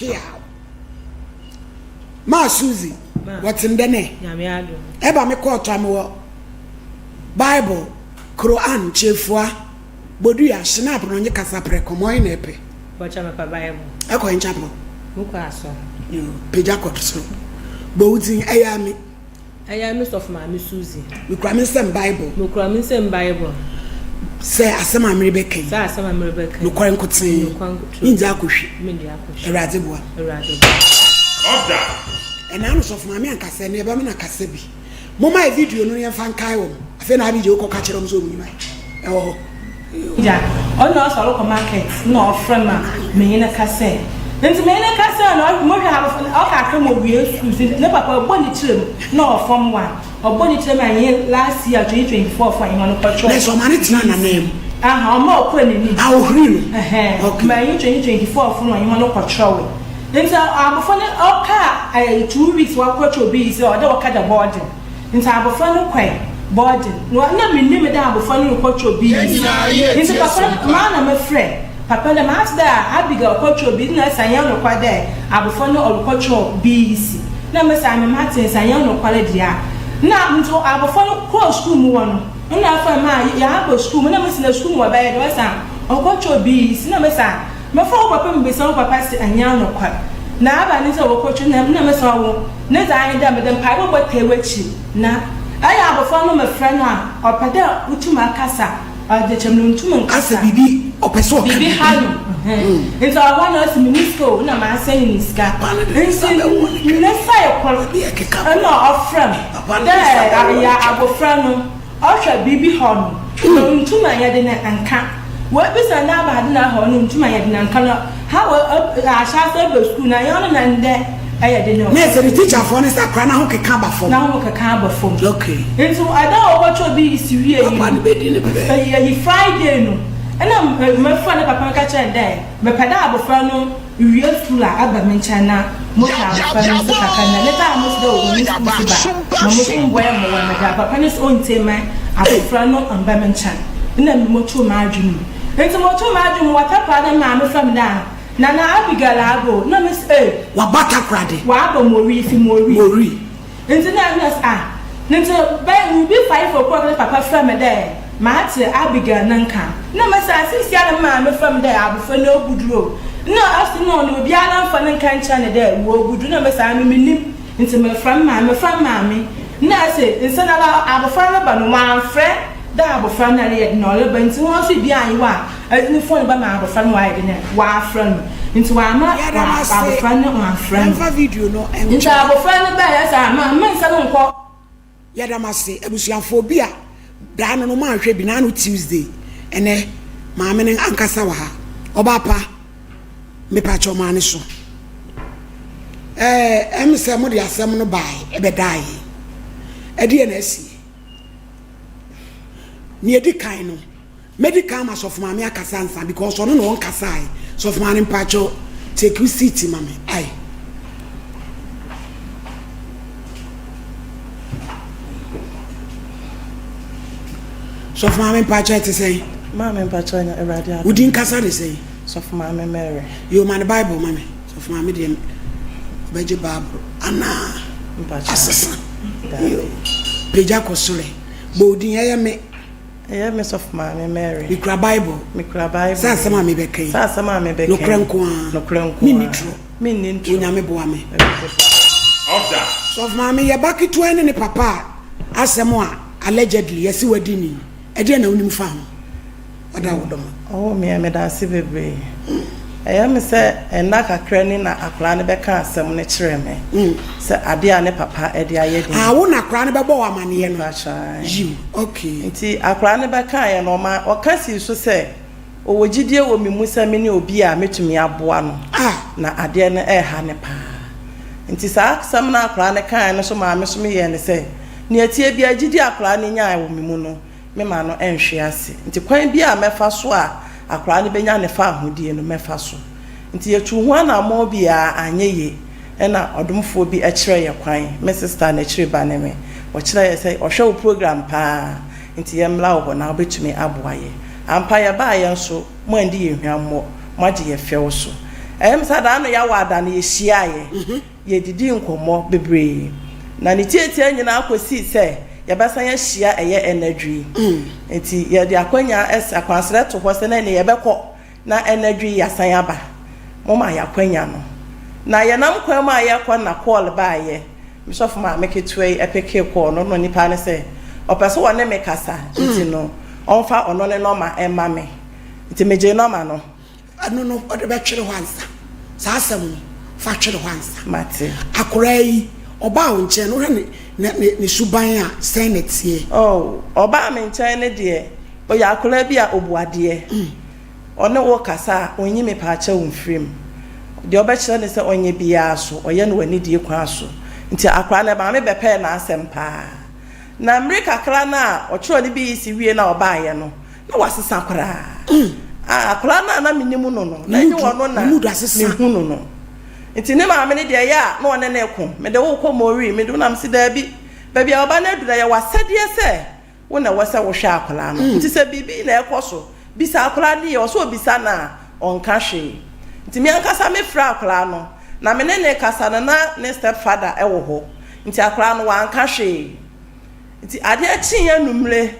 Hyeaw. Maa Suzy, wɔte ndɛ nɛ? Nyame adom. Ɛba me kɔɔto a mewɔ Bible, Quran, Kyefua, Bodua, Schnapp na ɔnye kasaprɛko, ma ɔhe na epɛ? Bɔkyɛ mepɛ Bible. Ɛkɔ hen chapel? Mokɔ asɔr. Yoo, pagya kɔ soro. Bɔ wo dzin, ɛyɛ ame. Ɛyɛ me sɔfo maame Suzy. Mekura me nsam Bible. Mekura me nsam Bible. Sɛ asɛm a merebɛka yi. Sɛ asɛm a merebɛka yi. Nokware nkotsee. Nokware nkotsee. Minndzi akɔhwi. Minndzi akɔhwi. Awuradze boa. Awuradze boa. Ɔda. Ɛna ano sɔfo maame ankasa ɛnɛ yɛbɛma no akasa bi. Momma yɛ video no na yɛmfa nkae wɔn. Afei na Abigail kɔka kyerɛ wɔn sɛ wɔn nim ayɛ. Ɛwɔ hɔ. Gya, ɔno na ɔsɔre kɔ market na ɔfrɛ ma menye no kasɛɛ. Ntsi menye no kasɛɛ no mohwɛ abofra no ɔka kakra ma owie skuul ntsi ne papa ɔbɔ ne tsir mu na ɔwɔ form one ɔbɔ ne tsir mu a nye last year 2024 fo a nye hɔn kɔkyerɛw. Na sɛ ɔma no tsena n'ananmu. Aha ɔma ɔkɔr n'enyim. Ah ohuri no. Ɛhɛn Okay. ma nye 2024 fo no ɔnye hɔn kɔkyerɛwee. Ntsi abofra no ɔkaa 2 weeks wɔakɔkyerɛw BEC ɔwɔ dɛ wɔka da boarding. Ntsi abofra no kɔe boarding na nna minnyim dɛ abofra no rokɔtwerɛ BEC. Ntsi papa no, maa na mefrɛ papa no dɛ matse dɛ Abigail kɔtwerɛ BEC nna ɔse annyɛ nokwar dɛ abofra no ɔrokɔtwerɛ BEC. Nna mese ame matse ntsi annyɛ nokwar dze a. Nna ntsi abofra no kɔɔ skuul mu hɔ no, nna ɔfrɛ me a yɛabɔ skuul mu nna mese na skuul mu wɔbɛyɛ dɛn ɔse a ɔkɔtwerɛ BEC. Nna mese a mefrɛ wo papa mibisa wo papa se annyɛ nokwar na aba ne dze a wɔkɔtwerɛ nna mese ɔwo Ne dza nye dɛ medze mpaabɔ bɔtaa w'ekyir na eyɛ abofra no mefrɛ no a ɔpɛ dɛ otum akasa ɔdze kyerɛ me no onntum Asɛ nnkasa. biribi ɔpɛ sɛ ɔka Biribi biribi. ha no ntsi ɔwɔ hɔ na ɔse minnyi sika o nna maasɛn no sika Papa no de ne ntsi nsa bɛwɔ ne twɛn. ne sae kor Baabi a ɛkeka kɔ. nna ɔfrɛ me Papa no dɛ de ne nsa bɛwɔ ne yɛ twɛn. abofra no Ɔhwɛ biribi haw no, na onntum annyɛ dzen annka. Oebisa no aba adze na ahaw no, onntum annyɛ dzen annka no. How ahyɛ ase aba skuul no, annyɛ ɔno na ndɛ ɛyɛ dzen o. Na ɛsɛ ne teacherfoɔ no sɛ akwadaa no ahokeka aba fam. N'ahokeka aba fam. Okay. Nti ɛda a wɔkɔkyerɛw BEC wiei no, Papa no bɛdi no pɛɛ. Ɛyi Friday no, nna mefrɛ ne papa no ka kyerɛ no dɛ mepɛ dɛ abofra no Iwie skuul a aba me nkyɛn na mohwɛ abofra no so kakra na ne taa mo so dɛ onnyi skuul so ba ma mo so mboa mo wɔ medze a papa no so onntsie ma abofra no mmba me nkyɛn nna motoo m'adwen mu ntsi motoo m'adwen mu wɔ Takoradi maame frɛ me dɛ ah Nana Abigail aba o nna mese eh. Waba Takoradi. Ɔaba Moree fi Moree. Moree. Ntsi nna nna se ah ntsi bɛyɛ biribi 5 o'clock na papa frɛ me dɛ matse Abigail ne nkã. Nna mese ah seseiara na me maame frɛ me dɛ abofra no obudur o. Nna ɔse nna ɔno obiara mmfa ne nkã nnkyerɛ no dɛ oebudur. Nna mese ah emi minnyim ntsi mefrɛ me maame mefrɛ me maame nna ɔse nsɛnara abofra no reba no ɔammfrɛ dɛ abofra no reyɛ dɛn ɔreba ntsi hɔn so bi annyew a Edze no fon bɛma abofra no ɔayɛ dɛn a ɔafrɛ no ntsi ɔama Yɛda mo ase. abofra no ɔammfrɛ no. Yɛmfa video no Ntsi nkyerɛ. abofra no bae ɔse ama me nsa no nnkɔ. Yɛda mo ase abusuafoɔ obi a daa no no moanhwɛ bi naano Tuesday ɛnɛ maame no ankasa wɔ ha ɔbaa pa mepakyɛw maa ne so ɛɛ ɛm sɛ mode asɛm no bae ɛbɛdaa yɛn ɛdeɛ na asie nea edi kan no Mɛdi kan ama sɔfo maame akasa ansa because ɔno na ɔnkasae. Sɔfo maame mpakyɛw take wo seat ma me ai. Sɔfo maame mpakyɛw ɛte sɛn? Maame mpakyɛw nya Awurade adom. Wo din kasa ne sɛn? Sɔfo maame Mary. Yo ma ne Bible ma me. Sɔfo maame deɛ ɔbɛgye Bible anaa asesa. Yo pagya kɔ soro bɔ wo din ɛyɛ me. Ɛyɛ me sɔfo maame Mary. Mekura Bible. Mekura Bible. Sɛ asɛm a mebɛka yi. Sɛ asɛm a mebɛka yi. Nokorɛ nko ara. Nokorɛ nko ara. Menni torɔ. Menni ntorɔ. Onyame boa me. Awurade boa me. Ɔda. Sɔfo maame, yɛ ba ketewa yi ne ne papa a asɛm a allegedly yɛse wadi ni, ɛdeɛn na wonim fa ho? Ɔda wo dɔm. Oh me medase bebree. Ɛyɛ me sɛ nna kakra ni na akwadaa no bɛka asɛm no kyerɛɛ me sɛ adeɛ a ne papa de ayɛ ni. Ah wo na akwadaa no bɛbɔ wo amaneɛ no? Mepakyɛw. Yiw, okay. Nti akwadaa no bɛkaeɛ no ɔma ɔka sii so sɛ ɔwɔ gyidie wɔ me mu sɛ mene obi a mɛtumi aboa no na adeɛ no ɛreha no paa. Nti saa asɛm no a akwadaa no kaeɛ no so maa me nso meyɛɛ no sɛ nea ɛteɛ biara gyidie a akwadaa no nyaeɛ wɔ me mu no me ma no nhwe ase. Nti kwan biara a mɛfa so a akwadaa no bɛnya ne faahodie no, mɛfa so. Nti yɛtuu ho anammɔn bi a anyɛ yie. Ɛna ɔdomfoɔ bi kyerɛɛ yɛ kwan, me sista n'akyiri ba ne me. Ɔkyerɛɛ yɛ sɛ ɔhwɛ wo program pa ara, nti yɛmmra wo hɔ na wobɛtumi aboa yɛ. Ampa yɛbaeɛ nso, moandi yɛn hwammɔ, moagye yɛ fɛw so. Ɛyɛ me sɛ daa no yɛawɔ ada no yɛhyiaeɛ, yɛdidii nkɔmmɔ bebree. Na ne tiatia nyinaa kɔsii sɛ yɛbɛsan ahyia ɛyɛ anadwo yi. Nti yɛde akwanya, akwansrɛ to hɔ sɛ na ɛneɛ yɛbɛkɔ na anadwo yi yɛasan aba. Moma yɛn akwanya no. Na yɛnam kwan mu a yɛrekɔ no na kɔɔl baeɛ. Me sɔfo maame ketewa yi pekee kɔɔl no na onipa no sɛ ɔpɛ sɛ ɔne me kasa nti no ɔmfa ɔno ne nɔma mma me. Nti megyee nɔma no. Ɛno no ɔde bɛtwere hɔ ansa. Saa asɛm no fa twere hɔ ansa. Mate. Akwadaa yi ɔbaa wo nkyɛn no wohwɛ ne ne ne suban a sɛn na ɛteɛ? Oh, ɔbaa me nkyɛn no deɛ Ɔyɛ akwadaa bi a ɔbu adeɛ. Ɔne wo kasa a, ɔnyi mepaakyɛw mfiri mu. Deɛ ɔbɛkyerɛ no sɛ ɔnyɛ biara so, ɔyɛ no wɔ anidie kwan so. Nti akwadaa no, maame bɛpɛɛ n'asɛm pa ara. Na mmere kakra no a ɔtwerɛɛ ne BEC wie no a ɔbaeɛ no, na wasesa koraa. Ah, akwadaa no a na menim no no, na ɛnyɛ ɔno na mehu no no. Nti ne maame no deɛ, ɛyɛ a na ɔne no reko. Mede wo rekɔ Moree, mede wo, na mese daabi. Baabi a ɔba no aduru no, ɛyɛ w'asɛdeɛ sɛ Wo na ɛwɔ sɛ wohwɛ akwadaa no. Nti sɛ biribi na ɛrekɔ so, bisa akwadaa no yie. Ɔsɛ ɔbisa no a, ɔnka hwee. Nti me ankasa mefrɛɛ akwadaa no, na me ne no rekasa no, na ne step father wɔ hɔ. Nti akwadaa no wanka hwee. Nti adeɛ kyeeɛ anwummere,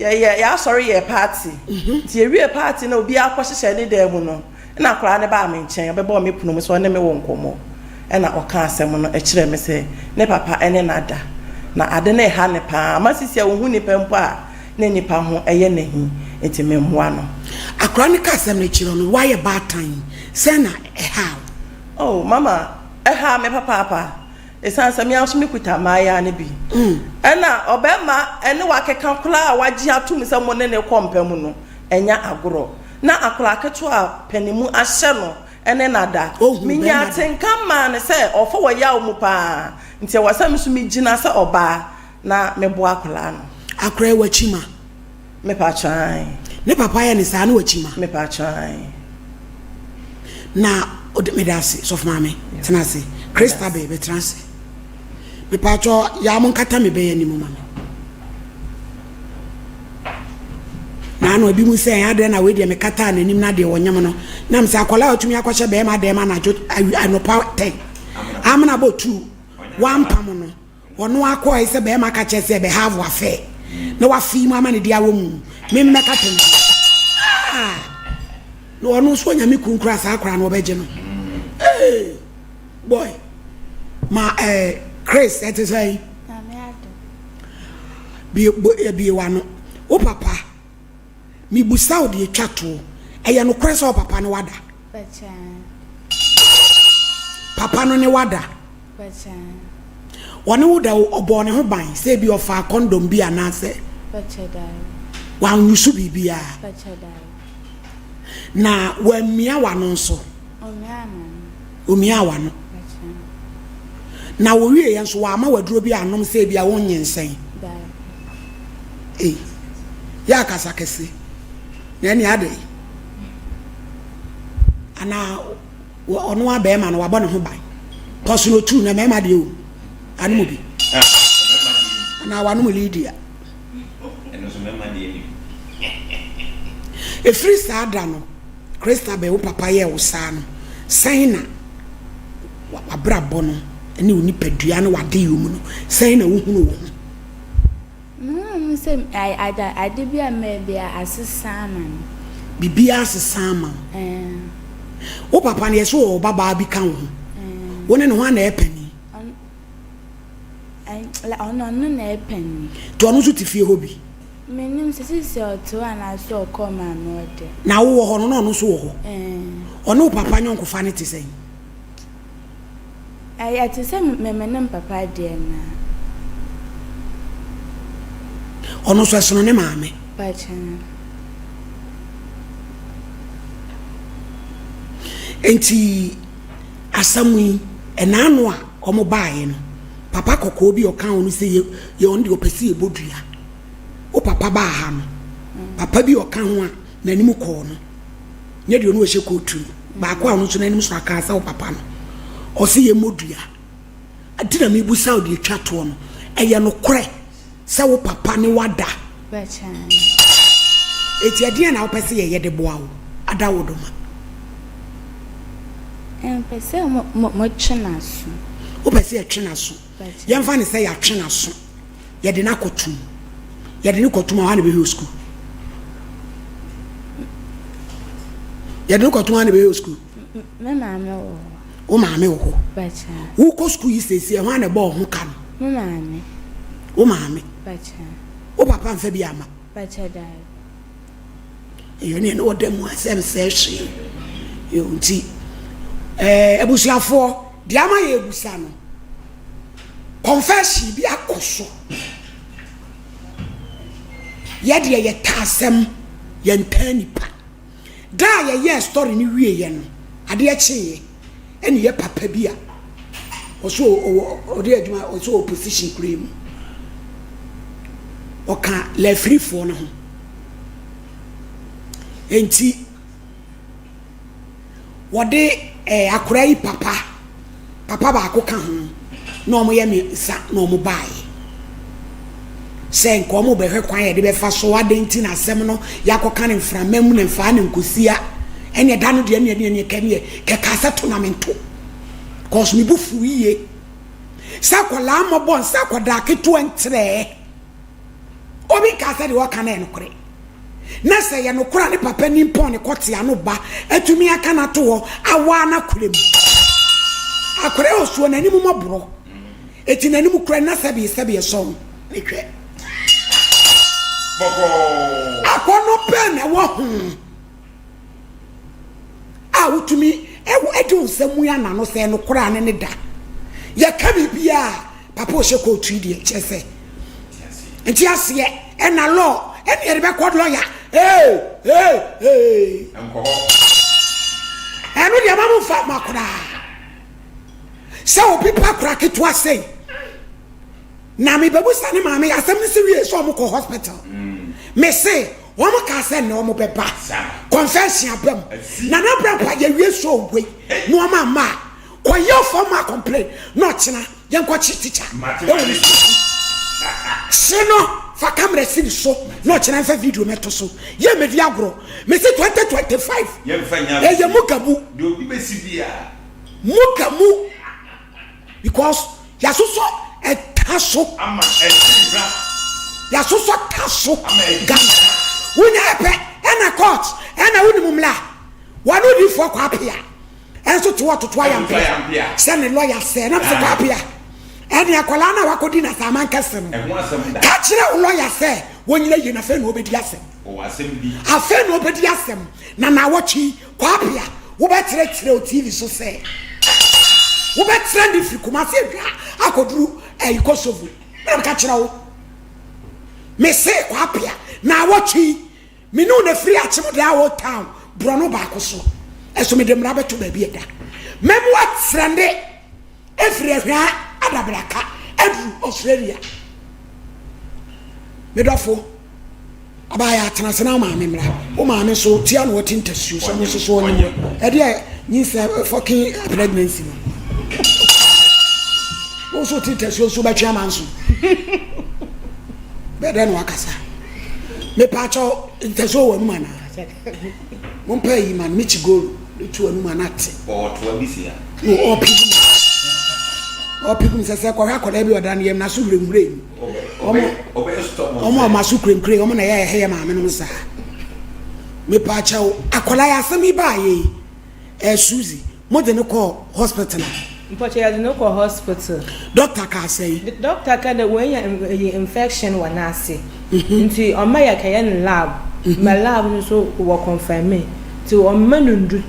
yɛyɛ yɛasɔre yɛɛ party. Nti yɛwie party no a obiara kɔhyehyɛɛ ne dan mu no, Ɛnna akwadaa no baa me nkyɛn, ɔbɛbɔɔ me pono mu sɛ ɔne me wɔ nkɔmmɔ. Ɛnna ɔkaa asɛm no kyerɛɛ me sɛ ne papa ne no ada, na ade no reha no pa ara ma seesei a ɔhu nnipa mpo a, na nnipa ho yɛ no ahi, enti memmoa no. Akwadaa no kaa asɛm no kyerɛɛ wo no, woayɛ baatan yi, sɛn na ɛhaa wo? Oh, mama, ɛhaa me papaapa. Esiane sɛ me ara nso mekuta mmaayaa no bi. Ɛnna ɔbarima ne wakeka koraa a wagye atom sɛ mo ne no rekɔ mpa mu no, ɛnyɛ agorɔ. Na akwadaa ketewa a panimu ahyɛ no ne no ada. Minyaa atenka maa no sɛ ɔfa wɔ yaw mu paa, nti ɛwɔ sɛ me nso migyina sɛ ɔbaa na meboa akwadaa no. Akwadaa yi wakyi ma? Mepakyɛ ae. Ne papa yɛ no saa na wakyi ma? Mepakyɛ ae. Na ɔde meda ase sɔfo maame tena ase. Christabel bɛtena ase. Mepakyɛ yaa mo nkata me bɛyɛ anim ma me. Na ano ebi mu sɛ adɛn na wei deɛ mekataa n'anim na deɛ ɔnyem no nam sɛ akwadaa a ɔtumi akɔhyɛ bɛrima dɛm anadwo anɔpa tɛn amena bɔ tu wampam no ɔno akɔɛ sɛ bɛrima ka kyerɛ sɛ bɛ have affair na wafi mu ama ne de awɔ mu me mmɛkata mu ah na ɔno nso ɔnya me kun kura saa akora no ɔbɛgye no ee boy ma ɛɛ eh, Chris ɛte sɛ yi bie bie wano wo papa Mebisa wo deɛ ɛtwa toɔ, ɛyɛ nokorɛ sɛ wo papa ne wada? Papa no ne wada? Ɔne wo da ɔbɔɔ ne ho ban sɛ ebi ɔfaa kɔndɔm bi anaasɛ wanyusu biribiara na wammia w'ano nso? Omiaa w'ano. Na wɔwieeɛ nso wamma w'aduro bi anom sɛ ebia wonyinsɛn. Ei, yɛ akasa kɛse. Na ɛne adɛn? Anaa ɔno a bɛrima no wabɔ ne ho ban. Kɔso no tu na mmarima deɛ o. Anom bi. Anaa wanom Lydia. Ɛfiri saa da no, Christabel, wo papa yɛɛ wo saa no, sɛn na w'abrabɔ no ne wo nipadua ne w'adeyɔ mu no, sɛn na wohunu wo ho? Mehunu ho sɛ ade bi a mɛyɛ biara asesa ama me. Biribiara asesa ama wo. Ɛɛ. Wo papa no, yɛse ɔwɔ ɔbabaa bi ka wo ho. Wo ne no, hwan na ɛyɛ panin? Ɔno ɔno na ɛyɛ panin. Nti ɔno nso te fie hɔ bi? Mennim sɛ seesei ɔte hɔ anaasɛ ɔkɔɔ maame hɔ deɛ. Na wowɔ hɔ no na ɔno nso wɔ hɔ? Ɛɛ. Ɔne wo papa nyɔnkofa no te sɛn? Ɛyɛ te sɛ me me ne me papa deɛ no ara. Ɔno nso ɛsono ne maame? Pakyɛ. Nti asɛm yi, ɛnaano a wɔbaeɛ no, papa kɔkɔɔ bi a ɔka ho no sɛ yɛ yɛ ɔno deɛ ɔpɛ sɛ yɛbɔ dua. Wo papa baa ha no, papa bi a ɔka ho a n'anim kɔɔ no, nyɛ deɛ ɔno ɔhyɛ kootu no, baako a ɔno nso n'anim so akaa sɛ wo papa no, ɔse yɛmmɔ dua. Ati na mebusa wo deɛ ɛtwa toɔ no, ɛyɛ nokorɛ sɛ wo papa ne wada? Eti ɛdeɛn na wopɛ sɛ yɛyɛ de boa wo? Ada wo doma. Mepɛ sɛ mo mo motwe n'aso. Wopɛ sɛ yɛtwe n'aso? Yɛmfa no sɛ yɛatwe n'aso, yɛde no akɔtom. Yɛde no kɔtom a, hwan na ɛbɛhwɛ wɔ sukuu? Yɛde no kɔtom a, hwan na ɛbɛhwɛ wɔ sukuu? Me maame wɔ hɔ. Wo maame wɔ hɔ? Wokɔ sukuu yi seesie, hwan na ɛbɔ wo ho ka no? Me maame. Wo maame? Wo papa mfa bi ama? Ɛyɛ ne ɛne ɔda mu asɛm sɛ hwee. Yo nti ɛɛ abusuafoɔ deɛ ama yɛ abusa no confession bi akɔ so. Yɛ deɛ yɛ ta asɛm yɛ ntaa nipa. Da a yɛyɛɛ story no wieɛ no adeɛ kyeeɛ ɛne yɛ papa bi a ɔso ɔwɔ ɔde adwuma ɔso ɔwɔ position kura mu ɔka lɛfirifoɔ no ho nti wɔde ɛɛ akora yi papa papa baako ka ho na wɔyɛ mmiɛnsa na wɔbaeɛ sɛ nka wɔbɛhwɛ kwan yɛde bɛfa so adɛn nti na asɛm no yɛakɔka no mframa mu na mfaa no nkosia ɛne ɛda no deɛ ɛne ɛne ɛne kɛneɛ kɛkaa sɛ to na mento kɔs me bo fu yie sɛ akwadaa mmɔbɔ nsɛ akwadaa ketewa nkyerɛɛ Obi nkaa sɛ deɛ ɔka no yɛ nokorɛ. Na sɛ ɛyɛ nokorɛ a ne papa nimpɔn ne kɔtea no ba atumi aka no ato hɔ awaa no akorɛ mu. Akorɛ ɔsuo n'anim mmɔborɔ. Eti n'anim kura na sɛbi sɛbi ɛsɔn ne hwɛ. Akɔnnɔ bɛn na ɛwɔ ho a wotumi ɛde wo nsa mua n'ano sɛ nokorɛ a ne ne da. Yɛka biribiara Papa ɔhyɛ kootu yi deɛ kyerɛ sɛ nti aseɛ ɛna law ɛne yɛde bɛkɔ lɔya ee ee ee ɛno deɛ ma mo nfa ma koraa sɛ obi pa kora ketewa sei na mebɛbusa ne maame asɛm no si wie sɛ ɔmo kɔ hospital mm. me se wɔn kaa sɛ nnɛ wɔn bɛba confession aba mu na na bra mpa yɛwie so wei na wɔn ama a Kɔyɛ ɔfam ma complain na ɔkyena yɛnkɔkye teacher ɛwɔ ne sukuu. Kye no fa camera si ne so na ɔkyena mfa video mɛto so. Yɛ mɛdi agorɔ. Mesi 2025 ɛyɛ muga mu. Muga mu because yasosɔ ɛta so. Yasosɔ ta so Ghana. Wonya ɛpɛ ɛna court ɛna wonim mmla. Wɔn odiifoɔ kɔ apea. Ɛnso to ɔtoto ayampea sɛ ne lɔya sɛ na sɛ kwapea ɛne akwadaa no a wakɔdi na saaman kɛse no ka kyerɛ wo lɔya sɛ wɔnyina yie na afei na ɔbɛdi asɛm afei na ɔbɛdi asɛm na naawɔtwe kwapea wobɛkyerɛkyerɛ o tv so sɛ wobɛkyerɛ ne firi Kumasi adwa akɔduru ɛyi Kosovo na meka kyerɛ wo mese kwapea naawɔtwe Me ne wo na firi akyem daa old town borɔno baako so ɛso mede mmara bɛto baabi ɛda mɛmoa trɛnde ɛfiri ahwaa adabraka aduru Australia medɔfo abaayɛ atenase na wo maame mmra wo maame so tia na ɔte ntasuo sɛ ɔno nso so ɔnyɛ ɛdeɛ nyinsɛ fucking pregnancy no wo nso te ntasuo nso bɛtwe ama nso Bɛyɛ dɛn na wakasa? Mepaakyɛw, ntasuo wɔ anum anaa? Mompɛ ayi ma no, me chigoro de to anum ana te. Ɔtoa bi si ha. Ɔpi gu mu. Ɔpi gu mu sɛ sɛ kɔhwɛ akwadaa bi ɔda ne yam n'aso hurehure yi. Ɔmo ɔmo a ɔmo aso kurekure ɔmo na ɛyɛ ɛhɛ yɛ maame nom saa. Mepaakyɛw, akwadaa yi asɛm yi baa yɛ yi. Eh Suzy, mo de no kɔɔ hospital a? Mpɔkyɛ yɛdze no kɔɔ hospital. Doctor kaa sɛn? Doctor kaa dɛ oenya eyi infection wɔ n'ase ntsi ɔma yɛkɛyɛ no lab ma lab no so wɔ confirmee ntsi ɔmma no ndur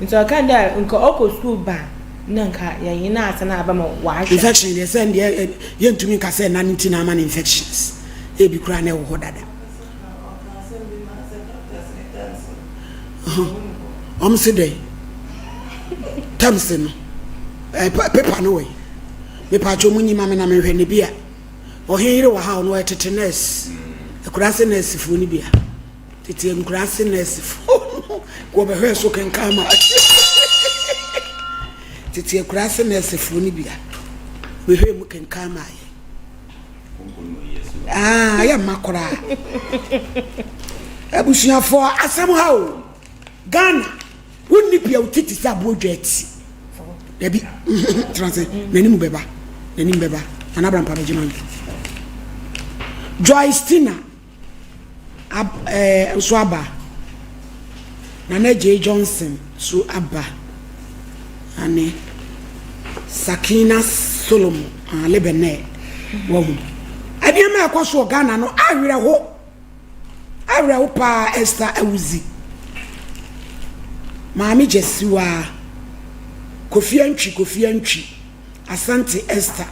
ntsi ɔkaa dɛ nka ɔkɔ skuul ba a nna nka yɛnye no asan aba ma ɔahwɛ. Infection deɛ sɛ ndeɛ yɛntumi nka sɛ ɛna no nti na ama no infections, ebi koraa na ɛwɔ hɔ dada. Wɔn se dɛn? Terms no, eh, paper no wɔ yi. Mepatwa wɔn nyi ma me na mehwɛ ne bi a. Ɔhen yere wɔ ha ɔno ɔyɛ tete nurse. Akuraase nurse foɔ no bi a. Tete nkuraase nurse foɔ no wɔbɛhwɛ so kenkan ma. Tete akuraase nurse foɔ no bi a. Bɛhwɛ mu kenkan ma yɛ. Ah, yɛ mma koraa. Abusuafoɔ asɛm ha o. Ghana, wonni bia wo titi sɛ aboɔ dwa ati. Dabi, tena ase. N'anim bɛba. N'anim bɛba. Nana Abrampa bɛgye ma no. Joyce Tina ab, eh, nso aba. Nana Jay Johnson nso aba. Ane Sakina Solomon, ah, Lebenɛ. Wahu. Nneɛma a ɛkɔ so wɔ Ghana no awerɛho. Awerɛho paa Esther Awuzi, Maame Gyasiwaa, Kofi Antwi Kofi Antwi, Asante Esther,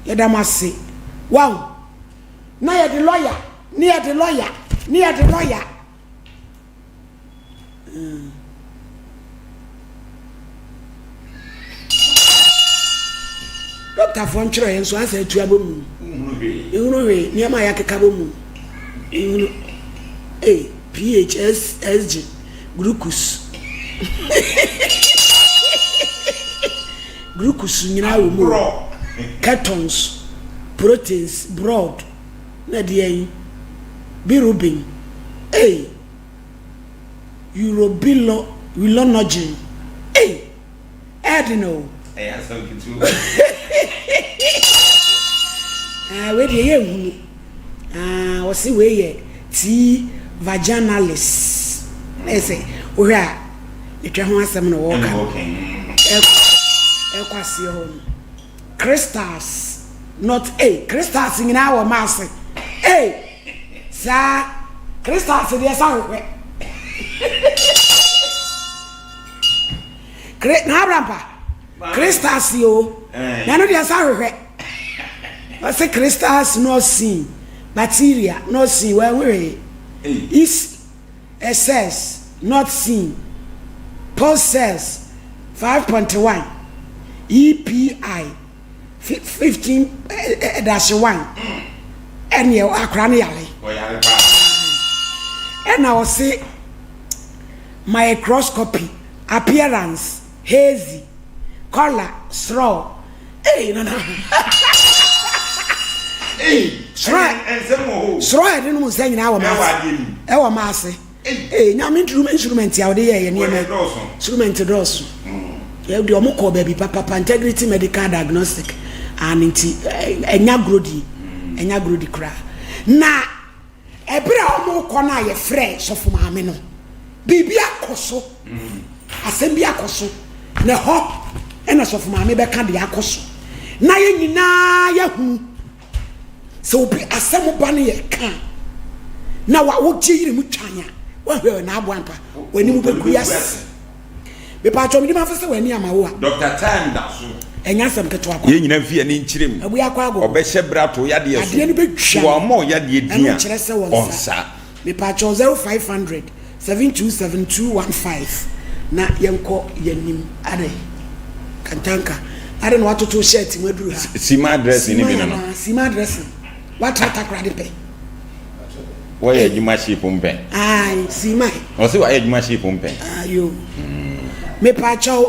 yɛda mo ase. Wahu? Na yɛde lɔya, ne yɛde lɔya, ne yɛde lɔya. Dɔktafoɔ ntwerɛ yɛn nso asɛ atu abɔ mu. Nhunu hwee nneɛma a yɛakeka bɔ mu. Nhunu ee pH S SG glucose glucose nyinaa wɔ mu. Ketones proteins broad na deɛ bilirubin ei. Urobilinogen ei ɛyɛ den o. Ɛyɛ asɛm ketewa o. Ah, wei deɛ yɛ nhunu. Ah, wɔsi wei yɛ T vaginalis. Na yɛ sɛ wohwɛ a etwa ho asɛm na wɔka no. Ɛkɔ aseɛ hɔ no. Crystals not ei crystals nyinaa wɔ maase ei saa crystals deɛ sa hwehwɛ kre na abrampa crystals o na ɛno deɛ sa hwehwɛ wɔse crystals not seen bacteria not seen wɔn hwehwɛ is cells not seen pulse cells 5.1 EPI 15 dash 1 ɛneɛ akora no yare ɛna ɔse microscopy appearance hazy color straw Ei nana. Ei. Soro soro a yɛde nom nsa nyinaa wɔ maase. Ɛwɔ maase. Ei nyame instrument a wɔde yɛ yɛ nneɛma. Instrument dɔɔso. Yɛ de wɔn kɔ baabi papapa integrity medical diagnostic. Ano nti ɛnya agorɔ di. Ɛnya agorɔ di koraa. Na Ɛberɛ a wɔrekɔ no a yɛfrɛɛ sɔfo maame no, biribi akɔ so, asɛm bi akɔ so, na ɛhɔ na sɔfo maame bɛka deɛ akɔ so, na yɛn nyinaa yɛahunu sɛ obi asɛm ba no yɛ ka na wogye yere mu twan a, woahwɛ na aboa mpa, w'anim bɛgu ase. Mepatwɔ mede mafa sɛ w'ani ama wo a. Doctor time da so. Ɛnyɛ asɛm ketewa kwa. Yɛn nyinaa mfi yɛn ani nkyerɛ mu. Abue akɔ agogo. Ɔbɛhyɛ bere ato wo yadeɛ so. Adeɛ no bɛtwa So no. wamma wo yadeɛ din Ɛno a, nkyerɛ sɛ wɔnsa. ɔnsa. Mepatwɔ 0500 727 215 na yɛnkɔ yɛn anim. Adɛn? Kantanka. Adɛn na watoto wo shirt mu aduru ha? Sima dressing no Sima bi no no. anaa? Sima dressing. Watra takoradi pɛ. Wɔyɛ adwuma shape mpɛn. Ayi sima. Ɔsɛ wɔayɛ adwuma shape mpɛn. Ayo. Mepaakyɛw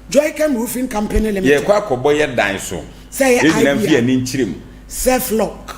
Joycam Roofing Company Limited. Yɛkɔ akɔbɔ yɛ dan so. Sɛ yɛ Yɛn nyinaa mfi IBM. ani nkyerɛ mu. Self-lock.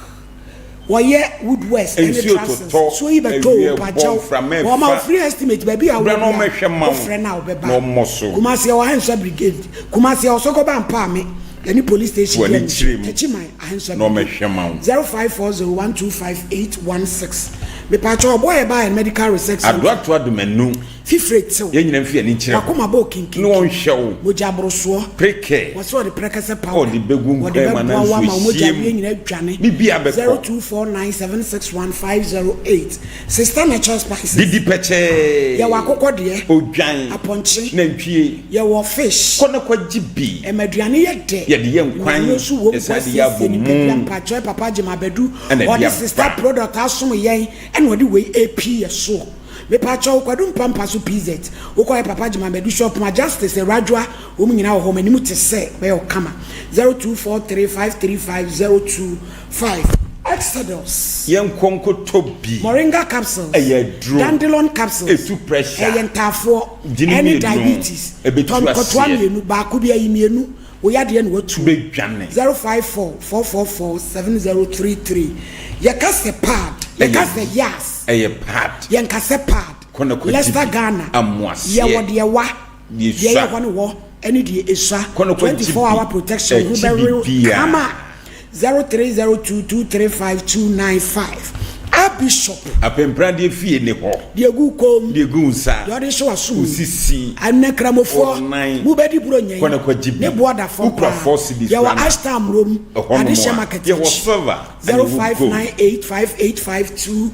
Wɔyɛ woodworks ɛne Nsuo trusses. totɔ, Nsuo yi bɛtɔ awia o bɔ, mpakyɛw. mframa Wɔma wo ɛfa. free estimate baabi a Bra wowɔ na bia ɔmmɛhwɛ mma wo wofrɛ no a wɔbɛba. na ɔmmɔ so. Kumasi yɛwɔ Ahensua Brigade. Kumasi yɛwɔ Sokoban Mpaame. Yɛne police station W'ani di anim. kyerɛ mu Techiman Ahensua na Brigade. ɔmmɛhwɛ mma wo. 0540125816. Mepaakyɛw ɔboa yɛ baayɛ medical research center. Adoato Adomanu. Fifire tew. Yɛn nyinaa mfi ani nkyerɛ hɔ. W'akoma bɔ okinkinkin. Na ɔnhwɛ wo. Mogya borosoɔ. Prekɛ. Wɔse ɔde prɛkɛsɛ powder. Ɔde bɛgu Wɔde nkwan mu anaa bɛboa wo ama wo nsuo mogya hyeɛ mu. awie nyinaa adwane. Biribiara bɛkɔ. 0249761508. Sister Natural Spices. Didi pɛkyɛɛ. Yɛwɔ akokɔ deɛ. Odwan. Apɔnkye. Nantwie. Yɛwɔ fish. Kɔ na kɔgye bi. Ɛma aduane yɛ dɛ. Yɛde yɛ nkwan. Nnuane nso wom. Yɛsan de yɛ Wɔasiesie abomu. nipadua. Mpakyɛw Papa Gyima Abadu. Ɛna ɛde Ɔde aba. Sister product asom yɛn ɛna ɔde wei repi yɛ soɔ. Mepakyɛw Kwadu Mpampa so PZ wokɔyɛ Papa Gyimamadu shop ma Justice Awuradwoa wɔn nyinaa wɔ hɔ m'anim te sɛ bɛyɛ wo kama 0243535025 Exodus. Yɛnkɔ nkɔtɔ bi. Moringa capsules. Ɛyɛ aduro. Dandelion capsules. Ɛtu pressure. Ɛyɛ ntaafoɔ. Gye ne Ɛne mmienu. diabetes. Ɛbɛtu Tɔ nkɔtoa aseɛ. mmienu baako bi ayi mmienu. Wo yadeɛ na watu. Bɛdwane. 054 444 7033 Yɛka sɛ pad, yɛka sɛ yas. Ɛyɛ pad. Yɛnka sɛ pad. Kɔ na kɔgye Leicester bi. Ghana. Amoaseɛ. Yɛwɔ deɛ wa. Deɛ Deɛ sua. ɛyɛ hɔ ne hɔ. ɛne deɛ ɛsua Kɔ na kɔgye 24 hour bi. protection ho Ɛkyi bɛwew biribiara. kama 0302235295 A Bishop. Apempradeɛ fie ne hɔ. Deɛ egu kɔn mu. Deɛ egu nsa. Deɛ ɔde hyɛ w'aso mu. Osisi. Ɛnɛ Kramofoɔ. Wo nan. Mo bɛdi Buronya yi. Kɔ na kɔgye bi. Ne boɔ da fam Wokura paa. four cedis Yɛwɔ koraa na. Ashtown Murom. Ɛhɔ nom Adehyɛ a. Market Yɛwɔ akyi. silver ɛna ɛwɔ gold. 0598585219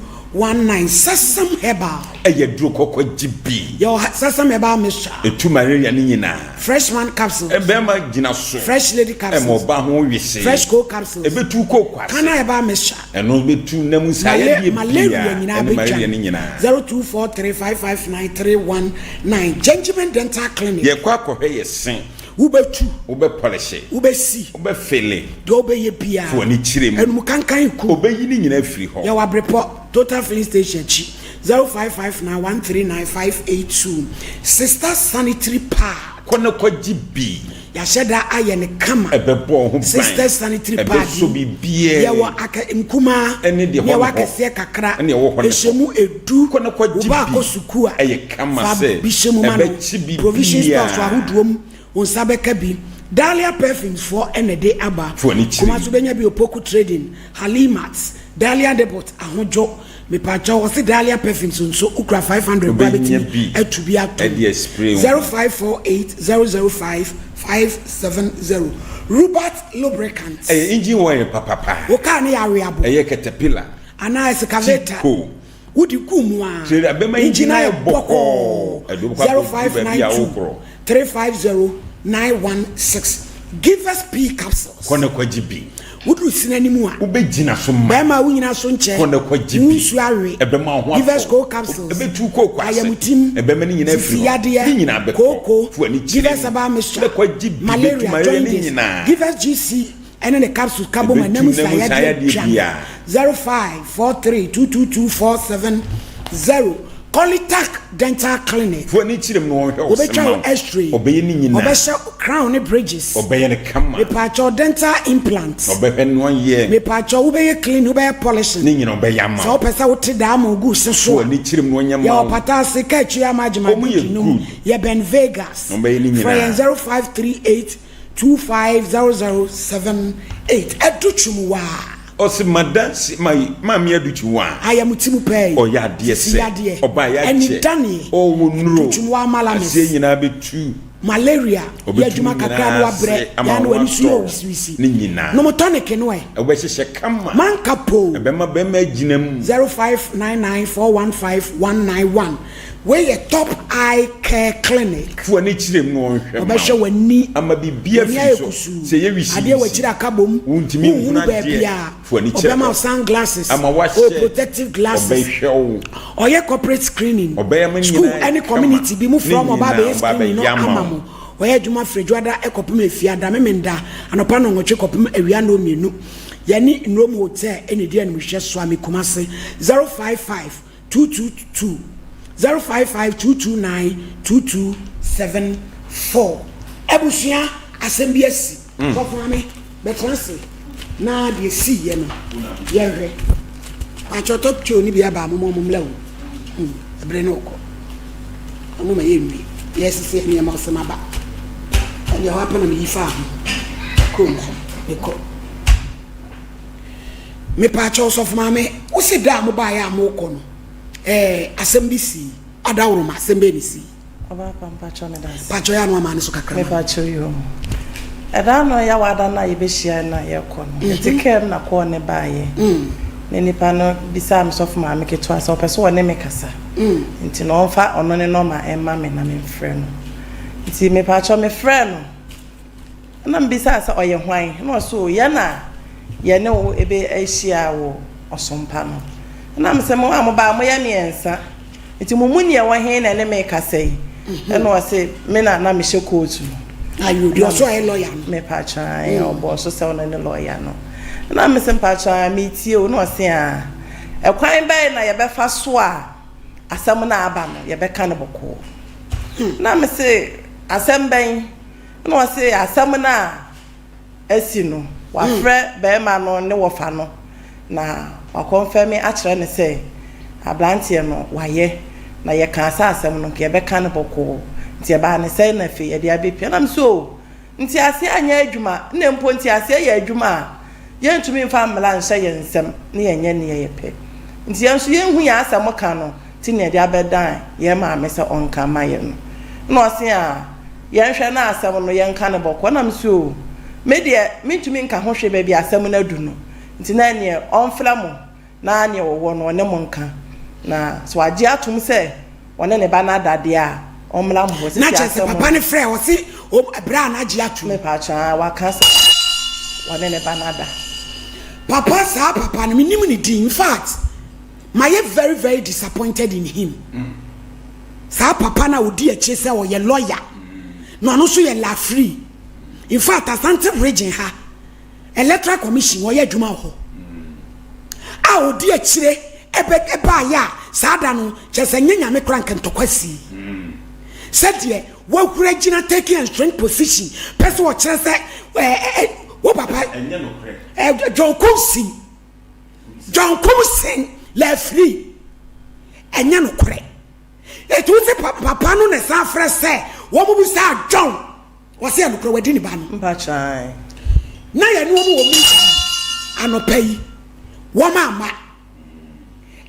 Sasam Herbal. Ɛyɛ aduro kɔ kɔgye bi. Yɛwɔ Sasam Herbal Mixture. Ɛtu malaria ne nyinaa. Fresh man capsules. Bɛrima gyina so. Fresh lady capsules. Ɛma ɔbaa ho wesee. Fresh cold capsules. Ɛbɛtu kooko ase. Kana herbal mixture. Ɛno bɛtu nam nsaeɛ Malaria biara nyinaa ɛne malaria bɛtwa. no nyinaa. 0243559319 Gentleman Dental Clinic. Yɛkɔ akɔhwɛ yɛ se. Wobɛtu. Wobɛ pɔlehye. Wobɛsi. Wobɛ fele. Deɛ wobɛyɛ biara. Fa w'ani kyerɛ mu. Anum kankan ku. Ɔbɛyi ne nyinaa afiri hɔ. Yɛwɔ Abrepɔ Total Filling Station akyi. 0559139582 Sister Sanitary Pad. Kɔ na kɔgye bi. Yɛahyɛ da ayɛ no kama. Ɛbɛbɔ wo ho ban. Sister Sanitary Pad Ɛbɛsɔ yi, biribiara. yɛwɔ akɛ nkumaa, Ɛne deɛ ne ɛhɔ yɛwɔ ne hɔ. akɛseɛ kakra. Ɛne ɛwɔ hɔ ne Ɛhyɛ hɔ. mu edu. Kɔ na kɔgye Wo ba bi. akɔ sukuu a, Ɛyɛ kama fa sɛ bi hyɛ mu ma no. ɛbɛkye Provision stores biribiara. ahodoɔ mu, wo nsa bɛka bi. Dahlia Perfumes foɔ na ɛde aba. Fa w'ani kyerɛ Kumasi mu. wobɛnya bi Opoku Trading, Halimat, Dahlia Depot, Ahodwo. Mepakyɛw ɔse Dahlia perfumes nso wokura 500 koraa Wobɛnya bɛtumi bi atu bi atɔn. de aspray wo ho. 0548 005 570 Rubat lubricant. Ɛyɛ engine oil papapa. Wo car no yɛ aweabo. Ɛyɛ caterpillar. Anaa excavator. Tico. Wode gu mu a. Trailer bɛma engine engine ayɛ ayɛ bɔkɔɔ. bɔkɔɔ. Ɛde wo kɔ akɔduru baabi a 0592 wokorɔ. 350 916 Givers P capsules. Kɔ na kɔgye bi. Woduru sini anim a. Wobɛgyina so ma. Bɛrima a wonyina so nkyɛ. Kɔ na kɔgye bi. Wo nsuo awe. Ɛbɛma wo ho atɔ. Givers Cold Capsules. Ɛbɛtu kooko ase. Ayamutim. Ɛbɛma ne nyinaa afiri Sisi hɔ. yadeɛ. Ne nyinaa bɛkɔ. Kooko. Fa w'ani kyerɛ Givers mu. Herbal Mixture. Na kɔgye bi. Bɛtu Malaria, malaria ne jaundice. nyinaa. Givers GC ɛne ne capsules ka bom a Ɛbɛtu nam nam nsa nsa yadeɛ yadeɛ twa. biara. 0543222470 Polytech Dental Clinic. Fo ani kyerɛ mu na ɔnhwɛ wo se Wɔbɛtwa ma wo wo. x-ray. Ɔbɛyɛ ne nyinaa. Ɔbɛhyɛ crown ne bridges. Ɔbɛyɛ no kama. Mepaakyɛw dental implant. Ɔbɛhwɛ no ayɛ. Mepaakyɛw wobɛyɛ clean wobɛyɛ polishing. Ne nyinaa ɔbɛyɛ ama Sɛ wo. wopɛ sɛ wote diamond gu se so Fo a. ani kyerɛ mu na ɔnyɛ ma Yɛwɔ wo. pata ase kaa akyi ama agyema Wɔn yɛ beach no mu. good. Yɛbɛn Vegas. Wɔbɛyɛ ne Frɛ yɛn nyinaa. 0538 250078 Adu twum waa. Ɔse madanse ma maame adu twum waa. Ayɛ mo ti mu pɛɛ. Ɔyɛ adeɛ Sisi sɛ yadeɛ. ɔbaa yɛ akyɛ. Ɛni daneɛ. Ɔwɔ nnuro. Adu twum waa malamis. Aseɛ nyinaa bɛtu. Malaria. Yɛ Ɔbɛtu adwuma ne kakra na nyinaa wabrɛ. ase ama Yɛ a na wo w'ani so yɛ atɔ wisiwisi. ne nyinaa. Nom tonic no ɛ. Ɛbɛhyehyɛ kama. Manka poo. Ɛbɛma bɛrima agyina mu. 0599415191 Wei yɛ Top Eye Care Clinic. Fa w'ani kyerɛ mu na ɔnhwɛ ma Ɔbɛhwɛ wo. w'ani. Ama biribi W'ani afiri ayɛ so. kusuu. Sɛ ɛyɛ wisiwisi. Adeɛ wɔ akyiri aka bom. Wontumi Wonhunu nhunu baabi adeɛ. a. Fa w'ani kyerɛ Ɔbɛma wo hɔ. sunglasses. Ama Ɔyɛ woahyɛ. protective glasses. Ɔbɛhwɛ wo. Ɔyɛ corporate screening. Ɔbɛyɛ ama ne School nyinaa ayɛ ne kama. community bi mu Ne frɛ wɔn ɔba nyinaa abɛyɛ ɔba screening no abɛyɛ ama ama wo. mo. Ɔyɛ adwuma firi Dwoada kɔpem Efiada, Memenda, anɔpa nnɔnwɔtwe kɔpem awia nnɔnmienu. Yɛne Nrom Hotel na ɛdi animhwɛ. Soame Kumasi 055 222 055 229 2274 Abusua, asɛm bi asi. Sɔfo Maame, bɛtena ase na deɛ esiiɛ no yɛnhwɛ. Pakyɛ top show no bi aba a moma ɔmo mmla o. Hmm, ɛberɛ no rekɔ. Ɔmo ma yɛnwie. Yɛresese nneɛma ɔsɛm aba. Ɛdeɛ hɔ apɛ na meyi faa ho. Kurom hɔ, mekɔ. Mepaakyɛw sɔfo maame, wo se da a mobaeɛ a morekɔ no, ɛɛ asɛm bi sii, adaworoma asɛm bɛn na esii? Ɔbaa pa mpakyɛw meda ase. Pakyɛw yɛ ano ama ne so kakra ma. Mepakyɛw yoo. Ɛda no Yawada no a yɛbɛhyiae no a yɛrekɔ no, yɛte kaa mu na kɔɔ ne baeɛ. Na nipa no bisaa me sɔfo maame ketewa sɛ ɔpɛ sɛ ɔne me kasa. Nti no ɔmfa ɔno ne nɔma mma me na memfrɛ no. Nti mepakyɛw mefrɛɛ no. Ɛna mebisaa sɛ ɔyɛ hwan? Ɛna ɔse o yɛn a yɛne wo ebe ahyia wɔ ɔsompa no. Ɛna mesɛ mo a mobaa moyɛ mmiɛnsa nti mo mu neɛ ɛwɔ he na ɛne me rekasa yi? Ɛna ɔse me na na mehyɛ coat no. Ayo, deɛ ɔso ɔyɛ lawyer no. Mepakyɛ ae, ɔbɔɔ so sɛ ɔno ne lawyer no. Ɛna mese mpakyɛ ae metie o, ɛna ɔse aa ɛkwan bɛn na yɛbɛfa so a asɛm no a aba no yɛbɛka no bɔkɔɔ? Ɛna mese asɛm bɛn? Ɛna ɔse asɛm no a asi no, wafrɛ barima no ne wɔfa no na wakɔnfɛme akyerɛ no sɛ abranteɛ no wayɛ na yɛkaa sɛ asɛm no nka yɛbɛka no bɔkɔɔ. Nti ɛbaa ne sɛn na afei yɛde abɛpia? Na mese oo, nteaseɛ anyɛ adwuma, na mpo nteaseɛ yɛ adwuma a, yɛntumi mfa mmara nhyɛ yɛn nsam na yɛnyɛ nea yɛpɛ. Nti yɛn nso yɛnhu yɛn asɛm ka no nti na yɛde abɛdan yɛn maame sɛ ɔnka mma yɛn no. Ɛna ɔse aa, yɛnhwɛ na asɛm no yɛnka no bɔkɔɔ. Na mese oo, me deɛ mentumi nka ho hwee baabi a asɛm no adu no, nti na ɛneɛ ɔmfrɛ mo na nea ɔwɔ no, ɔne mo nka. Na sɛ wagye atom sɛ ɔne ne ba no ada deɛ a, ɔmmra mo hɔ. Na kyerɛ sɛ papa no frɛɛ ɔse berɛ a no agye atom. Mepaakyɛw, aa, waka sɛ ɔne ne ba no ada. Papa saa papa no menim ne din infact mayɛ very very disappointed in him saa papa no a ɔdi akyire sɛ ɔyɛ lawyer na ɔno nso yɛ lafree infact Asante region ha Electoral Commission wɔyɛ adwuma wɔ hɔ a ɔdi akyire ɛbɛ ɛbaayɛ a saa da no kyerɛ sɛ nyɛ nyame kora nka ntɔkwa sii sɛdeɛ wahura gyina taking and strong position pɛ sɛ ɔkyerɛ sɛ ɛɛ ɛ wo papa ɛ John Kumsin John Kumsin lɛfiri ɛnyɛ nokorɛ ɛti wo sɛ papa no na ɛsan frɛ sɛ wɔn mu bi saa John Wɔse ɛnokorɛ wadi ne ba no. Mpakyɛw. Na yɛne wɔn wɔ meeting anɔpa yi, wɔn amma.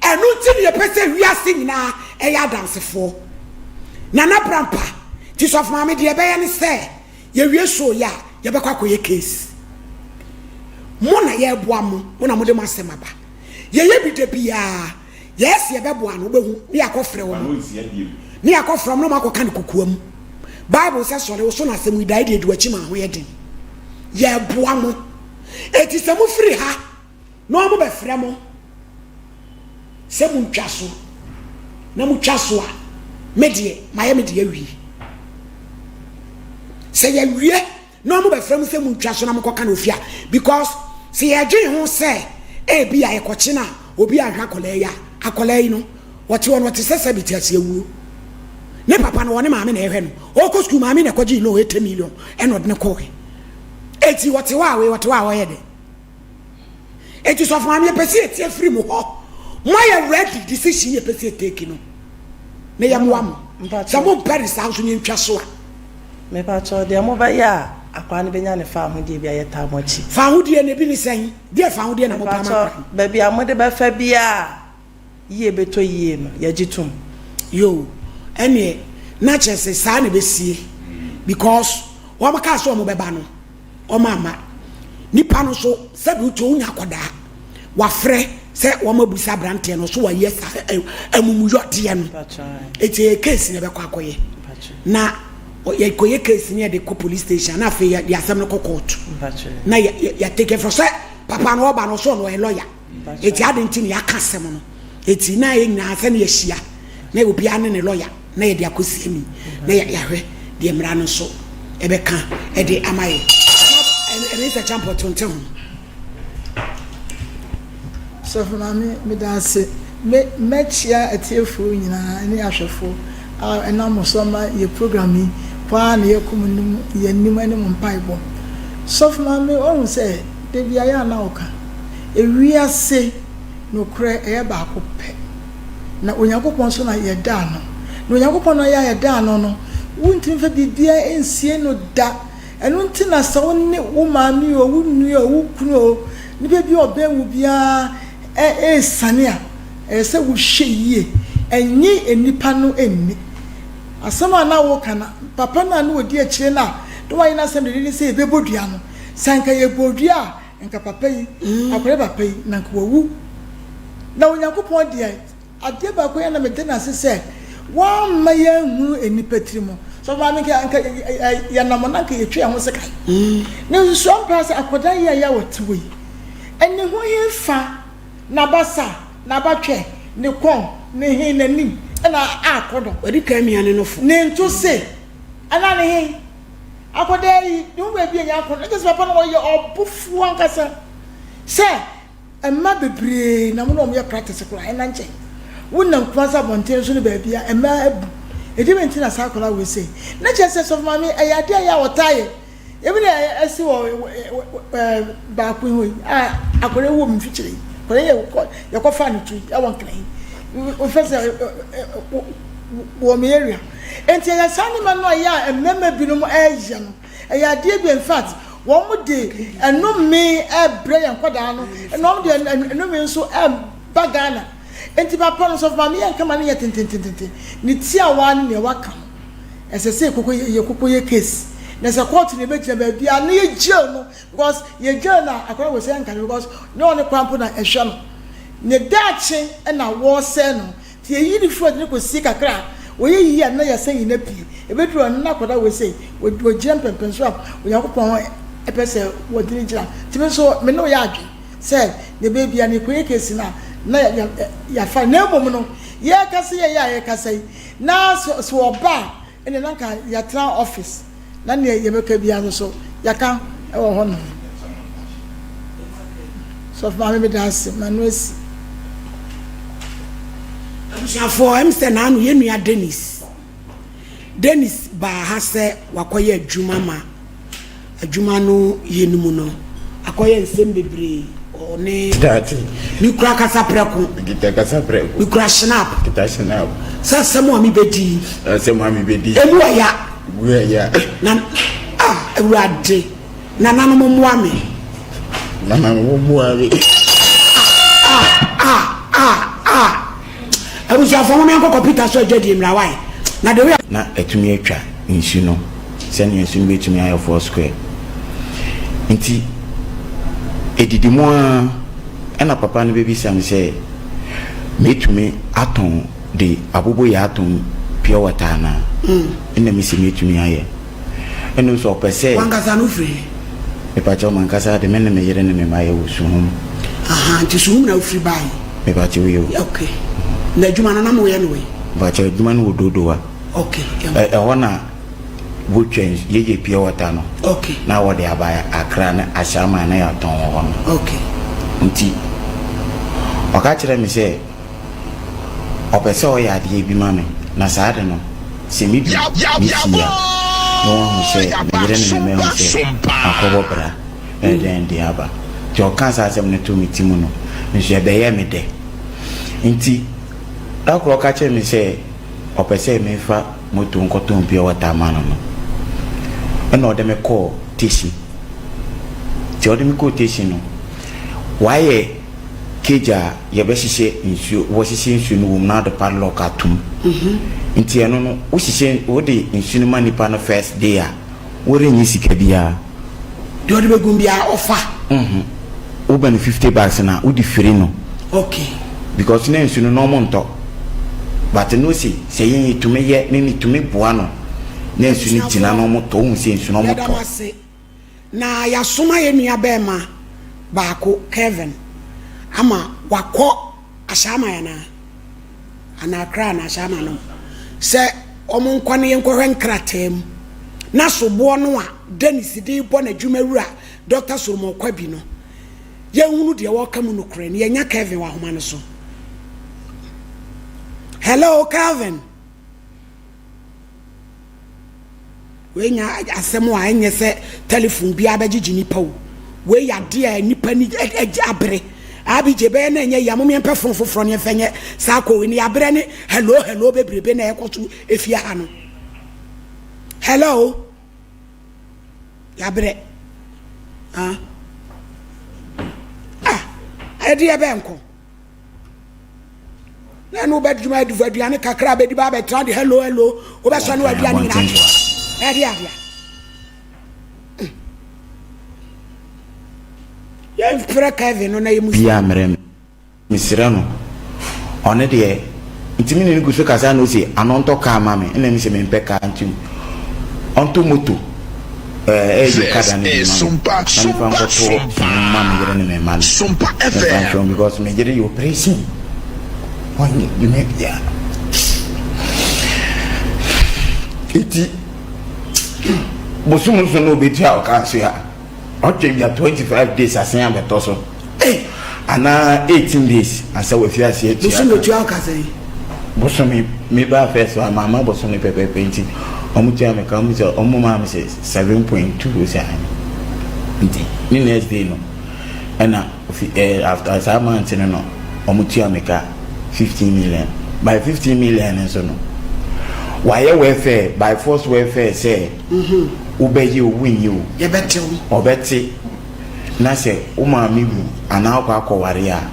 Ɛno nti na yɛpɛ sɛ wiase nyinaa ɛyɛ adansefoɔ. Nana Brampa, nti Sɔfo Maame deɛ ɛbɛyɛ ne sɛ yɛwie show yi a yɛbɛkɔ akɔyɛ case. Mo na yɛreboa mo, mo na mode mo asɛm aba. Yɛyɛ bi da biara. Yɛɛ se yɛbɛboa no, wobɛhu, ne yɛakɔfrɛ wɔn, ne yɛakɔfrɛ wɔn na wɔakɔka no kokoa mu. Bible sɛ sɔre, wo so na asɛm yi dae deɛ di w'akyi ma ho yɛ den. Yɛreboa mo. Enti sɛ mofiri ha na wɔn bɛfrɛ mo sɛ montwa so na motwa so a, me deɛ mayɛ me deɛ awie. Sɛ yɛwie na ɔmo bɛfrɛ mo sɛ montwa so na monkɔka no ofie a because sɛ yɛdwen ho sɛ ebi a yɛkɔkye no a obi anhwɛ akwadaa yi a akwadaa yi no ɔte hɔ no ɔte sɛ sɛbi te ase awuo ne papa no ɔne maame na ɛhwɛ no ɔkɔ sukuu maame na ɛkɔgye loan 80 million ɛna ɔde no kɔɔɛ eti ɔte hɔ a wei ɔte hɔ a ɔyɛ dɛ Eti sɔfo maame yɛpɛ sɛ yɛtie firi mo hɔ. Moayɛ ready decision yɛpɛ sɛ yɛtake no na yɛmmoa mo. Sɛ mompɛ ne saa nso ne yɛntwa so a. Mepakyɛw, deɛ mobɛyɛ a akwaa no bɛnya ne faahodie biara yɛtaa mo akyi. Faahodie no ebi ne sɛn? Deɛ faahodie na mopɛ ama Mepakyɛw, akwaa no? baabi a mode bɛfa biara a yie bɛtɔ yie no, yɛgye tom. Yoo, ɛneɛ na kyerɛ sɛ saa na ɛbɛsie because wɔn kaa sɛ wɔn bɛba no. wɔn amma. Nipa no nso sɛbi wotu wonya akɔdaa wafrɛ sɛ wɔn abusa aberanteɛ no so wɔyɛ saa amumuyɔdeɛ no eti yɛ case na ɛbɛkɔ akɔyɛ na yɛkɔyɛ case no yɛde kɔ police station na afei yɛde asɛm no kɔ court na yɛ yɛ take for sɛ papa no ɔba no so ɔno ɔyɛ lawyer. Eti adɛn nti na yɛaka asɛm no? Eti na yɛn nyinaa sɛ ne yɛahyia na obiara ne ne lɔya na yɛde akɔsi ani na yɛahwɛ deɛ mmara no nso ɛbɛka ɛde ama yɛ. Ɛne sɛ kyampɔ tonte ho. Sɔfo Maame, meda ase. Me mɛkyea atiefoɔ nyinaa ne ahwɛfoɔ a ɛnam mo so ama yɛ program yi kɔ ara na yɛkɔ mo anim yɛn anim ne mo mpaebɔ. Sɔfo Maame, woahu sɛ da biara yɛ a na woka. Ewiase nokorɛ ɛyɛ baako pɛ, na Onyankopɔn nso na yɛda ano. Na Onyankopɔn no a yɛda ano no, wontumi mfa biribiara nsie no da. Ɛno nti na sɛ wo ne wo maame o, wo nua o, wo kunu o, nipa bi a ɔbɛn wo biara resiane a, ɛyɛ sɛ wohwɛ yie. Ɛnnye nnipa no nni. Asɛm a na woka no, papa no a na ɔdi akyire no a na wayɛ n'asɛm denden sɛ yɛbɛbɔ dua no, sɛ anka yɛbɔɔ dua a, Nka papa yi, akwadaa papa yi, na nka wawu. Na Onyankopɔn deɛ, adeɛ baako yɛ na meda no ase sɛ, wamma yɛanhunu nnipa tiri mu. Sɛ maame nka nka yɛnam na nka yɛtwa yɛn ho sekan. Na nsusuo ampa sɛ akwadaa yi a yɛ a ɔte hɔ yi, ɛne ho he fa, n'abasa, n'abatwɛ, ne kɔn, ne he, n'anim, ɛna akɔ no. Wadi kan mia ne nofo. Ne ntose, ɛna ne he. Akwadaa yi, ne ho baabi a ɛnyɛ akɔnnɔ. Na kyerɛ sɛ papa no ɔyɛ ɔbofoɔ ankasa. Sɛ mmaa bebree na mo ne wɔn yɛ practice koraa, ɛna nkyɛn. Wonam Kumasi abɔnten so ne baabi a mmaa abu. Ɛdeɛ bɛn nti na saa akwadaa wei sei? Na kyerɛ sɛ sɔfo maame ɛyɛ adeɛ a ɛyɛ a ɔtaa yɛ. Ebi na ɛsi wɔ baako yi hɔ yi a akwadaa yi wɔ mu mfikyire yi. Akwadaa yi yɛkɔ yɛkɔfa no to yi ɛwɔ Nkran yi. Wofɛ sɛ. wɔ me area. Enti ɛyɛ saa nneɛma no a ɛyɛ a mmarima binom ɛyɛ no, ɛyɛ adeɛ bi a in fact wɔn de ɛnome ɛbrɛ yɛn nkwadaa no, ɛna wɔn de ɛnome nso ɛba Ghana. Enti papa no, sɔfo maame yɛ nkama no yɛ tentententen, ne tiawa ne nea waka no, ɛsɛ sɛ yɛkɔkɔ yɛkɔkɔ yɛ case. Na sɛ court na ɛbɛgyina baabi a na yɛ jail no because yɛ jail no a akwadaa wɔ sɛ yɛnka no because nyɛ ɔne koraa mpo na ɛhwɛ no. Ne daakye na wɔresɛe no. Nti yɛyi no firi hɔ de no kɔsie kakra a, wɔyɛ yie a na yɛasan yi no apue. Ɛbɛduru hɔ no na akwadaa wei sei, wagyina mpɛnpɛnsoɔ a Onyankopɔn pɛ sɛ wɔde no gyina. Nti me nso me ne wo yɛ adwene sɛ deɛ ɛbɛyɛ biara no yɛkɔyɛ case no a na yɛafa no. Na mmom no yɛrekasa yi a yɛ a yɛrekasa yi na sɛ ɔba a Ɛnneɛ na anka yɛatena office na neɛ yɛbɛka biara nso so yɛaka wɔ hɔ nom. Sɔfo maame meda ase, m'ano asi. Abusuafoɔ, ɛm sɛ naano yɛn nua Dennis, Dennis baa ha sɛ wakɔyɛ adwuma ma adwuma no yɛ no mu no akɔyɛ nsɛm bebree ɔne. Daakye. Mekura kasaprɛko. Mekita kasaprɛko. Mekura schnapp. Kita schnapp. Sɛ asɛm a mebɛdi yi. Asɛm a mebɛdi. Emu ɔya. Emu ɔya. Na ah Awurade nananom mmoa me. Nananom mmoa me. Ah ah ah ah. Abusuafoɔ mom yɛnkɔ kɔ Peter so adwadie mmra wai na the way a. Na atumi atwa nsu no sɛnea nsu no bɛtumi ayɛ four square. Nti ɛdidi mu ara ɛna papa no bɛbisa me sɛ mɛtumi atɔn de aboboyaa atɔn pure water anaa? Ɛna mese mɛtumi ayɛ. Ɛno nso ɔpɛ sɛ. Wankasa no wofiri he? Mepakyɛw mankasa de me ne me yere ne me mma yɛwɔ Suhum. Ahaa nti Suhum na wofiri bae? Mepakyɛw yoo. Ok na adwuma no na moyɛ no wei? Mepakyɛw adwuma no wɔ Dodowa. Ok yɛnkɔ. Ɛhɔ na wotwa nsu yɛyɛ pure water no. Ok. Na wɔde aba Accra ne Ashaiman na yɛatɔn wɔ hɔ no. Ok. Nti ɔka kyerɛɛ me sɛ. Ɔpɛ sɛ ɔyɛ adeɛ bi ma me, na saa ade no, sɛ medu me fie a, na wahu sɛ, me yere ne me mma ahu sɛ makɔbɔ bra na ɛdɛn de aba. Nti ɔkaa saa asɛm no too me ti mu no, me nso ɛbɛyɛɛ me dɛ. Nti da koro ɔka kyerɛɛ me sɛ ɔpɛ sɛ memfa moto nkɔtɔn pure water ma no no, ɛna ɔde me kɔɔ Teshie. Nti ɔde me kɔɔ Teshie no, wayɛ cage a yɛbɛhyehyɛ nsuo, wɔhyehyɛ nsuo no wɔ mu na wode padlock atom. Nti ɛno no, wohyehyɛ, wode nsuo no ma nipa no first day a, worennye sika biara. Deɛ ɔde bɛgu mu biara ɔfa. Wobɛ no 50 bags no a, wode firi no. Okay. Because na nsuo no na ɔmo ntɔ. But na ose sɛ yɛn yɛtumi yɛ, me metumi boa no na nsuo no gyina na ɔmo tɔ, wohu sɛ nsuo no ɔmo Yɛda mo tɔ. ase. Na yɛasoma yɛn nuabarima baako, Kevin, ama wakɔ Ashaiman anaa? Anaa Accra anaa Ashaiman no, sɛ wɔnkɔ na yɛnkɔhwɛ nkrataa mu na soboɔ no a Dennis de rebɔ n'adwumawura Dɔkta Solomon Kwabi no, yɛnhunu deɛ wɔreka mu nokorɛ na yɛanya Kevin wɔ ahoma no so. Hello, Kelvin. Wei nyɛ asɛm a ɛnyɛ sɛ telefon biara bɛgyegye nipa o. Wei yɛ adeɛ a nipa ni agye abere. Abigye bɛyɛ na ɛnyɛ yia mom yɛmpɛ fon foforɔ ne yɛmfa nyɛ saa kɔ wei no yɛabrɛ ne hello hello bebrebe na ɛkɔ so efie ha no. Hello yɛabrɛ. Ah ah ɛdeɛ bɛnkɔ. Na ɛno wobɛdwuma adufo aduane kakra bɛdi ba abɛtena de hello hello wobɛsɔ ne waduane nyinaa ate ɛde adea yɛmfrɛ Kevin no na yɛmu bia mmerɛ me mesrɛ no ɔno deɛ nti me ne no gu so kasa na ɔse ano ntɔ kaa ma me ɛna me sɛ mempɛ kaa nti ɔntɔ moto ɛɛ ɛyɛ okada no bi ma me na mefa nkɔto ma me yere ne me mma no mefa nhwɛ wɔn because me yere yɛ operation wɔnyɛ dwuma biara eti bosom nso na obetua ɔka nso a. Ɔtwe bia 25 days asen abɛtɔ so anaa 18 days ansa wafi ase atua. Bosome otua wo ka sɛn? Bosome me baa first wa mama bosome pɛpɛpɛ nti ɔmo tua me ka ɔmo sɛ ɔmo maa me sɛ 7.2 sɛ nti ne next day no ɛna ofi ɛɛ after saa month no no ɔmo tua me ka 15 million by 15 million nso no. Wayɛ welfare by force welfare sɛ wobɛyɛ o wonyɛ o. Yɛbɛte wo. Ɔbɛte na sɛ wo maame wu anaa wokɔ akɔware a,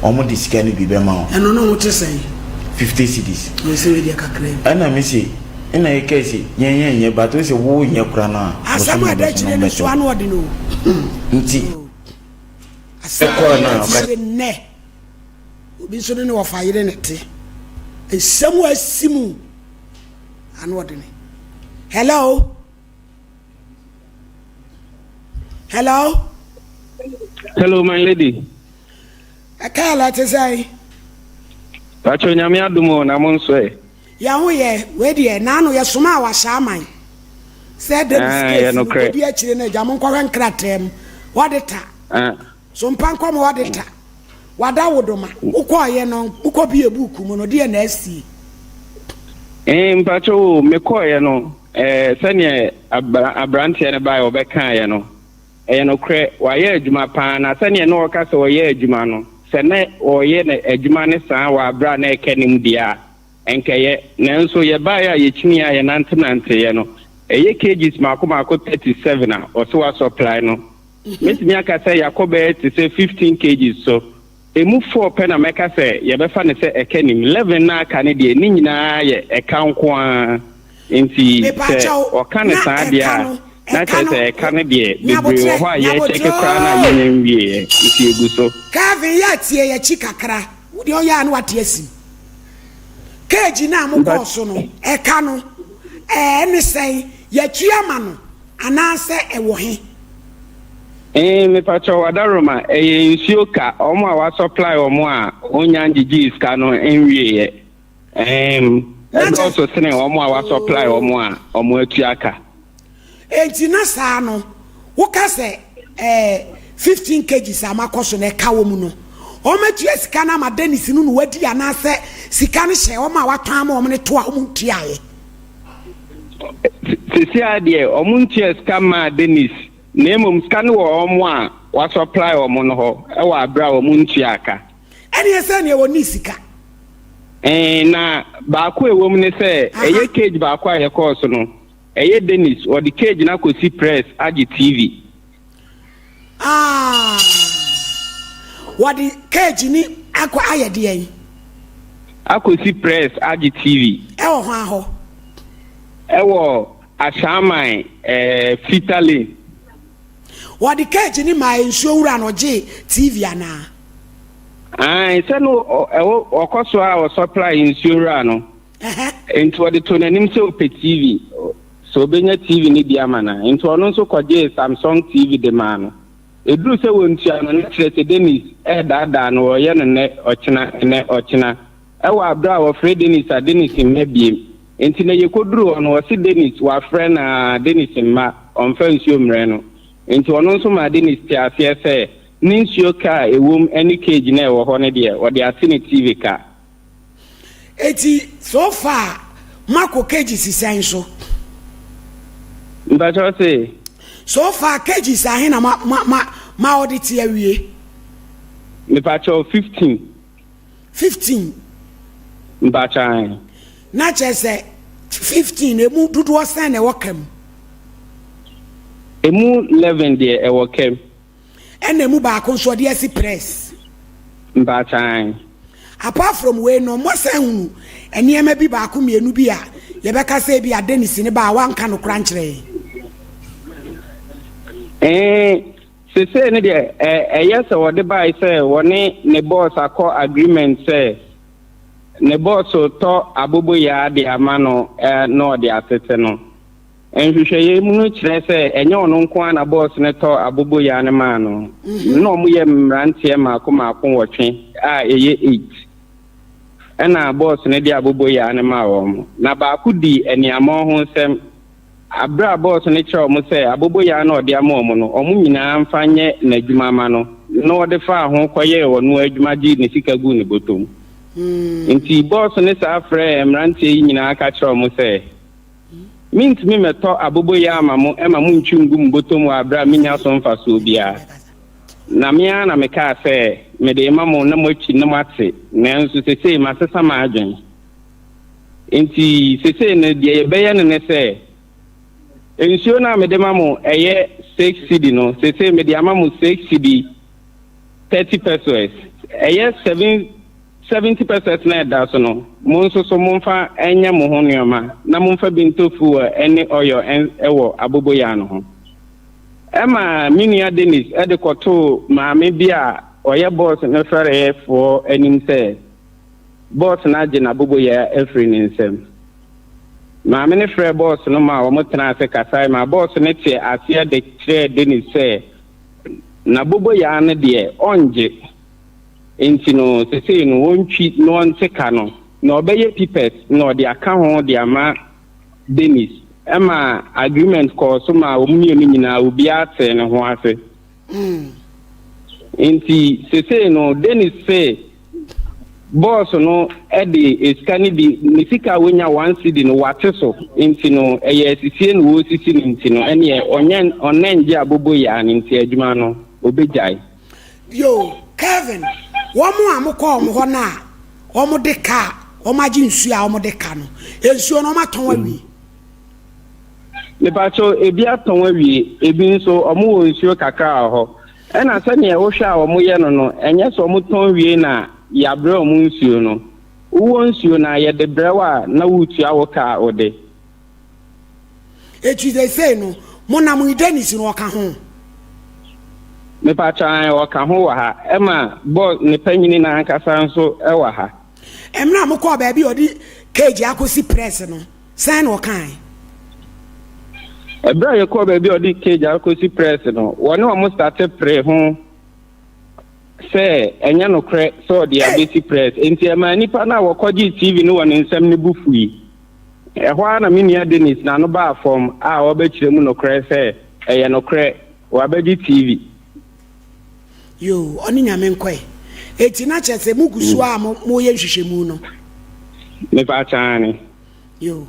wɔn de sika no bi bɛma wo. Ɛno no ho te sɛn? 50 cedis. Ɔsɛ wei deɛ kakra bi. Ɛna me se ɛna yɛkae se yɛn yɛn nyɛ but wo se wo nyɛ kora no a. Asɛm a ɛda akyire no so ano ɔden o. Nti. Asɛm a ɛda akyire nnɛ. Obi nso ne ne wɔfa yere na ɛte. Nsɛm a asi mu ano ɔdene. Hello. Hello. Hello, my lady. Ɛka ala te sɛn? Pacho nyame adom o na mo nso ɛ. Yɛn ho yɛ wei deɛ naano yɛ soma a wahyɛ aman sɛ Davis case no kɔdi akyire no agya mo nkɔhwɛ nkrataa mu wɔde ta so mpa nkɔm wɔde ta. Wada wo do ma wokɔɔeɛ no wokɔ bie buuku mu no deɛ na asie? Ee mpakyɛw o mekɔɔeɛ no ɛɛ sɛdeɛ abra abranteɛ no baeɛ ɔbɛkaeɛ no ɛyɛ nokorɛ wayɛ adwuma paa na sɛdeɛ na ɔka sɛ ɔyɛ adwuma no sɛ na ɔyɛ na adwuma no saa wɔ aberɛ a na ɛka nim deɛ a ɛnkɛyɛ nanso yɛbaeɛ a yɛkyiniiɛ a yɛnantenanteeɛ no ɛyɛ kgs mako mako 37 a ɔse wasɔplae no Mɛtumi aka sɛ yɛakɔ bɛyɛ te sɛ 15 kgs so. Ɛmu four pɛ na mɛka sɛ yɛbɛfa no sɛ ɛka nim. 11 no a aka no deɛ, ne nyinaa yɛ ɛka nko ara. Enti sɛ Mepakyɛw, wɔka no na saa deɛ ɛka a, no, na ɛka kyerɛ no, sɛ ɛka no deɛ, bebree Nyabotrɛ, wɔ hɔ a yɛrekyɛke Nyabotrɛ koraa no a oo! yɛnnya nwieeɛ. Nti ɛgu so. Kelvin yɛ tie yɛkyi kakra, wo deɛ ɔyɛ a na wate asim. Cage no a Mpa mokɔɔ so no, ɛka no, ɛɛ ne sɛn? Yɛatua ama no? Anaasɛ ɛwɔ he? Ee mepakyɛw Adaroma ɛyɛ nsuo ka wɔn a wa supply wɔn a wɔnnya ngyegyee sika no nwieɛ ɛɛm Na kyɛ ɛdɔɔso sene wɔn a wa supply oo. wɔn a wɔn atua ka. Enti na saa no woka sɛ ɛɛ 15 kgs a makɔ so na ɛka wɔ mu no wɔn atua sika no ama Dennis no na wadi anaasɛ sika no hyɛ wɔn a watɔn ama wɔn no to a wɔn ntuaeɛ? Seesei ara deɛ, wɔntuaa sika mmaa Dennis, na mmom sika no wɔ wɔn a wɔasɔplae wɔn no hɔ wɔ aberɛ a wɔntuaa ka. Ɛneɛ sɛ neɛ wɔnni sika. Ɛɛ, na baako a ɛwɔ mu ne sɛ, ɛyɛ cage baako a yɛkɔɔ so no, ɛyɛ Dennis, wɔde cage no akɔsi press agye TV. Ah, wɔde cage ni akɔ ayɛ deɛn? Akɔsi press agye TV. Ɛwɔ hwan hɔ? Ɛwɔ Ashaiman eh, Fita Lane. Wɔde cage ni maa nsuo wura na ɔgyee TV anaa? Ae, sɛ no ɛwɔ ɔkɔ so a ɔsɔplae nsuo wura no. Nti wɔde too n'anim sɛ ɔpɛ TV. Sɛ ɔbɛnya TV no bi ama no a. Enti ɔno nso kɔgyee Samsung TV de maa no. Ɛduruu sɛ wɔntua no, na kyerɛ sɛ Dennis redaadaa no, ɔreyɛ no nnɛ, ɔkyena, nnɛ, ɔkyena. Ɛwɔ aberɛ a wɔfrɛ Dennis a, Dennis mma biem. Enti na yɛkɔduruu hɔ no, ɔse Dennis, wafrɛ no ara, Dennis mma, ɔmfa nsuo mmrɛ no. Enti ɔno nso maa Dennis tee aseɛ sɛ, ne nsuo ka a ɛwom ne cage no a ɛwɔ hɔ no deɛ, ɔde ate ne TV ka. Eti so far moakɔ cages sɛn so? Mpakyɛw se? So far cages ahe na ma ma ma ma audit awie? Mepakyɛw 15. 15. Mpakyɛw ahe? Na kyerɛ sɛ 15 emu dodoɔ sɛn na ɛwɔ ka mu? Emu 11 deɛ ɛwɔ kam. Ɛna emu baako nso ɔde asi press. Mpaakyan. Apart from wei no, moasan hunu nneɛma bi baako mmienu bi a yɛbɛka sɛ ebi a Dennis ne ba a wanka nokora nkyerɛ yɛn? Ee, sesei no deɛ ɛyɛ sɛ wɔde bae sɛ wɔne ne boss akɔ agreement sɛ ne boss tɔ aboboyaa de ama no na ɔde atete no. Nhwehwɛeɛ mu no kyerɛ sɛ ɛnyɛ ɔno nko ara na bɔs no tɔ aboboyaa no maa no. Na wɔyɛ mmeranteɛ mmaako mmaako nwɔtwe a ɛyɛ eight ɛna bɔs no de aboboyaa no maa wɔn. Na baako dii aniammɔn ho nsɛm berɛ a bɔs no kyerɛɛ wɔn sɛ aboboyaa no a ɔde ama wɔn no, wɔn nyinaa mfa nyɛ n'adwuma mma no, na ɔde faa ho kɔyɛɛ ɔno adwuma gyee ne sika guu ne bɔtɔ mu. Nti bɔs no saa frɛɛ mmeranteɛ yi nyinaa ka kyerɛɛ wɔn sɛ, Mintumi mmɛtɔ aboboyaa mma mo mma muntwiw ngu mo bɔtɔ mu wɔ bere a minnya so mfasoɔ biara. Na me ara na mekaa sɛ mede rema mo na moatwi na moate, nanso seesei masesa m'adwene. Nti sesei no deɛ yɛbɛyɛ no ne sɛ, nsuo no a mede ma mo ɛyɛ 6 cedi no, sesei mede ama mo 6 cedi 30 pesewas. Ɛyɛ 7 70 pesewas no a ɛda so no, mo nso so momfa nyɛ mo ho nneɛma na momfa bi ntɔ fuel ne oil wɔ aboboyaa no ho. Ɛma me nua Dennis de kɔtoo maame bi a ɔyɛ bɔs no fɛreefoɔ anim sɛ bɔs no agye n'aboboyaa afiri ne nsam. Maame no frɛɛ bɔs no maa wɔtenaa ase kasae maa bɔs no tee aseɛ de kyerɛɛ Dennis sɛ n'aboboyaa no deɛ ɔngye nti no sesei no ɔntwi na ɔnte ka no na ɔbɛyɛ pipɛs na ɔde aka ho de ama Dennis. Ɛma agreement kɔɔ so maa wɔn mmienu nyinaa obiara tee ne ho ase. Nti sesei no Dennis se bɔɔso no de sika no bi, ne sika a wonya one cedi no wate so nti no ɛyɛ asisie na wɔresisi no nti no ɛneɛ ɔnyɛ ɔnnɛ ngye aboboyaa no nti adwuma no ɔbɛgyae. Yoo Kelvin wɔn a mokɔ wɔn hɔ no a wɔn de ka a wɔn agye nsuo a wɔn de ka no nsuo no wɔn atɔn awie. Mepakyɛw ebi atɔn awie ebi nso wɔn wɔ nsuo kakra wɔ hɔ ɛna sɛdeɛ wohwɛ a wɔn yɛ no no ɛnyɛ sɛ wɔn tɔn wie na yabrɛ wɔn nsuo no wowɔ nsuo no a yɛde brɛ wo a na woretua wo ka a wode. Eti seisei no mo nam yi Dennis no ɔka ho? Mepakyɛw ae ɔka ho wɔ ha ɛma bɔ ne panyini no ankasa nso wɔ ha. Mmerɛ a mokɔɔ baabi a ɔde cage akɔsi press no sɛn na ɔkae? Ɛberɛ a yɛkɔɔ baabi a ɔde cage akɔsi press no wɔne wɔn starte pere ho sɛ ɛnyɛ nokorɛ sɛ ɔde abɛsi press enti ɛmaa nnipa no a wɔkɔgyee TV no wɔ ne nsam no bo fui. Ɛhɔ ara na me nua Dennis n'ano baa fam a ɔrebɛkyerɛ mu nokorɛ sɛ ɛyɛ nokorɛ, wabɛgye TV. Yoo, ɔne Nyame nkɔe. Enti na kyerɛ sɛ mo gu so a mo moyɛ nhwehwɛmu no? Mepaakyɛ aane. Yoo,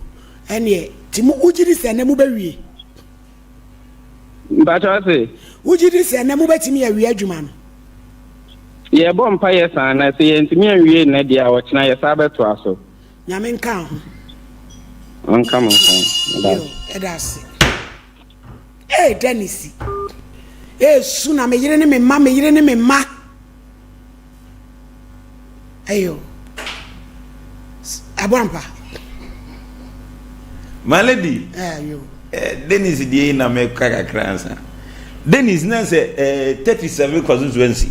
ɛneɛ, nti mo wogye di sɛ ɛnɛ mobɛwie? Mpakyɛ ɔse? Wogye di sɛ ɛnɛ mobɛtumi awie adwuma no? Yɛrebɔ mpaeɛ saa na sɛ yɛntumi anwie nnɛ deɛ a ɔkyena yɛsan bɛtoa so. Nyame nka ho. Ɔnka mo ho. Yo, ɛda ase. Ee, Dennis. Ee, su na me yere ne me mma, me yere ne me mma. Ayo. Aboampa. My lady. Ayo. Eh, Dennis deɛ yi na mɛka kakra ansa. Dennis na sɛ eh, 37 constituency.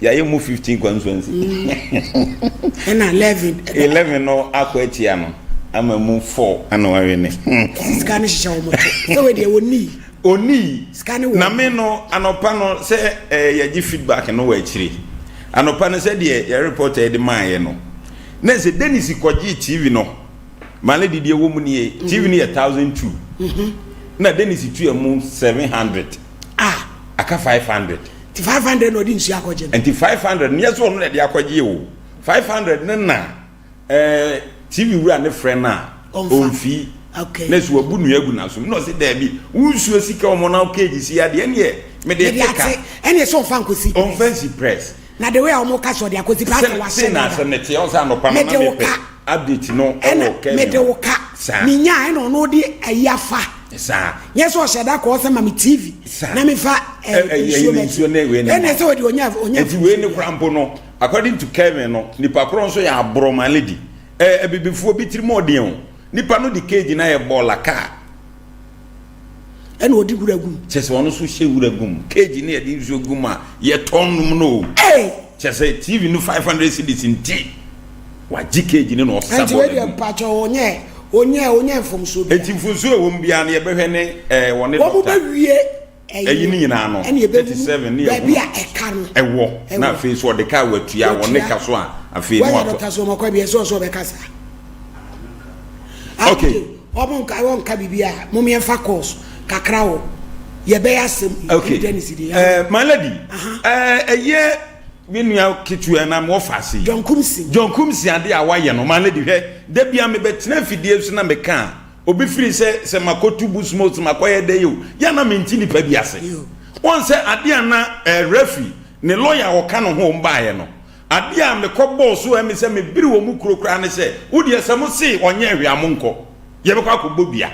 Yɛayɛ mu 15 constituency. Ɛna 11. 11 no akɔ atia no ama mu 4 ana wawe ne. Sika no hyehyɛ wɔn to. Sɛ wei deɛ wɔnii. Onii. Sika no wɔ. Na me no anɔpa no sɛ eh, yɛgye feedback no wɔ akyire. Anɔpa no sɛ deɛ yɛ reporter de maayɛ no. Na sɛ Dennis kɔgyee TV no. My lady deɛ wɔ mu nie. TV no yɛ 1002. Na Dennis tua mu 700. Ah. Aka 500. Nti 500 na ɔde nsuo akɔgye no. Nti 500 no yɛ sɛ ɔno na ɛde akɔgye o. 500 no na ɛɛ TV wura ne frɛ no a ɔmfi. Okay. Na sɛ wabu nua agu n'asom na ɔse daabi wo nsuo sika ɔmɔ na keegi si adeɛ ɛneɛ mede te ka. Ɛneɛ sɛ ɔmfa nkɔsi press. Ɔmfa nsi press. Na the way a wɔn ka sɛ ɔde akɔsi press asɛ wahyɛ dada. Sɛ na asɛm ne te ɔsɛ anɔpa no na mepɛ update no ɛwɔ Kevin. Mede wo ka. Menya ɛna ɔno de ayi afa. Saa. Nyɛ sɛ ɔhyɛ da kɔɔ sɛ ma me TV. Saa. Na mefa nsuo nsuo ne wei ne. Ɛna sɛ ɔde onya onya. Nti wei ne kora mpo no according to Kevin no nipa korɔ nso yɛ aborɔ ma lady. Ɛɛ abibifoɔ bi tirim ɔden o. Nipa no de cage na yɛ bɔɔla kaa. Ɛna ɔde wura gum. Kyɛ sɛ ɔno nso hyɛ wura gum. Cage ne yɛde nsuo gum a yɛtɔn nom no o. Kyɛ sɛ TV no 500 cedis nti wagye cage no na ɔsesa Ɛnti wei bɔɔla deɛ gum. mpakyɛ ɔnyɛ ɔnyɛ ɔnyɛ mfomsoɔ biara. Nti mfomsoɔ a ɛwɔ mu biara no yɛbɛhwɛ ne ɛɛ wɔne Wɔn doctor. bɛwie Ɛyi ne nyinaa no ɛna yɛbɛhunu 37 ne baabi yɛhunu a ɛka no ɛwɔ na ɛwɔ. afei so ɔde ka a watua wɔne Watua. ka so a afei na Wɔyɛ watɔ. doctor so wɔn akɔ bi ɛsɛ ɔsɛ ɔbɛka saa. Okay. Wɔn nka wɔn nka biribi a mo yɛn fa course kakra wɔ yɛbɛyɛ asɛm yi. Okay. Dennis de. Uh, my lady. Ɛyɛ me nua ketewa na mo fa ase. John Kumsi. John Kumsi ade a wayɛ no my lady hwɛ da bia mebɛtena afidie so na meka a obi firi sɛ sɛ makɔtu busmos makɔyɛ dɛ yi o yɛ na mente nipa bi ase. Wɔn sɛ ade a na eh, referee ne lawyer a ɔka ne ho baeɛ no. Adeɛ a mekɔ bɔɔ so a ɛme sɛ mebere wɔn mu kuro koraa ne sɛ, wo deɛ sɛ mo se ɔnyɛɛ hwee a monkɔ. Yɛbɛkɔ akɔbɔ dua.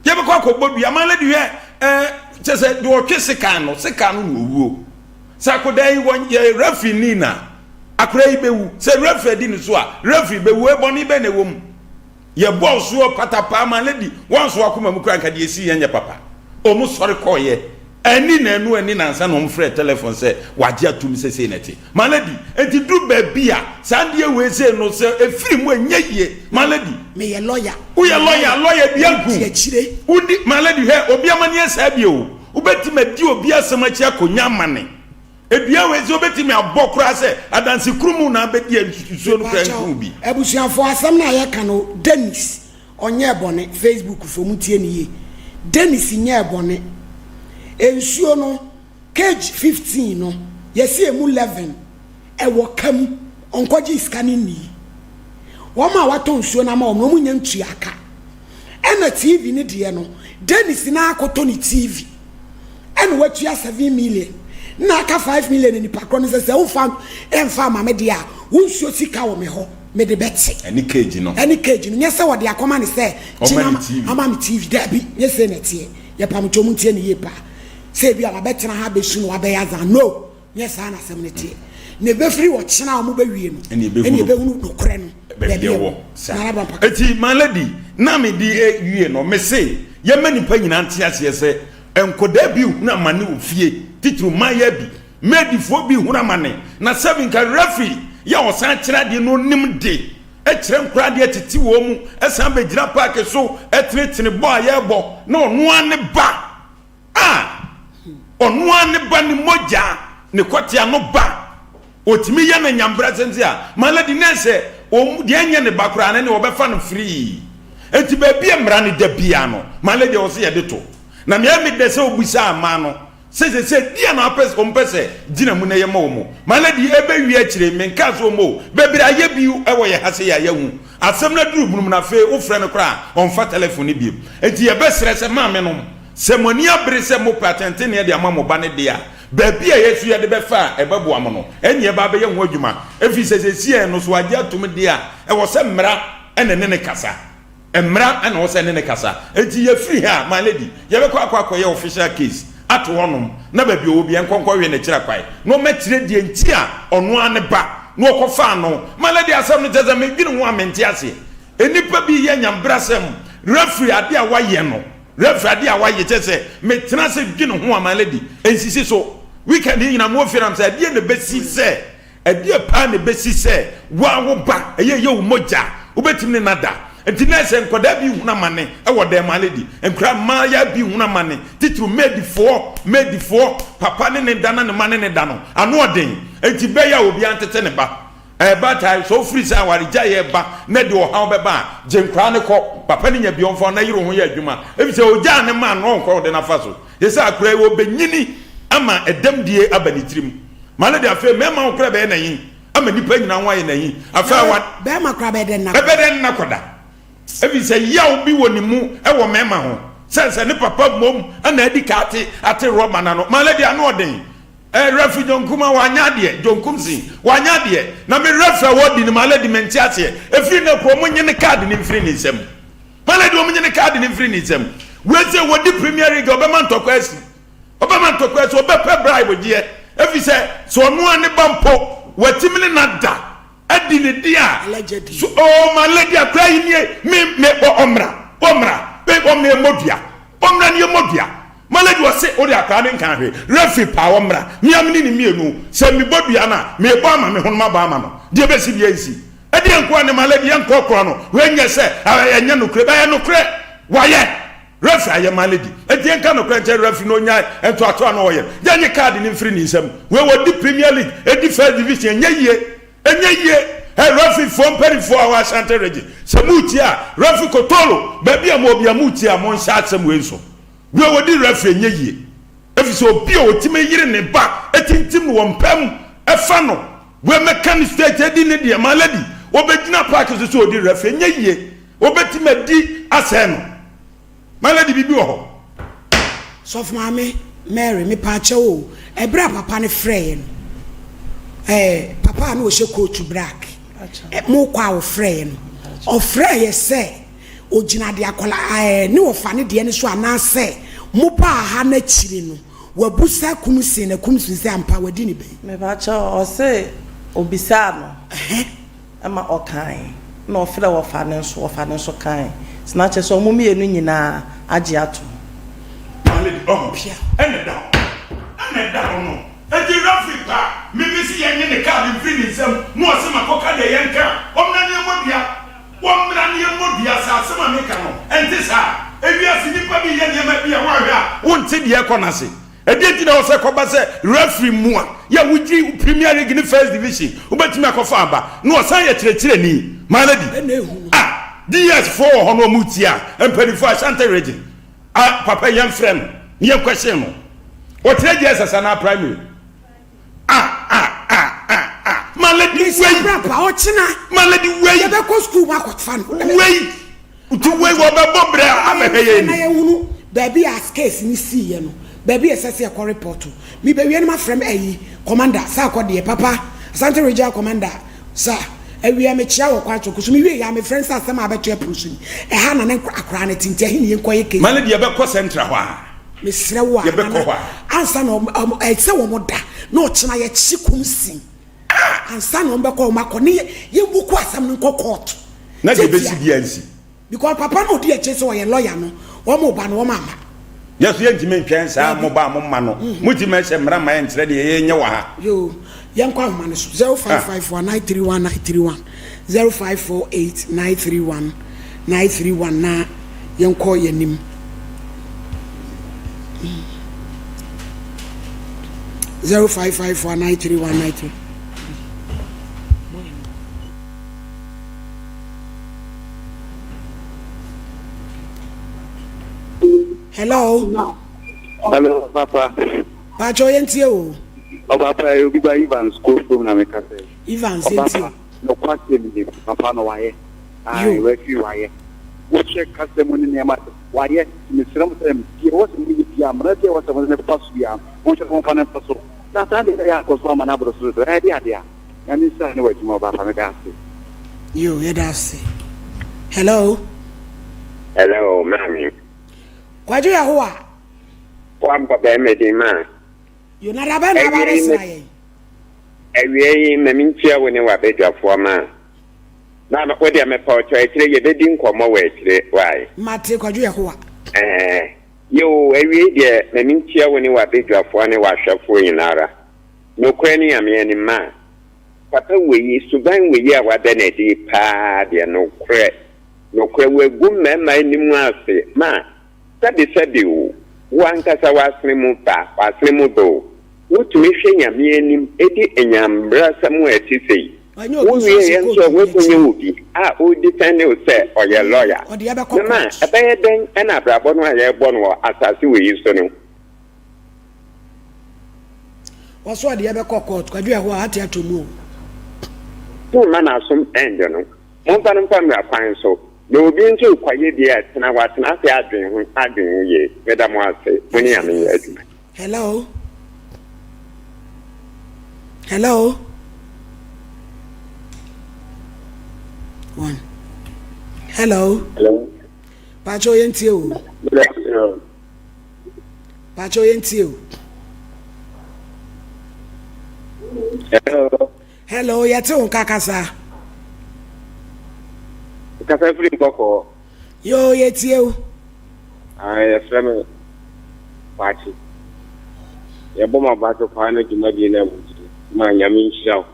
Yɛbɛkɔ akɔbɔ dua. My lady hwɛ, ɛɛ, kyɛ sɛ deɛ ɔtwe sekan no, sekan no na ɔwuo. Sɛ akodaa yi wɔ yɛ referee ni na akora yi bɛwu. Sɛ referee adi ne so a, referee bɛwu. Ee, bɔne bɛn na ɛwɔ mu? Yɛbɔɔ soɔ patapaa my lady, wɔanso akoma mu koraa nka deɛ ɛsii yɛ nyɛ papa. Wɔn sɔre kɔeɛ. Anni nnanu anni nnansa na wɔn frɛɛ tɛlɛfon sɛ wɔagye atum sɛ sei na ɛte. My lady, enti duru baabi a saa adeɛ wei sei no sɛ ɛfiri mu a ɛnyɛ yie. My lady. Meyɛ lɔya. Woyɛ lɔya, lɔya dua nku. Di akyire. Wodi, my lady hwɛ, obi amaneɛ saa bi o. Wobɛtumi adi obi asɛm akyi akɔnya amane. Dua wei sɛ wobɛtumi abɔ koraa sɛ adanse koro mu na abɛdi a nsuo no koraa nku bi. Abusuafoɔ asɛm no a yɛka no Dennis ɔnyɛɛ bɔne Facebook foɔ mo tie no yie Dennis nyɛɛ bɔne nsuo no cage 15 no yɛsi emu 11 ɛwɔ ka mu ɔnkɔgyee sika no nnii wɔn a watɔ nsuo no ama wɔn no wɔn nyɛ ntua ka ɛna TV no deɛ no Dennis na akɔtɔ ne TV ɛna watua 7 million na aka 5 million na nipa korɔ no sɛ sɛ wofa ɛmfa ama me deɛ a wo nsuo sika wɔ me hɔ mede bɛte ɛne cage no ɛne cage no nyɛ sɛ wɔde akɔma ne sɛ gyina ama me TV daabi nyɛ sɛ na ɛteɛ yɛpamkyɛ mu ntie ne yie paa sɛ ebi a wabɛtena ha abɛsu na wabɛyɛ azan no Nyɛ saa na asɛm no teɛ. Na ɛbɛfiri ɔkyena a wɔbɛwie no, ɛne ɛbɛhunu nokorɛ no baabi ɛwɔ. Saa. Eti my lady, na me de wie no, me se yɛma nipa nyinaa nte aseɛ sɛ nkɔdaa bi hunu amane wɔ fie, titiriw mmayewa bi, maidfoɔ bi hunu amane, na sɛbi nka referee yɛ a ɔsan kyerɛ adeɛ na ɔnim de kyerɛ nkoraa adeɛ tete wɔn mu, san bɛgyina paake so tenetene bɔ a yɛrebɔ na ɔno ara ne ba A Ɔno ara ne ba, ne mogya, ne kɔtea no ba. Ɔtumi yɛ no nyambrasɛm sei a, my lady, na ɛsɛ wɔn deɛ ɛnyɛ ne ba koraa no ɛne wɔbɛfa no free. Enti baabi a mmara no da biara no, my lady, ɛwɔ sɛ yɛde to. Na me ɛyɛ me dɛ sɛ wobisaa mmaa no sɛ sɛsɛ deɛ na wɔpɛ wɔn pɛ sɛ gyina mu na yɛma wɔn. My lady, ɛbɛwie akyire, menkaa sɛ wɔn o, bebree ayɛ bi wɔ yɛ ha sɛ yɛ a yɛahu. Asɛm no aduru bunum na afei wofrɛ no koraa a, ɔmfa tɛlɛfon no bio. Enti yɛbɛsrɛ sɛ maame nom, Sɛ mo ani abere sɛ mopɛ atɛntrenee de ama mo ba no de a, baabi a yɛn nso yɛde bɛfa a ɛbɛboa mo no, ɛnneɛ yɛba abɛyɛ ho adwuma, ɛfiri sɛ seesei no, sɛ wagye atom deɛ a, ɛwɔ sɛ mmara na ɛne no kasa. Mmara na ɛwɔ sɛ ɛne no kasa. Enti yɛfiri ha a, my lady, yɛbɛkɔ akɔ akɔyɛ official case ato hɔnom, na baabi a ɔwɔ biara, nkɔ nkɔwe n'akyiri akwae, na ɔmmɛkyerɛ deɛ nti a ɔno ara ne ba na ɔkɔfaa no. My lady, asɛm no, kyerɛ sɛ medwene ho a, mente aseɛ. Nnipa bi yɛ nyamebrasɛm, referee adeɛ a wayɛ no, Rev ade a wayɛ kyerɛ sɛ me tena ase dwene ho a my lady nsisi so weekend yi nyinaa mewɔ fie na mesɛ ɛdeɛ na ɛbɛsi sɛ ɛdeɛ paa na ɛbɛsi sɛ woa wo ba ɛyɛ ɛyɛ wo mogya wobɛtumi ne no ada nti na ɛsɛ nkwadaa bi hunu amane ɛwɔ dɛn my lady nkwadaa mmaaya bi hunu amane titiriw maidfoɔ maidfoɔ papa ne ne da na ne ma ne ne da no ano ɔden nti bɛyɛ a obiara ntete ne ba Ɛba taa, sɛ wofiri sɛ awaregyaeɛ ba na ɛde ɔhaw bɛba a, gye nkwadaa no kɔ. Papa no nya bi ɔmfa na yere ho yɛ adwuma. Efisɛ ogyaa ne mma no ɔnkɔ ɔde no afa so. Gye sɛ akwadaa yi ɔbɛnyini ama ɛdɛm die aba ne tirim. Ma no de afei mmarima ho koraa bɛyɛ n'ahi ama nnipa nyinaa ho ayɛ n'ahi. Afei awa. Bɛrima koraa bɛyɛ dɛn na. Ɛbɛyɛ dɛn na kɔda. Efisɛ yaw bi wɔ ne mu wɔ mmarima ho. Sɛ sɛ ne papa mmom na adi ka ate ate rɔba no ano. Ma no de ano ɔden. Eh referee John Kuma wanyɛ adeɛ, John Kumsin wanyɛ adeɛ, na me referee a wɔdi no my lady mente aseɛ, ɛfiri nnɛ korɔ wɔn nye ne card no mfiri ne nsam, my lady wɔn nye ne card no mfiri ne nsam, wei sɛ wɔdi Premier League a ɔbɛma ntɔkwa asi, ɔbɛma ntɔkwa asi, ɔbɛpɛ bribe gyeɛ, ɛfiri sɛ sɛ ɔno ara ne ba mpo watimi ne no ada adi ne de a, so oh my lady akora yi nie, me me ɔmmra, ɔmmra, ɔmmra ɛmmɔ dua, ɔmmra ne ɛmmɔ dua. My lady ɔse wode akwadaa no nkaa hwee, referee paa ɔmmra, me a mene ne mmienu, sɛ mebɔ dua no a, merebɔ ama me ho no mabɔ ama no, deɛ ɛbɛsi biara nsi. Ɛdeɛn nkoa ne my lady yɛnkɔ korɔ no, wei nyɛ sɛ ɛnyɛ nokorɛ, ɛyɛ nokorɛ, wayɛ, referee ayɛ my lady, enti yɛnka nokorɛ nkyerɛ referee na ɔnyae ntoatoa no ɔyɛ no, yɛnye card no mfiri ne nsam, wei wɔdi premier league, ɛdi first division, ɛnyɛ yie, ɛnyɛ yie, ɛ referee foɔ mpanimfoɔ a wɔ Ashanti region, sɛ moretie a, referee Kotolo, baabi a mowɔ biara moretie a monhyɛ asɛm wei nso. Wei wɔdi referee nyɛ yie efisɛ obi a otumi yere ne ba etintim no wɔ mpa mu ɛfa no wei mɛka ne straight edi ne deɛ my lady obegyina park so sɛ odi referee nyɛ yie obetumi adi asɛe no my lady biribi wɔ hɔ. Sɔfo maame Mary mepaakyɛw o, ɛberɛ a papa no frɛeɛ no, Ɛɛ papa a na ɔhyɛ kootu black. Mo kɔ a ɔfrɛɛ no. Ɔfrɛɛ yɛ sɛ ogyina de akɔla ɛɛ ne ɔfa ne deɛ no so anaasɛ mo baa ha n'akyiri no wabusa Kumsin na Kumsin sɛ ampa wadi ne bɛn. Mepakyɛw ɔse obisaa no ɛma ɔkae na ɔfrɛ wɔfa no nso wɔfa no nso kae nti na kyerɛ sɛ ɔmo mmienu nyinaa agye atom. My lady ɔho ɛna ɛda hɔ ɛna ɛda hɔ no enti referee pa me me se yɛnye ne card mfiri ne nsam na ɔse makɔka deɛ yɛnka a ɔmmra ne yɛmmɔ dua wɔmmra ne yɛmmɔ dua sɛ asɛm a meka no ɛnte saa ewiase nnipa bi yɛ nneɛma bi a woanhwɛ a wonte deɛ ɛkɔ no ase Ɛdeɛn nti na ɛwɔ sɛ ɛkɔba sɛ referee mmoa yɛ a wogye Premier League ne First Division wobɛtumi akɔfa aba na ɔsan yɛ kyerɛkyerɛni? My lady, ah, DS foɔ wɔ hɔ na wɔn retie a, mpanimfoɔ Ashanti region, ah, papa yi yɛmfrɛ no na yɛnkɔhyee no. Ɔkyerɛ JSS anaa primary? Ah, ah, ah, ah, ah, my lady wei. Brapa ɔkyena. My lady wei. Yɛbɛkɔ school mu akɔfa no. Wei. Nti wei wɔbɛbɔ brɛ abɛhwɛ yɛn ni. Na yɛhunu baabi a case no siiɛ no, baabi a ɛsɛ sɛ yɛkɔ report. Mebɛwie no mafrɛ me ayi commander sɛ akɔ deɛ papa, Asante regional commander sir, awia mekyea wɔ kwan so so mewie yɛ a mefrɛ no sɛ asɛm a abɛto ɛpono so ni, ɛha na ne akoraa no te nti ɛhe ne yɛnkɔyɛ case. Ma no deɛ yɛbɛkɔ central hɔ a. Mesrɛ wo a Yɛbɛkɔ hɔ a. ansa na ɛsɛ wɔn da na ɔkyena yɛkye kumsin. Ansa na wɔbɛkɔ wɔn akɔ ne yɛ buku asɛm no nkɔ court. Na deɛ ebesi biara nsi. Because papa no odi akyire sɛ ɔyɛ lawyer no wɔn ba no wɔn ama. Yɛ so yɛntumi ntwɛn saa mo ba a mo mma no. Motumi ɛhyɛ mmara ma yɛnkyerɛ deɛ yɛnyɛ wɔ ha. Yoo yɛnkɔ ahoma no so 0551 931 931 0548 931 931 na yɛnkɔ yɛn anim. 0554 931 93. Hello. Hello, Papa. Pacho yɛn tie o. Ɔpapa oh, obi ba Evans kofrom na meka sɛ. Evans yɛn tie o. Nokwasɛm ni, papa no wayɛ. Ae, wafiri wayɛ. Wohwɛ kasa mu ne nneɛma wayɛ. Nti mesrɛ mo sɛ, deɛ ɛwɔ sɛ moyɛ biara, mmara biara ɛwɔ sɛ mode no fa so biara, monhwɛ na momfa no mfa so. Na saa deɛ ɛbɛyɛ akɔ so ama no aboro so dodo. Ɛyɛ de adeɛ a. Nyame nhyira wo ne w'adwuma ɔbaapa. Meda ase. Yo, yɛda ase. Hello. Hello, maame. Kwadwo Yahowa. Wabɔ bɛrima din maa. Yo, na da bɛn na aba abɛsra yɛn? Awiei yi, ma minkyia wo ne w'abadwafoɔ ma ma wo deɛ mepɛ wo kyɛw akyire yɛbɛdi nkɔmmɔ wɔ akyire wai. Mate Kwadwo Yehowa. Ɛɛ yoo awiei deɛ ma minkyia wo ne w'abadwafoɔ ne w'ahwɛfoɔ nyina ara nokorɛ ne Nyame anim ma papa wei suban wei a wada no adi paa deɛ nokorɛ nokorɛ wagu mmarima anim ase ma sɛbe sɛbe o wo ankasa w'asene mu ba w'asene mu ba o Wotumi hwɛ Nyame anim di anyambrasɛm a ɛte sei. Ɔnyɛ obi nso Wowieɛ ase nso a kootu bi woakɔnya akyi. obi a ɔredefɛnde wo sɛ ɔyɛ lɔya. Ɔde yɛbɛkɔ Mema court. ɛbɛyɛ dɛn na abrabɔ no a yɛrebɔ no wɔ asase wei yi so no, Wɔso ɔde yɛbɛkɔ court. Kwadwo ɛhɔ a ate ato mu o. Momma n'asom nnwo no. Momfa no mfa mmara kwan so. Na obi nso rekɔyɛ bi a, tena watena ase adwen ho adwen ho yie. Meda mo ase. Mo ne Nyame nyɛ adwuma. Hello. Hello. One. Hello. Hello. Pacho yɛn tie o. Pacho yɛn tie o. Hello. Hello, yɛte wo nka kasa. Kasa firi nkɔkɔɔ. Yoo, yɛtie wo. Ah, yɛfrɛ me Kwakye. Yɛbɔ mo abato paa ne dwumadie no a modi no. Ma Nyame nhyira wo.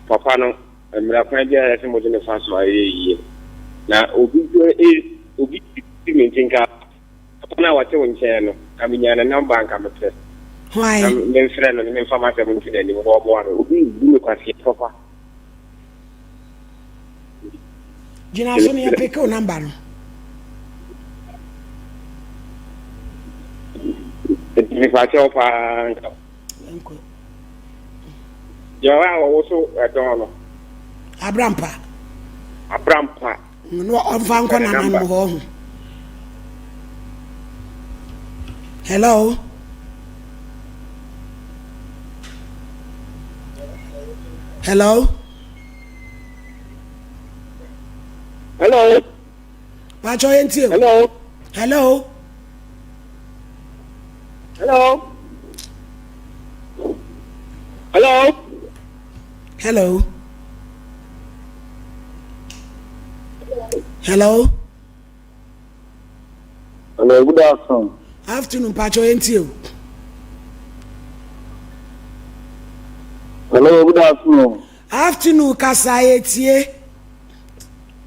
Papa no, mmara kwan biara yɛsɛ mode no fa so a ɛyɛ yie. Na obi nso e, obi si me nti nka Papa no a ɔte wo nkyɛn no, nka menya ne nɔmba a nka mepɛ. Hwan? Na memfrɛ no na memfa m'asɛm nto n'anim na ɔmmoa me. Obi rebu me kwasea papa. Gyina so na yɛpeke wo nɔmba no. Nti mepakyɛw paa nka. Yɛnkɔ. Deɛ ɔyɛ a wɔwoso ɛdɔn no. Abrampa. Abrampa. Na ɔmfa nkɔ nananom hɔ ho. Hello. Hello. Hello. Pacho yɛn tie o. Hello. Hello. Hello. Hello. Hello. Hello. Hello, good afternoon. Afternoon, Pacho yɛn tie o. Hello, good afternoon. Afternoon, kasa yɛ tie.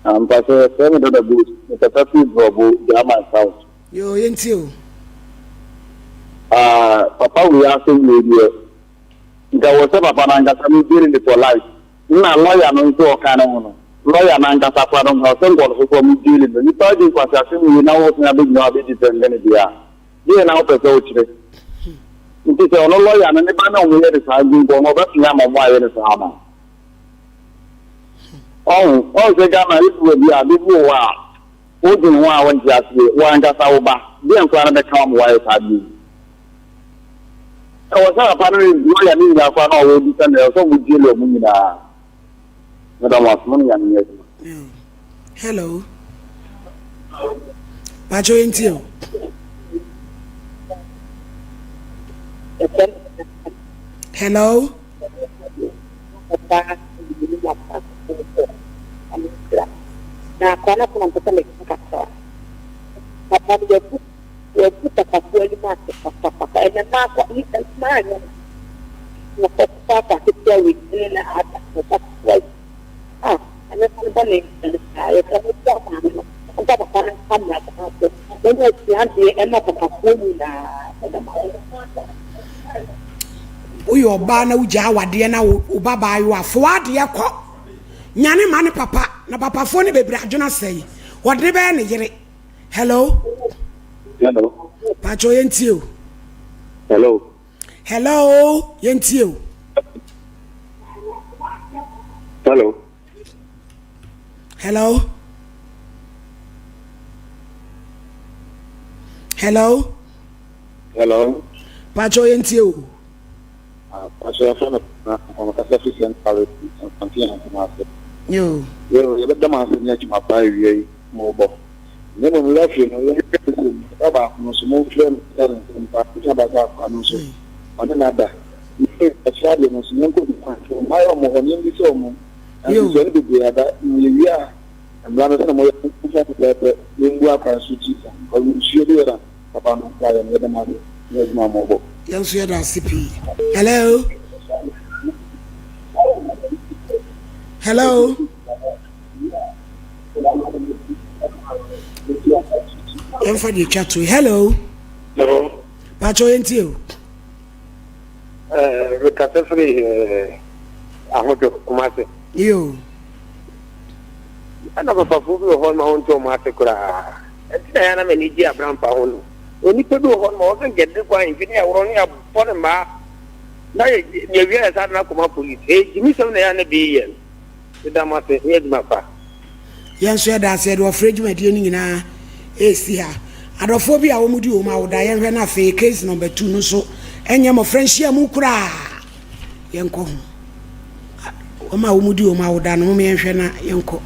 Mpakyɛ yɛfrɛ me Dada Bruce, mekasa firi Brɔbo, German South. Yoo, yɛntie o. Ah, papa wei asɛm wei deɛ, nka wɔ sɛ papa no ankasa no jail no for life. Nna lawyer no nso ɔka ne ho no, lawyer no ankasa koraa no nka ɔsɛ nka ɔno nso so ɔmo jail no. Nipa adi nkwaseasɛm wei na wosan abɛgyina hɔ abɛdi sɛ ndɛ no deɛ a, deɛ na wopɛ sɛ wokyerɛ? Nti sɛ ɔno lawyer no ne ba na ɔmo yɛ no saa nti nka ɔno ɔbɛpene ama ɔmo ayɛ no saa anaa? Ɔho, ɔho sɛ Ghana edu baabi a ade bi wɔ hɔ a wodwen ho a wonte aseɛ, wo ankasa wo ba, deɛn koraa na bɛka wo ama woayɛ saa adeɛ yi? Ɛwɔ sɛ papa no ne lɔya no nyinaa koraa na ɔwɔ bisa no, ɛwɔ sɛ ɔmo jail ɔmo nyinaa. Meda mo ase, mo ne Nyame nyɛ adwuma. Hello. Pacho yɛntie o. Hello. Na akwadaa no asɛm a mepɛ sɛ meka kakra. Papa no wabu wabu papafoɔ anim ase papapapa. Ɛnɛ mmaa kɔ mmaa anyɛ no. Na kɔfa akwa ketewa wei ne na ada kɔfa ketewa yi. Ah, ɛno nso no bɔne nkyɛn saa. Yɛsɛ mo boa maame no. Ɔmfa papa no nka mmara kwan so. Na ɔnyɛ asuadeɛ ɛma papafoɔ nyinaa. Ɛda mo ase. Woyɛ ɔbaa na wogyaa awadeɛ na wo ba baayewa fa w'adeɛ kɔ. Nyane ma ne papa na papafoɔ no bebree adwene asɛe. Wɔde ne bɛyɛ ne yere. Hello. Hello. Pacho yɛntie o. Hello. Hello yɛntie o. Hello. Hello. Hello. Hello. Pacho yɛn tie o. Pacho yɛfrɛ me na ɔmokasa fi Central Mfante Ahantema ase. Yo. Yo, yɛbɛda mo ase ne adwuma pa awia yi mobɔ. Na mmom referee no yɛhwɛ no sɛ nipa baako no nso momfrɛ no sɛ ne nsɛm pa ne aba sɛ akoa no nso ɔne no ada. Ne ɛkyerɛ adeɛ no nso yɛnkɔ bi kwan so mmaeɛ ɔmo hɔ ne yɛmmisa ɔmo. Na nsusuɛ no bebree aba na yɛwie a mmara no sɛdeɛ moyɛ no momfa pɛpɛɛpɛ yɛmbu akwan so ti nsuo bi yɛ na Papa no wayɛ no yɛda mo ase ne adwuma a mobɔ. Yɛn nso yɛda ase pii. Hello. Hello. Yɛmfa deɛ twa to. Hello. Hello. Pakyɛ yɛn tie o. Ɛɛ rekasa firi ɛɛ ahodwo Kumasi. Yo. Ɛna papafoɔ bi wɔ hɔ ma wɔn nti wɔn ase koraa. Ɛnti na ɛyɛ a na m'ani gye Abrampa ho no. Onipa bi wɔ hɔ nom a ɔsɛ nka yɛde no kɔ ahemfie na yɛaworɔ no yɛabɔ no mmaa na yɛwie a yɛsan de no akɔma polisi. Ɛyɛ gyimisɛm na ɛyɛ a na bi yɛ no. Meda mo ase, monyɛ adwuma pa. Yɛn nso yɛda ase yɛde ɔfrɛ dwumadie no nyinaa resi ha. Adɔfoɔ bi a wɔn di wɔn awoda yɛnhwɛ na afei case number 2 no nso ɛnyɛ mmɔfra nhyiamu koraa yɛnkɔ ho. Wɔn a wɔdi wɔn awoda no, mom yɛnhwɛ na yɛnkɔ.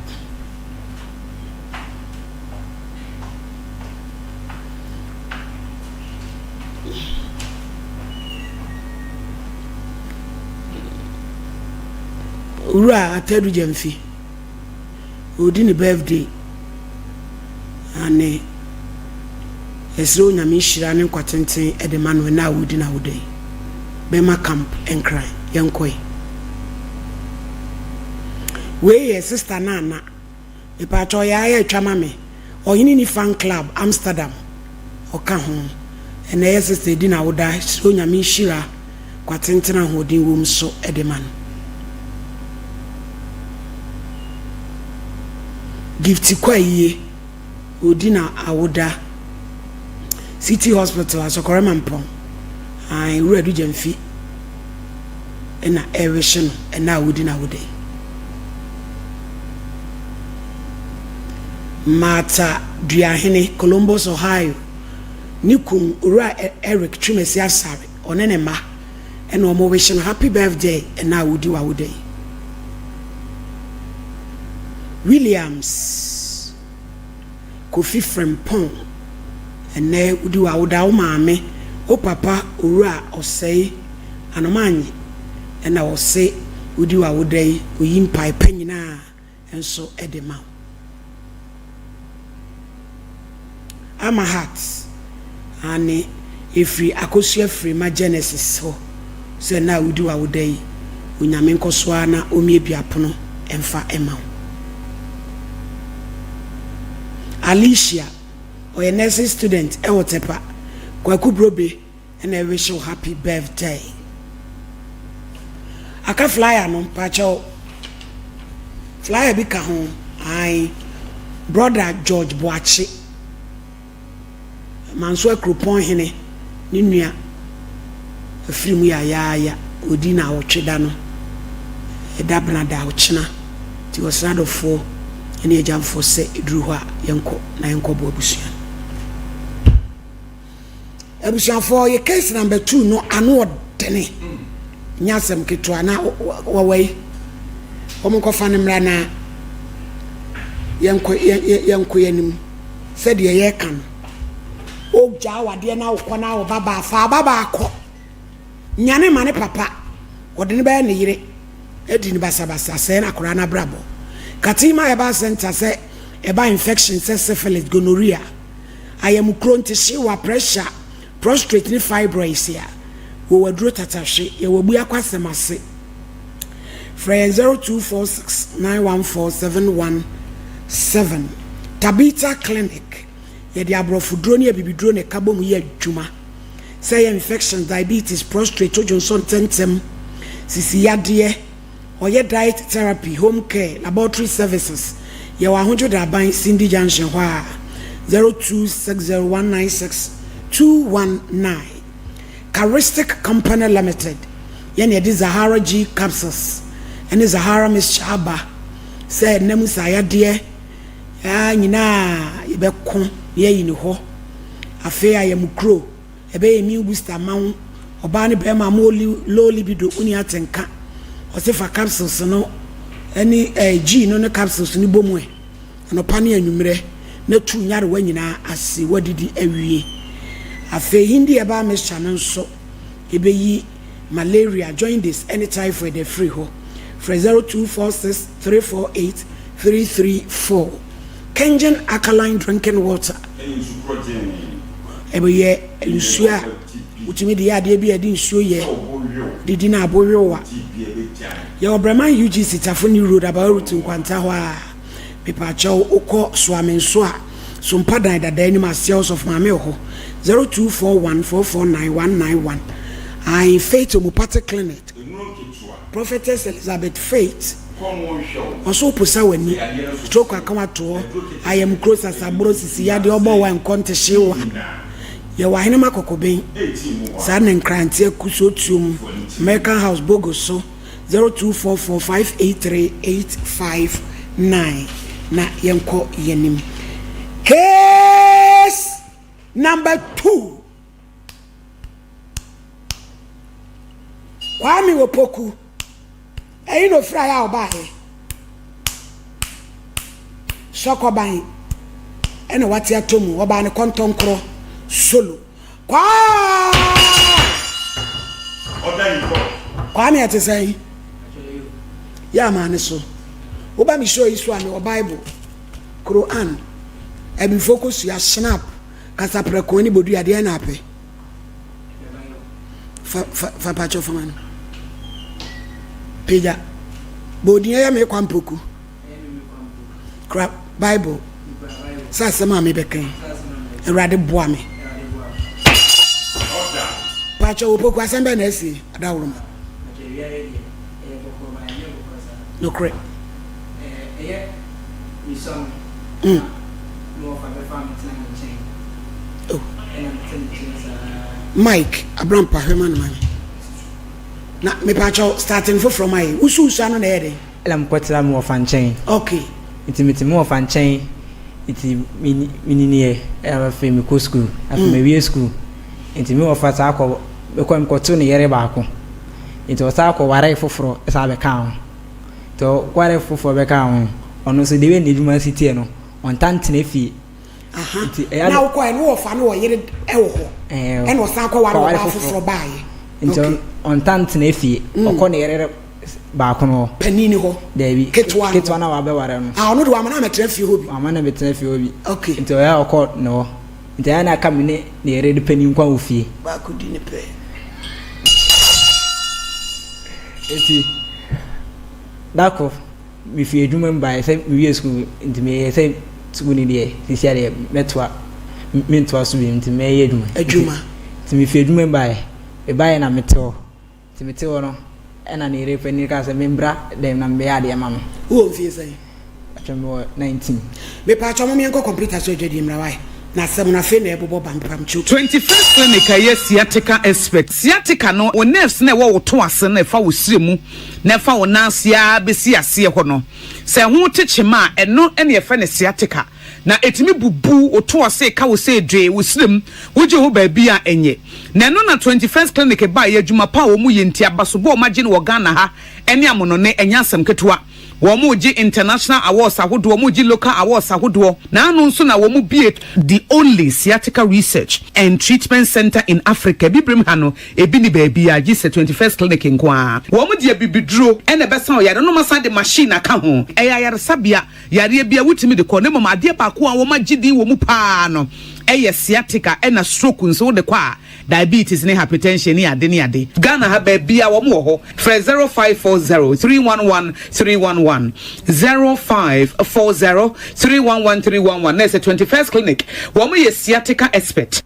Owura Atadu Gyamfi, ɔredi ne birthday. Aane. Yɛsrɛ Onyame nhyira ne nkwa tenten de ma no ɛnɛ a ɔredi n'awoda yi. Bɛma camp Nkran yɛnkɔe. Wei yɛ sister Nana. Mepaakyɛw ɔyɛ ayɛ atwa ma me. Ɔhene ni fan club Amsterdam ɔka ho. Ɛnɛ yɛ sister edi n'awoda. Srɛ Onyame nhyira kwa tenten ahoɔden wom so de ma no. Gifty Kwayie. Ɔredi na awoda City Hospital Asɔkɔrɛ Mampɔn ae Owura Adu Gyamfi na ɛrehye no ɛna a ɔredi n'awoda yi. Martha Duahene, Columbus, Ohio, ne kun Owura Eric Twumasi Asare, ɔne ne mma ɛna wɔn rehye no happy birthday ɛna a ɔredi w'awoda yi. Williams Kofi Frimpong, ɛnnɛ wodi w'awoda, wo maame, wo papa Owura Ɔsɛe Anomanye na ɔse wodi w'awoda yi, oyi mpae pa nyinaa nso de ma wo. Ama Hart, aane, ɛfiri Akosua Frema Genesis hɔ sɛ nna a wodi w'awoda yi, Onyame nkɔ so ara na ɔmmiabia apono mfa mma wo. Alicia, ɔyɛ nursing student wɔ Tepa, Kwaku Brobe na ɛwish wo happy birthday. Aka flyer no, mpakyɛw. Flyer bi ka ho, ae. Brother George Boakye, Manso Akuropɔn hene, ne nua afiri mu yayaaya. Ɔdi naawɔtwe da no, ɛda benada ɔkyena. Nti ɔsrɛ adɔfoɔ ne agyamfoɔ sɛ ɛduru hɔ a yɛnkɔ na yɛnkɔboa abusua no. Abusuafoɔ yɛ case number 2 no ano ɔdene nyɛ asɛm ketewa na wɔwɔ yi wɔn nkɔfa no mmra na yɛnkɔ yɛnkɔ yɛn anim sɛdeɛ yɛreka no ogya awadeɛ na wokɔ na wo babaa fa ababaa kɔ nyane ma ne papa ɔde no bɛyɛ ne yere adi no basabasa sɛe no akwadaa no abrabɔ Katima Herbal Center sɛ ɛba infection sɛ syphilis gonorrhea ayamukuro, ntehyeewa, pressure, prostrate ne fibroids a, wɔ w'aduro tatahwe. Yɛwɔ Abuakwa asɛm ase. Frɛ yɛn 0246 914 717. Tabitha Clinic, yɛde aborɔfoduro ne abibiduro na ɛka bom yɛ adwuma. Sɛ ɛyɛ infections, diabetes, prostrate, wodwonsɔ ntɛmntɛm, sisi yadeɛ, Ɔyɛ diet therapy, home care, laboratory services. Yɛwɔ Ahodwo Daban, Cindy Junction hɔ a, 0260196219. Charistic Company Limited, yɛn na yɛde Zahara G Capsules ne Zahara Mixture aba sɛ nna mu saa yadeɛ nyinaa yɛbɛko na yɛayi no hɔ. Afei ayamukuro. Ɛbɛyɛ immune booster ama wo. Ɔbaa ne bɛɛma a mowɔ low libido wonni atenka. Ɔse fa capsules no ne eh, G no ne capsules no bɔ mu ɛ anɔpa ne anwummerɛ na tu nyarewa nyinaa ase woadidi awie. Afei Hindi herbal mixture no nso ɛbɛyi malaria, jaundice ne typhoid afiri hɔ. Frɛ 0246 348 334. Kengen alkaline drinking water. Ɛyɛ nsuo a wotumi de yɛ adeɛ bi a yɛde nsuo yɛ de di no aboyowa. Yɛwɔ Breman UGC Tafo New Road Abawa Route Nkwanta hɔ a. Mepaakyɛw wokɔ Soame nso a Sompa Dan dada anim aseɛ Ɔsɔfo Maame wɔ hɔ 0241 449 191. Ae Faith Homeopathic Clinic. Prophetess Elizabeth Faith ɔso woposa w'ani, stroke aka w'atoɔ, ayamkuro, sasaboro, sisi yadeɛ, ɔbɔ wa, nkɔntehyewa. Yɛwɔ Ahenema Kɔkɔben, saa na Nkrante Akusuo Tuom, American House, Bogo so, 0244 583 859 na yɛnkɔ yɛnim. Case number 2. Kwame Opoku, ɛyi na ofiri ayɛ a ɔbaeɛ. Sɔkɔban ɛna wate atɔ mu, ɔbaa ne kɔntɔnkorɔ solo. Kwaa! Kwame ɛte sɛn? Yɛ amaa ne so. Woba me show yi so a mewɔ Bible, Quran, Abifo kosua, Schnapp, Kasaprɛko ne bodua deɛ na apɛ. Fa fa fa pakyɛ fama no. Pagya. Bɔ odin ɛyɛ me kwa mpoku. Kura Bible. Sɛ asɛm a mebɛka yi. Awurade boa me. Pakyɛ opoku asɛm bɛn na asi adaworoma. Nokorɛ. Mm. Oh. Mike Abrampa hwɛ ma no ma me. Na mepakyɛw starting foforɔ ma yɛ. Wosu nsu ano na ɛyɛ dɛn? Ɛna mekɔtena me wɔfa nkyɛn. Okay. Nti mete me wɔfa nkyɛn nti menyiniiɛ ɛna afei mekɔ sukuu. Afei mm. mawie sukuu. Nti me wɔfa saa kɔ mekɔ mekɔto ne yere baako. Nti ɔsan kɔwaree foforɔ san bɛkaa ho. Nti ɔwaree foforɔ bɛkaa ho. Ɔno nso the way n'adwuma si teɛ no, ɔntaa ntena fie. Aha. Nti ɛyɛ Na wokɔɛ no wɔfa no ɔyere wɔ hɔ. Ɛɛ. Ɛna ɔsan kɔware Kɔware ɔbaa foforɔ. foforɔ baeɛ. Nti Okay. ɔntaa ntena fie. Ɔkɔ ne yere baako no hɔ. Panin no hɔ. Daabi. Ketewa no Ketewa no a wabɛware no. Ah, ɔno de wama no amɛtena fie hɔ bi. Wama no abɛtena fie hɔ bi. Okay. Nti ɔyɛ a ɔkɔ ne hɔ. Nti ɛyɛ a na aka me ne ne yere de panin nko ara wɔ fie. Baako di ne pɛ. Nti da koro mefiri adwuma mu baeɛ sɛ mewie sukuu nti meyɛɛ sɛ sukuu no deɛ seesei deɛ mɛtoa mentoa so bio nti mɛyɛ adwuma. Adwuma. Nti mefiri adwuma mu baeɛ mebaeɛ na mete hɔ. Nti mete hɔ no, ɛna ne yere panin kaa sɛ membra dɛm na mebɛyɛ adeɛ ma no. Wowɔ mfie sɛn? Pakyɛ mewɔ 19. Mepaakyɛw mom yɛnkɔ computer so adwadie mmra wai na asɛm no afei na ɛbobɔ ba mpamkyɛw. 21st Clinic a ɛyɛ sciatica expert. Sciatica no, wo nerves no a ɛwɔ wo to ase no a ɛfa wo srɛ mu na ɛfa wo nan ase ara bɛsi aseɛ hɔ no, sɛ ɛho te kyema a, ɛno na yɛfrɛ no sciatica. Na ɛtumi bubu wo to ase ka wo sɛ dwee wo srɛ mu, wogye ho baabi a ɛnyɛ. Na ɛno na 21st Clinic baeɛ, adwuma pa a wɔyɛ nti, abasobɔ a wɔagye no wɔ Ghana ha ne amonɔne, ɛnyɛ asɛm ketewa. Wɔregye international awards ahodoɔ, wɔregye local awards ahodoɔ, na ano nso na wɔbue the only sciatica research and treatment centre in Africa, Abibirem ha no, ebi nni baabiara gye sɛ 21st Clinic nko ara. Wɔde abibiduro na ɛbɛsa ɔyare no na wɔasan de machine aka ho. Ɛyɛ ayaresabea, yareɛ biara wotumi de kɔ, na mmom adeɛ baako a wɔagye din wɔ mu pa ara no yɛ sciatica ɛna stroke nso wode kɔ a, Diabetes ne hypertension ne ade ne ade. Ghana ha baabiaa wɔn wɔ hɔ. Frɛ 0540 311 311, 0540 311 311 na ɛsɛ 21st Clinic. Wɔn yɛ sciatica expert.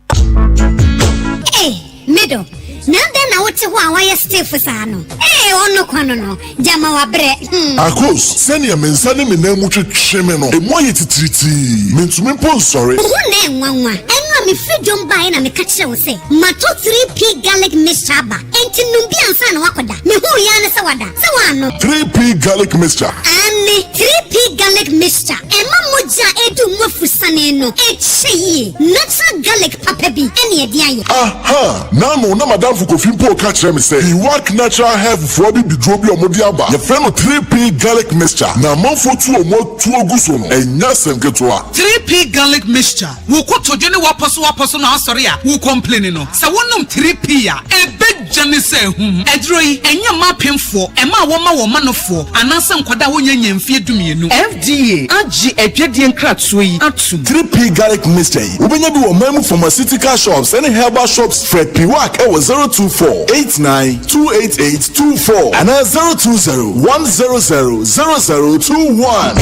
Ei, me dɔ, na adɛn na wote hɔ a woayɛ stiff saa no? Ei, ɔno kwa no no, gyama wabrɛ, hmm. Akos, sɛnea me nsa ne me nan mu twetwe me no, emu ayɛ titiritii. Mintumi mpo nsɔre. Wo ho na ɛnwanwa. Ɛno a mefiri dwom baeɛ na meka kyerɛɛ wo sɛ matɔ 3P Garlic Mixture aba, enti nom bi ansa na woakɔda. Mehuu yi ara ne sɛ wada. Sɛ woannom. 3P Garlic Mixture. Aane, 3P Garlic Mixture. Ɛma mogya a ɛdu mu afusane no kyɛ yie. Natural garlic papa bi na ɛde ayɛ. Aha! N'ano na m'adamfo Kofi mpo reka kyerɛ me sɛ Iwak Natural Health foɔ abibiduro bi a wɔde aba, yɛfrɛ no 3P Garlic Mixture, na amanfoɔ tu wɔn atuo gu so no, ɛnyɛ asɛm ketewa. 3P Garlic Mixture, Wo kotodwe ne w'apɔsowapɔso no asɔre a wo complaini no, sɛ wonom 3P a, ɛbɛdwane sɛ ahum. Aduro yi, ɛnyɛ mma apemfoɔ, mmaa a wɔma wɔn manofoɔ, anaasɛ nkwadaa a wɔnnya nnya mfeɛ dumienu. FDA agye adwadie nkratoɔ yi atum. 3P Garlic Mixture yi, wobɛnya bi wɔ ɔman mu pharmaceutical shops ne herbal shops. Frɛ Piwak wɔ 024 89 288 24 anaa 020 100 0021.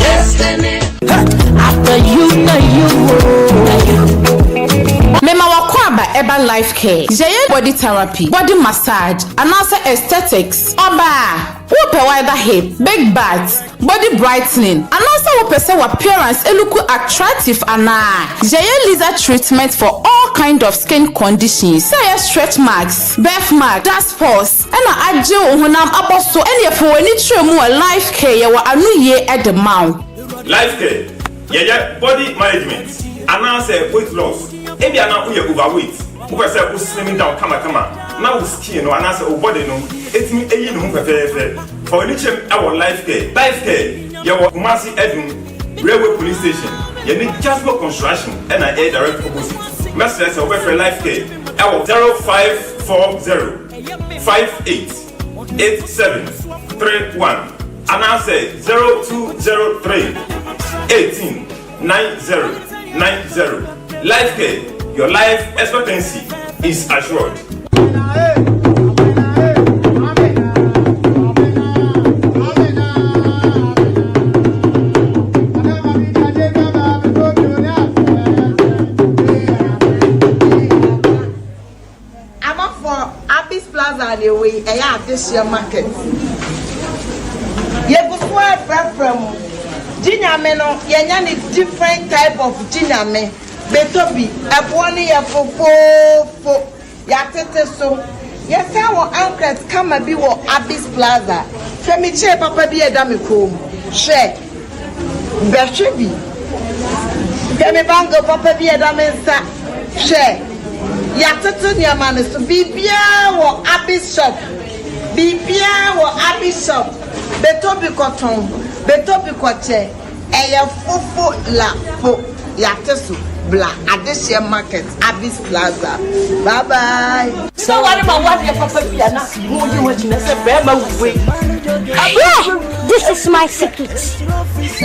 After you, na you, na you. Mema w'akwaaba ɛba life care, yɛyɛ body therapy, body massage, anaasɛ aesthetics. Ɔbaa, wopɛ wider hip, big butt, body brightening, anaasɛ wopɛ sɛ w'appearance look attractive anaa? Yɛyɛ laser treatment for all kind of skin conditions, sɛ ɛyɛ stretch marks, birth mark, dark spots, ɛna agye wo honam abɔ so ɛneɛ fa w'ani kyerɛ mu wɔ Life Care yɛwɔ ano yie de ma wo. Life Care, Yɛyɛ body management anaasɛ weight loss. Ebia na woyɛ overweight, wopɛ sɛ wo slim down kamakama na wo skin no anaasɛ wo body no tumi yi ne ho fɛfɛɛfɛ. Fa w'ani kyerɛ mu wɔ Life Care. Life Care, yɛwɔ Kumasi Adum, Railway Police Station, yɛne Jasco Construction na ɛyɛ direct opposite. Mɛsrɛ sɛ wobɛfrɛ Life Care wɔ 0540 58 87 31 anaasɛ 0203 18 90 90. Life Care, your life expectancy is assured. Amafoɔ Abis Plaza na ɛwɔ yi, ɛyɛ adehyeɛ market. Yɛgu so ara frɛfrɛ mo. Gye Nyame no, yɛanya no different type of Gye Nyame. Bɛtɔ bi, ɛboɔ no yɛ fofoofo. Yɛatete so. Yɛsan wɔ anchors kama bi wɔ Abis Plaza. Hwɛ me chair papa bi a ɛda me kɔn mu. Hwɛ. Bɛhwɛ bi. Hwɛ me bangle papa bi a ɛda me nsa. Hwɛ. Yɛatoto nneɛma no so. Biribiara wɔ Abis shop. Biribiara wɔ Abis shop. Bɛtɔ bi kɔtɔn. Bɛtɔ bi kɔkyɛ. Ɛyɛ fofo la fo yɛate so bla adehyeɛ market Avis plaza bye bye. Sɛ ware ma wo adeɛ papa bi a na mo yi ho akyinɛ sɛ bɛrima wei. Yeah, this is my secret.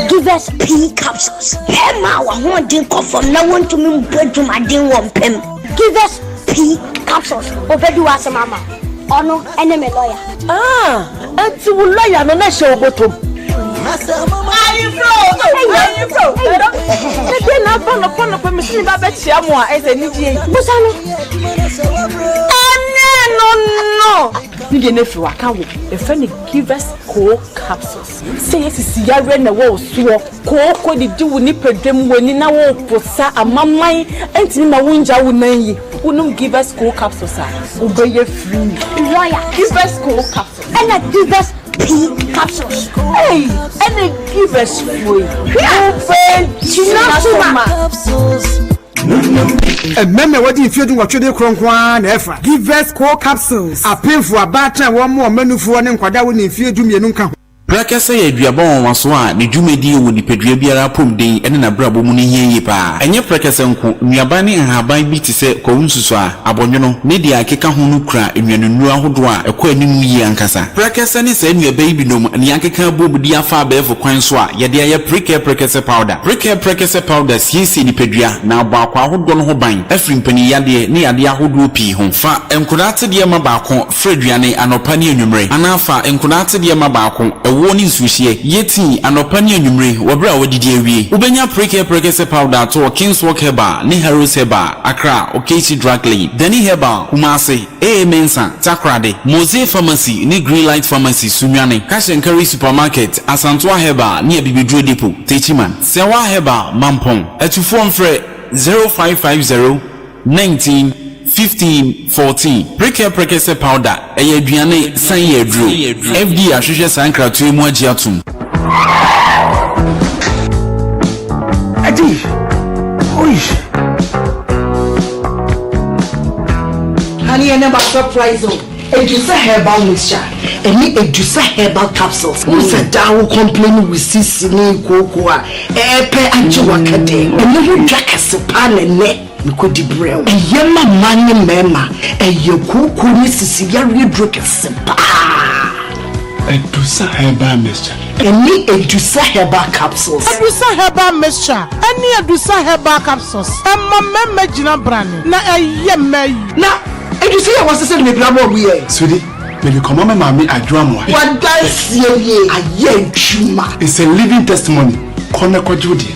Give us P capsules. Bɛrima a w'ahoɔden kɔ fam na wontumi mbɔ adwumaden wɔ mpam. Give us P capsules. Obedi w'asɛm ama wo. Ɔno ɛne me lawyer. Ah, ɛnti wo lawyer no na ɛhyɛ wo bɔtɔm. Ayefro, ayefro. Ɛdeɛ na aba nɔpɔ nɔpɔ mesi me ba bɛkyia mo a ɛsɛ anigyeɛ yi. Busa no. Ɛnɛ no no. Ne deɛ no afiri waka wo. Yɛfrɛ no Givers Co Capsules. Sɛ yɛ sisi yareɛ na ɛwɔ wo soɔ, kooko didi wo nipadua mu, w'ani na woreposa, amaman ntumi ma wongya wo nan yi, wonom Givers Co Capsules a, wobɛyɛ free. Lawyer. Givers Co Capsules. Ɛna Givers P Capsules. Ei, ɛna Givers foɔ yi, wobɛgyina so ma. Mmarima a wɔadi mfeɛ dunwɔtwe de rekorɔ nko ara na ɛfa Givers Co Capsules, apemfoɔ, abaatan a wɔmmoa wɔn mmanufoɔ ne nkwadaa a wɔnni mfeɛ dumienu nka ho. Prɛkɛsɛ yɛ aduaba nwanwaso a ne dwumadie wɔ nipadua biara apɔmuden ne n'abrabɔ mu no hia yie pa ara. Ɛnyɛ prɛkɛsɛ nko, nnuaba ne nhaban bi te sɛ kwawu nsusuaa, abɔnwono, ne deɛ ɛkeka ho no kura nnuanennuro ahodoɔ a ɛkɔ anim yie ankasa. Prɛkɛsɛ ne saa nnuaba yi binom na yɛakeka abom de afa abɛɛfo kwan so a yɛde ayɛ Prekɛ Prɛkɛsɛ Powder. Prekɛ Prɛkɛsɛ Powder siesie nipadua na abɔ akwaa ahodoɔ no ho ban afiri mpaninyadeɛ ne yadeɛ ahodoɔ pii ho. Fa nkwadaa atedeɛ ma baako Fra aduane anɔpa ne anwummere, anaa fa nkwadaa atedeɛ ma baako, ɛwoɔ ne nsuohyeɛ. Yɛ tii anɔpa ne anwummere wɔ berɛ a woadidi awie. Wobɛnya Prekɛ Prɛkɛsɛ Powder atɔ wɔ Kingswalk Herbal ne Harrods Herbal, Accra, Okaishie Drug Lane, Dani Herbal, Kumasi, AA Mensah, Takoradi, Mosey Pharmacy ne Greenlight Pharmacy, Sunyani, Cash and Carry Supermarket, Asantoa Herbal ne Abibiduro Depot, Techiman, Sɛwa Herbal, Mampong. Atufoɔ mfrɛ 0550 19 15 14 Prekɛ Prekɛsɛ Powder ɛyɛ aduane san yɛ aduro. FDA ahwehwɛ saa nkratoɔ yi mu agye atom. Adi! Oi! Honey, ɛnɛ ma surprise o. Edusa herbal mixture ɛne Edusa herbal capsules. Wohu sɛ daa wo complain wo sisi ne kooko a ɛɛpɛ agye w'akɛdɛ. Ɛno ho dwa kɛse paa na ɛnɛ. Mekɔdi brɛ wo. Ɛyɛ ma mmaa ne mmarima. Ɛyɛ kooko ne sisi yareɛ duro kɛse paa. Adusa herbal mixture. Ɛne Adusa herbal capsules. Adusa herbal mixture ɛne Adusa herbal capsules ɛma mmarima gyina brane na ɛyɛ mmaa yi. Na Adusa yi a wɔasesa no bebree ama wɔn yɛ. Sweetie, mede kɔma me maame Adwoa Amoah. W'adanseɛ nie, ayɛ adwuma. It's a living testimony, kɔ na kɔgye wo deɛ.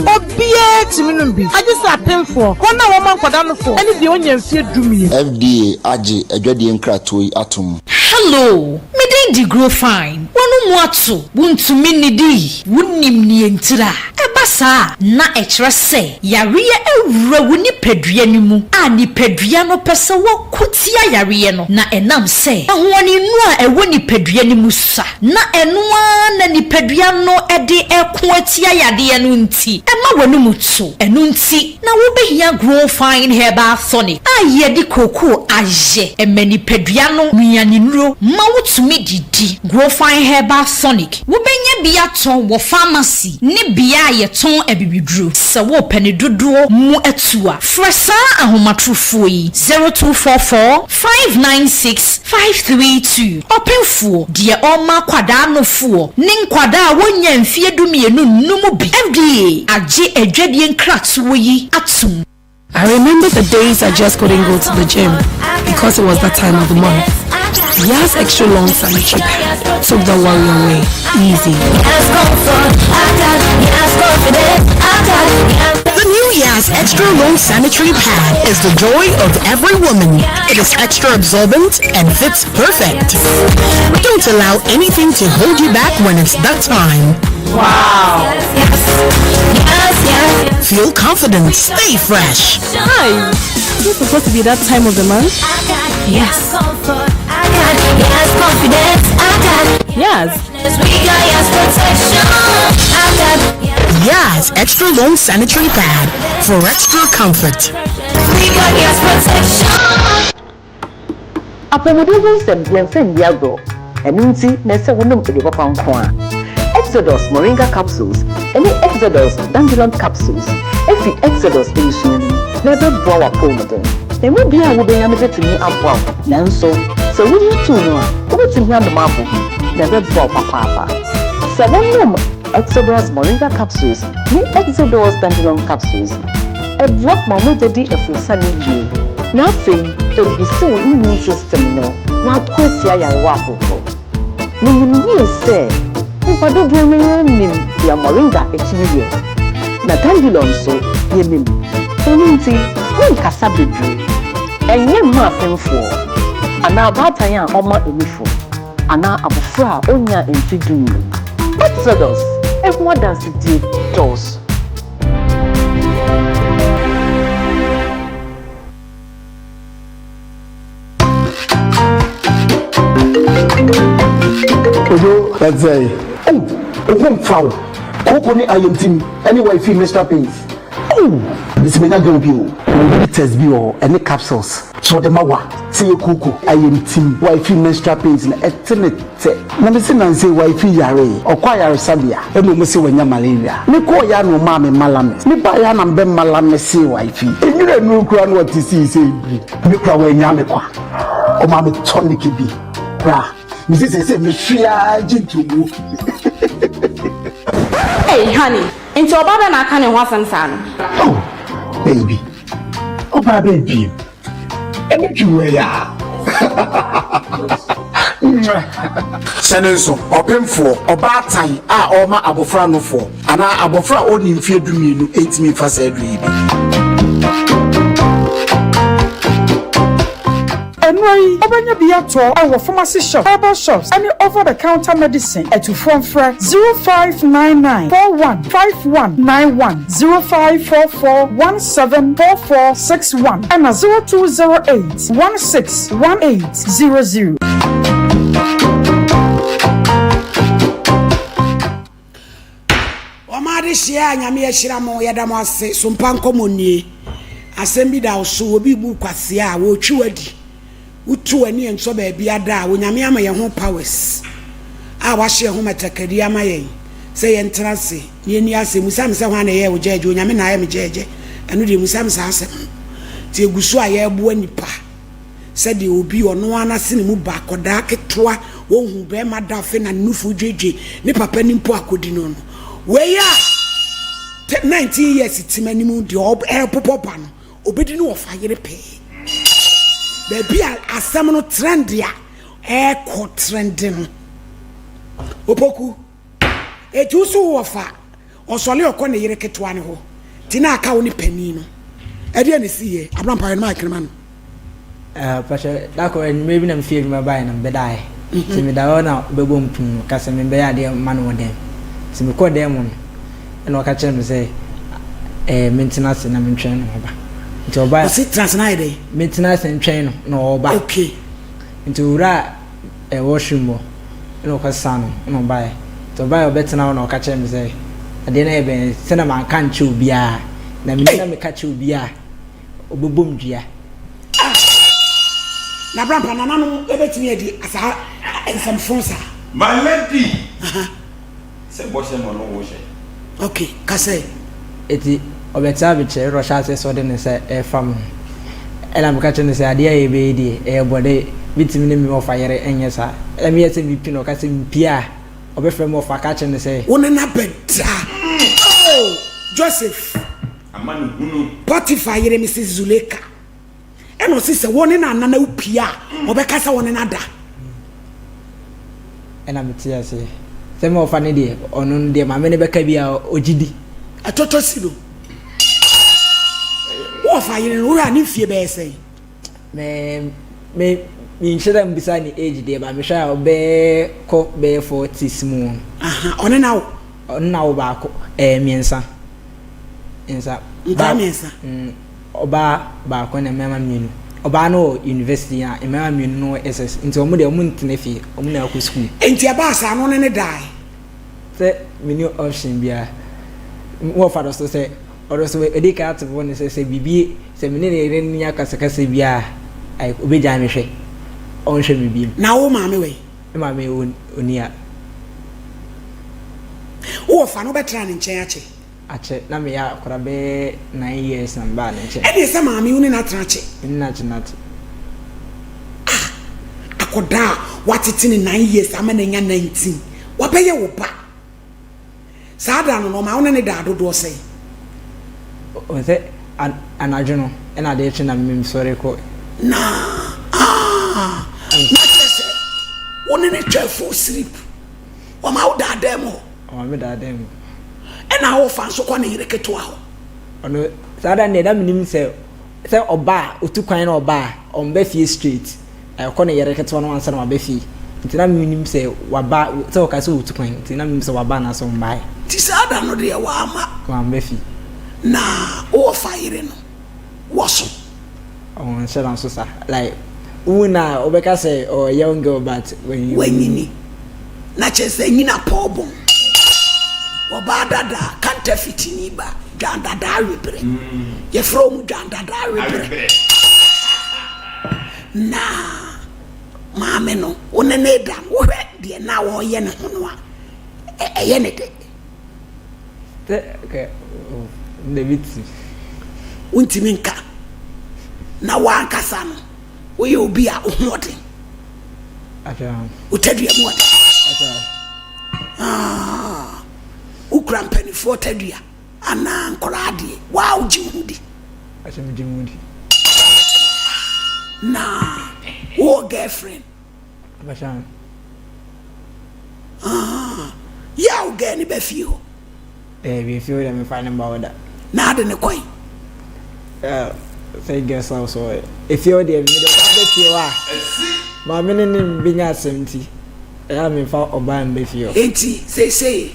Obiara tumi nom bi, agye sɛ apemfoɔ, wɔn a wɔma nkwadaa nofoɔ, ne deɛ ɔnnya mfeɛ dumien. FDA agye adwadie nkratoɔ yi atom. Hello, me din de Grofine. W'ano mu ato, wuntumi nnidi, wunnim nea entira. Ɛba saa a, na ɛkyerɛ sɛ yareɛ awura wo nipadua no mu a nipadua no pɛ sɛ wɔko tia yareɛ no, na ɛnam sɛ ahoɔdennuro a ɛwɔ nipadua no mu sua na ɛno ara na nipadua no de reko atia yadeɛ no nti, ɛma w'anomu to. Ɛno nti na wobɛhia Grow Fine Herbal Tonic a yɛde kookoo ayɛ. Ɛma nipadua no nnuanennuro ma wotumi didi. Grow Fine Herbal Tonic Wobɛnya bi atɔ wɔ famasi ne bea a yɛtɔn abibiduro. Sɛ worepɛ ne dodoɔ mu atu a, frɛ saa ahomatorofoɔ yi, 0244 596 532. Ɔpemfoɔ, deɛ ɔrema akwadaa nofoɔ ne nkwadaa a wɔnnya mfeɛ dumienu nnom bi. FDA agye adwadie nkratoɔ yi atom. I remember the days I just couldn't go to the gym because it was that time of the month. Yas Extra Long Sanitary Pad took the worry away. Easy. The new Yas Extra Long Sanitary Pad is the joy of every woman. It is extra absorbent and fits perfect. Don't allow anything to hold you back when it's that time. Wow! Yes, yes, Feel confident. Stay fresh. Hi. Is it supposed to be that time of the month? Yes. Yes. Yaz Extra Long Sanitary Pad for extra comfort. Apɔmuden ho nsɛm, yɛmfa nni agorɔ. Ɛno nti na ɛsɛ wonom aduro papa nko ara. Exodus Moringa Capsules ne Exodus Dandelion Capsules fi Exodus abusua no mu na ɛbɛboa w'apɔwmuden. Emu biara a wubenya no betumi aboa wo, nanso sɛ wuyi tow mu a, wubetumi anom abom na ɛbɛboa wo papaapa. Sɛ wonom Exodus Moringa Capsules ne Exodus Dandelion Capsules a, ɛboa ma mogya di afurusiane yiye, na afei ebusi wo immune system no na ako atia nyarewa ahorow. Minim yie sɛ nnipa dodoɔ no ara nim deɛ moringa tumi yɛ, na dandelion nso, yɛnim. Ɛno nti, menkasa bebree. Ɛnyɛ mma apemfoɔ, anaa abaatan a ɔma anufo, anaa abɔfra a ɔnnyaa mfe dunnum. Exodus ho adansedie dɔɔso. Kojo ɛsɛe. Oh, wo ho mfa wo. Kooko ne ayamtim ɛne wifi mixture pains. Oh, mesi menya girl bi o. Ɔwɔ bitters bi wɔ hɔ ɛne capsules. Sɛ ɔde ma wa sɛ yɛ kooko ayamtim wifi menstrual pains no ɛte ne tɛ. Na mese nansa yi wifi yaree ɔkɔ ayaresabea ɛna ɔmo se wanya malaria. Me kɔɔ yɛ a na ɔmaa me malamis. Me baa yɛ a na mebɛ malamisee wifi. Nwura nnuru koraa na ɔte sii sɛ ebiri. Me kora wannya me kwa. Ɔmaa me tonic bi bra. Me se seesei me hwe ara gye ntomu. Hey honey, nti ɔbaa bɛn na aka ne ho asɛm saa no? Oh baby, ɔbaa bɛn bio? Ɛne dwuma yi a. Hyɛ no nso, ɔpemfoɔ, ɔbaatan a ɔrema abɔfra nofoɔ, anaa abɔfra a ɔnni mfeɛ dumienu ntumi mfa saa aduro yi bi. Nnuro yi, wobɛnya bi atɔ wɔ pharmacy shops, herbal shops, ne over the counter medicine. Atufoɔ mfrɛ 0599 41 5191, 0544 1744 61 ɛna 0208 16 1800. Wɔn adehyeɛ a Nyame ahyira mo, yɛda mo ase, sompa nkɔmmɔ nie. Asɛm bi da wo so, obi bu kwasea a, wɔretwi wadi. Wotu w'ani nsɔ baabi ada a, Onyame ama yɛn ho powers a wahyɛ yɛn ho matakari ama yɛn sɛ yɛntena ase na yɛnni asɛm. Musa me sɛ hwan na ɛyɛɛ wo gyɛɛgye? Onyame na ayɛ me gyɛɛgye. Ɛno deɛ musa me saa asɛm no. Nti ɛgu so a yɛreboa nnipa. Sɛdeɛ obi ɔno ara n'asene mu ba akɔdaa ketewa, ɔnhu barima da afei na ne nufu dwedwe ne papa ni mpo akɔdi no no. Wei a 19 years te m'anim deɛ ɛrebobɔ ba no, ɔbɛdi no wɔfa yere pɛɛ. Baabi a asɛm no trend a ɛrekɔ trend no. Opoku, eti wo so wo wɔfa Ɔsɔle ɔkɔ ne yere ketewa no hɔ nti na aka wo ne panin no. Ɛdeɛn na ɛsiiɛ? Abrampa yɛ no mic no ma no. Eh, pakyɛ, da koro anwummerɛ bi na mefiri adwuma baeɛ na mebɛdaeɛ. Nti meda hɔ na ɔbɛbɔ me pono mu ka sɛ membɛyɛ adeɛ mma no wɔ dan mu. Nti mekɔɔ dan mu no, ɛna ɔka kyerɛɛ me sɛ eh, mentena ase na mentwɛn no ɔba. Nti ɔbaeɛ. Ɔse tena ase na ayɛ dɛn? Mentena ase ntwɛn no na ɔba. Okay. Nti owuraa eh, washroom hɔ na ɔkɔsesaa no na ɔbaeɛ. Nti ɔbaeɛ a ɔbɛtena hɔ na ɔka kyerɛɛ me sɛ adeɛ no ayɛ bɛn sɛ na manka ankyerɛ obiara na menim na meka kyerɛ obi a ɔbɛbɔ me dua. Ah! Na brampa nananom bɛtumi adi saa nsɛmfo saa? My lady! Sɛ bɔhyɛ na ɔne wo hyɛ. Ok, ka sɛ. Enti ɔbɛtena me nkyɛn na ɔhyɛ aseɛ sɛ ɔde ne nsa refa me ho. Ɛnna meka kyerɛɛ no sɛ, Adeɛ a yɛbɛyɛ yi deɛ, ɛyɛ bɔne. Mentumi ne me wɔfa yere nyɛ saa. Ɛnna meyɛɛ sɛ merepi no, ɔka sɛ mepie a, ɔbɛfrɛ me wɔfa aka akyerɛ no sɛ. Wo ne no abɛda. Oh, Joseph. Amanehunu. Potiphar yere Mrs. Zuleika. Ɛna ɔse sɛ wo ne no anna na wopie a, ɔbɛka sɛ wo ne no ada. Ɛna mete aseɛ sɛ me ɔfa no deɛ, ɔno no deɛ maame no bɛka biara ɔgye di. Ɛtɔtɔ si no. Wo ɔfa yere no, wohwɛ a ne mfie bɛyɛ sɛn? Me, me, menhyɛ da mbisa ne age deɛ, ba mehwɛ a ɔbɛkɔ bɛyɛ forties mu. Aha, ɔne no awo? Ɔne no awo baako, ɛɛ mmiɛnsa. Mmiɛnsa. Nkwadaa mmiɛnsa? Mm. Ɔbaa baako na mmarima mmienu. Ɔbaa no wɔ university na mmarima mmienu no wɔ SS. Nti wɔn deɛ wɔn ntena fie, wɔn nyinaa kɔ school. Nti ɛbaa saa no wo ne no dae? Sɛ menni option biara. Me wɔfa no so sɛ ɔno nso wadi kan ato ne bo sɛ sɛ biribi sɛ me ne ne yere nya akasakasa bi a like obegyae me hwɛ, ɔnhwɛ me bio. Na wo maame wɔ he? Me maame ɔnni ha. Wo wɔfa no wobɛtena ne nkyɛn akyɛ? Akyɛ, na meyɛ akwadaa bɛyɛ nine years na mebaa ne nkyɛn. Ɛdeɛ sɛ maame wo ne no atena akyɛ? Me ne no atena akyɛ. Ah, akwadaa a woatete no nine years ama no anya 19, wabɛyɛ wo ba. Saa da no, na ɔma wo ne no daa dodoɔ sɛn? Ɔhu sɛ anadwo no ɛna adeɛ kye na mesɔre kɔ. Na ah, na kyerɛ sɛ wo ne no twaa full sleep. Ɔma wo daa dan mu hɔ. Ɔma me daa dan mu. Ɛna wofa nso kɔ ne yere ketewa hɔ. Ɔno saa da no deɛ na menim sɛ sɛ ɔba a ɔtu kwan na ɔba a ɔmba fie straight. Ɔkɔ ne yere ketewa no ansa na waba fie. Nti na mennim sɛ waba, sɛ ɔka sɛ ɔretu kwan nti na mennim sɛ waba anaasɛ ɔmbaeɛ. Nti saa da no deɛ wamma. Wamma fie. Na wo wɔfa yere no wɔ so? Ɔnhyɛ da nso saa. Like wohu no a wobɛka sɛ ɔyɛ young girl but wanyini. Wanyini. Na kyerɛ sɛ anyini apɔw bɔn. Ɔbaa dada, counterfeitni ba, dwan dada awebrɛ. Yɛfrɛ wɔn dwan dada awebrɛ. Na maame no, wo ne no reda no, wohwɛ deɛ na ɔreyɛ ne ho no a, ɛyɛ ne dɛ. Wontumi nka. Na w'ankasa no, woyɛ obi a wo ho ɔden. Wo tadua mu ɔden. Ah, wokura mpanimfoɔ tadua anaa nkwadaa deɛ, waa wogye wo ho di. Akyɛ megye me ho di. Na wowɔ girlfriend? Abahyɛ. Ah, yɛ a wo girl ne ba fie hɔ? Daabi, efie hɔ deɛ mefa ne mba hɔ da. Na ade ne kɔe? Sɛ guest house hɔ, efie hɔ deɛ mede ɔbaa bɛ fie hɔ a, maame ne ne bɛnya asɛm nti, ɛyɛ a memfa ɔbaa mba fie hɔ. Enti seesei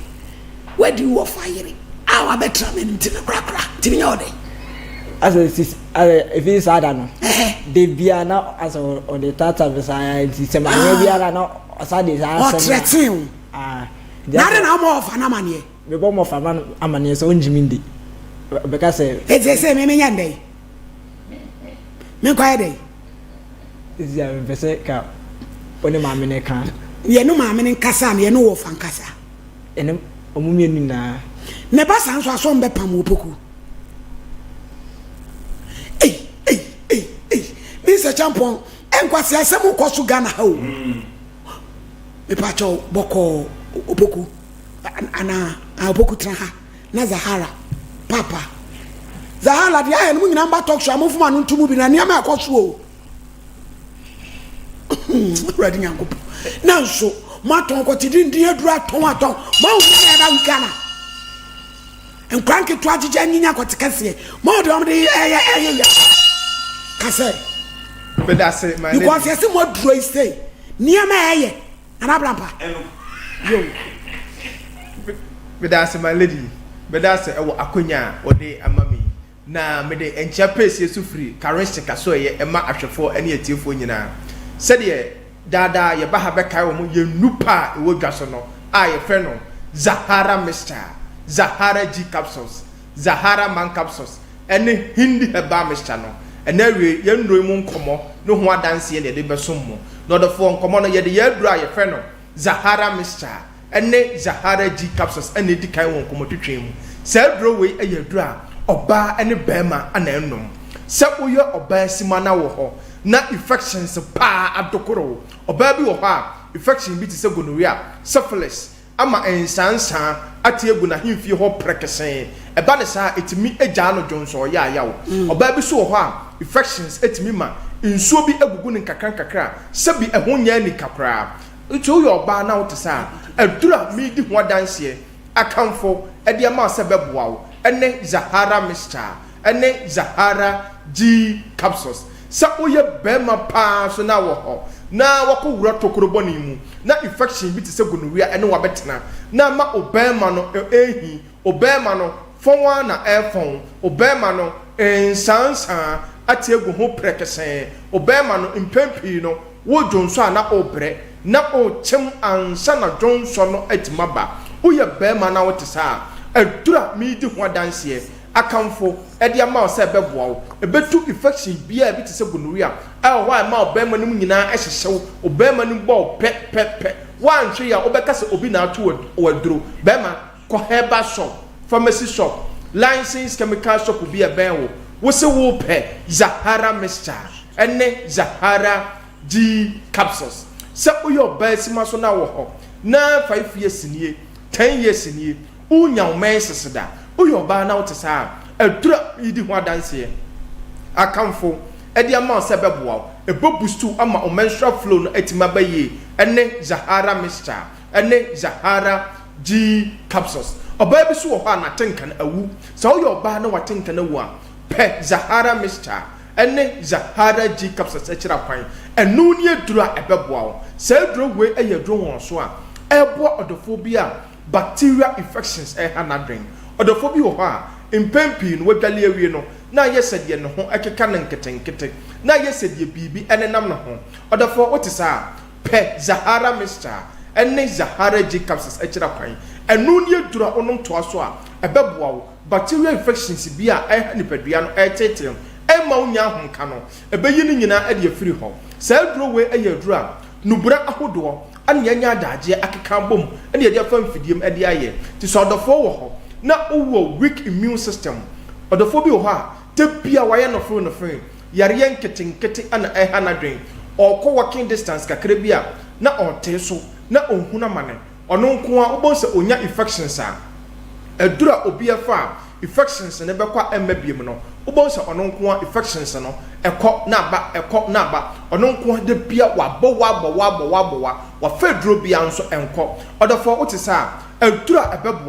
Wadi wo wɔfa yere a wabɛtra m'anim ti no korakora nti menyɛ wo dɛn? Asɛ sisi asɛ efi saa da no de bia na asɛ ɔde tata me saa nti sɛ manyɛ ah. biara na ɔsa de saa asɛm ɔtrɛtee wo ah, na ade na woma ɔfa no amaneɛ mebɔ mɔfa ma no amaneɛ sɛ ɔngye me ndi bɛka sɛ ɛsɛ sɛ me menyɛ ndɛn menkɔyɛ dɛn ɛsi a mepɛ sɛ ka wo ne maame no ka yɛne maame no nkasa na yɛne wɔfa nkasa Ɛne wɔn mmienu nyinaa. Na ɛba saa nso a, sɛ wɔbɛpam wo poku. Ei, ei, ei, ei. Mister Champon, nkwasi asɛm kɔ so Ghana ha o. Mepakyɛw bɔkɔɔ opoku anaa opoku tena ha na Zahara papa. Zahara deɛ ayɛ no mo nyinaa mba talk show a momfom ano nto mu bi na nneɛma ɛkɔ so o. Awurade Nyankopɔn. Nanso moatɔn kɔte dindin aduru atɔn atɔn. Moahu sɛ ɛba wika na nkwa nketewa gyegya nyinya kɔte kɛseɛ. Moahu deɛ wɔn de ɛyɛ ɛyɛ wia. Kasɛ. Medase my lady. Because yɛsɛ mo aduro yi sei nneɛma ɛyɛ anaa brampa. Yo. Medase my lady. Medase ɛwɔ akonya a wɔde ama me yi. Na mede nkyea pɛsie so firi Karense kasoɛeɛ ɛma ahwɛfoɔ ne atiefoɔ nyinaa. Sɛdeɛ daa daa yɛba ha bɛkae wɔn yɛn nnupa a ɛwɔ dwa so no a yɛfrɛ no Zahara Mixture, Zahara G Capsules, Zahara Man Capsules ɛne Hindi Herbal Mixture no. Ɛnnɛ awiei yɛn nnuro yi mu nkɔmmɔ ne ho adanseɛ na yɛde bɛsom mo. Na ɔdɔfoɔ, nkɔmmɔ no yɛde yɛn aduro a yɛfrɛ no Zahara Mixture ne Zahara G capsules na edi kan wɔ nkɔmmɔtwetwe mu. Saa aduro wei yɛ aduro a ɔbaa ne barima na ɛnom. Sɛ woyɛ ɔbaa sima na wɔ hɔ na infections paa adokoro wo. Ɔbaa bi wɔ hɔ a infection bi te sɛ gonorrhea, syphilis ama nsaansaa ate agu n'ahemfie hɔ prɛkɛsɛɛ. Ɛba no saa a ɛtumi gyaa no dwonsɔɔ yaayaw. Ɔbaa bi nso wɔ hɔ a infections tumi ma nsuo bi gugu no nkakrankakra a sɛbi ɛho nyɛ anika koraa. Nti woyɛ ɔbaa na wote saa a, aduru a meredi ho adanseɛ akamfo de ama wo sɛ ɛbɛboa wo ne Zahara Mixture ne Zahara G Capsules. Sɛ woyɛ barima pa ara nso na wɔ hɔ na woakɔwura tokuro bɔne mu na infection bi te sɛ gonorrhea ne wo abɛtena na ama wo barima no rehi Obɛɛma no, fɔn ara na ɛɛfɔn, obɛɛma no, nsaansaa ate agu ho prɛkɛsɛɛ, obɛɛma no, mpɛn pii no, wo dwonsɔ a na oobrɛ, na ookyem ansa na dwonsɔ no atumi aba. Woyɛ bɛɛma na wote saa a, aduru a meedi ho adanseɛ. akamfo de ama wo sɛ ɛbɛboa wo. Ɛbɛtu infection biara a ebi te sɛ gonorrhea a ɛwɔ hɔ a ɛma ɔbarima no mu nyinaa hyehye wo, ɔbarima no bɔ wo pɛ pɛ pɛ. Woanhwɛ yie a wobɛka sɛ obi na ato wo aduro. Barima, kɔ herbal shop, pharmacy shop, licensed chemical shop bi a ɛbɛn wo, wo se wopɛ Zahara mixture ne Zahara G capsules. Sɛ woyɛ ɔbaa sima so na wɔ hɔ na 5 years nie, 10 years nie, Wonya wo menses da. Woyɛ ɔbaa na wote saa a, aduru a meredi ho adanseɛ akamfo de ama wo sɛ ɛbɛboa wo, ɛbɛ boost wo ama wo menstrual flow no atumi aba yie ne Zahara mixture ne Zahara G capsules. Ɔbaa bi nso wɔ hɔ a n'atenka no awu. Sɛ woyɛ ɔbaa na w'atenka no awu a, pɛ Zahara mixture ne Zahara G capsules akyiri akwan. Ɛno ne aduru a ɛbɛboa wo. Saa aduro wei yɛ aduro nwonwaso a ɛreboa ɔdɔfoɔ bi a Bacterial infections reha n'adwene. Ɔdɔfoɔ bi wɔ hɔ a, mpɛn pii no wadwale awie no, na ayɛ sɛ deɛ ne ho keka no nketenkete, na ayɛ sɛ deɛ biribi nenam ne ho. Ɔdɔfoɔ, wote saa a, pɛ Zahara Mixture ne Zahara G Capsules akyiri akwan. Ɛno ne aduro a wonom toa so a, ɛbɛboa wo. Bacterial infections bi a ɛreha nipadua no, ɛreteetee no, ɛmma wonnya ahomka no, ɛbɛyi ne nyinaa de afiri hɔ. Saa aduro wei yɛ aduro a nnubura ahodoɔ na yɛanya adagyeɛ akeka abom na yɛde afa mfidie mu de ayɛ. Nti sɛ ɔdɔfoɔ wɔ hɔ na wowɔ weak immune system, ɔdɔfoɔ bi wɔ hɔ a da biara wayɛ nofee nofee, yareɛ nketenkete na ɛha n'adwene, ɔrekɔ walking distance kakra bi a na ɔretee so na ɔnhunu amane, ɔno nko ara wobɛhu sɛ ɔnya infections a, aduru a obi ɛfa a infections no bɛkɔ a ɛmma biom no, wobɛhu sɛ ɔno nko ara infections no ɛkɔ na aba, ɛkɔ na aba, ɔno nko ara da bia wabɔ wa abɔ wa abɔ wa abɔ wa, wafa aduro bia nso ɛnkɔ. Ɔdɔfoɔ wote saa a, aduru a ɛbɛboa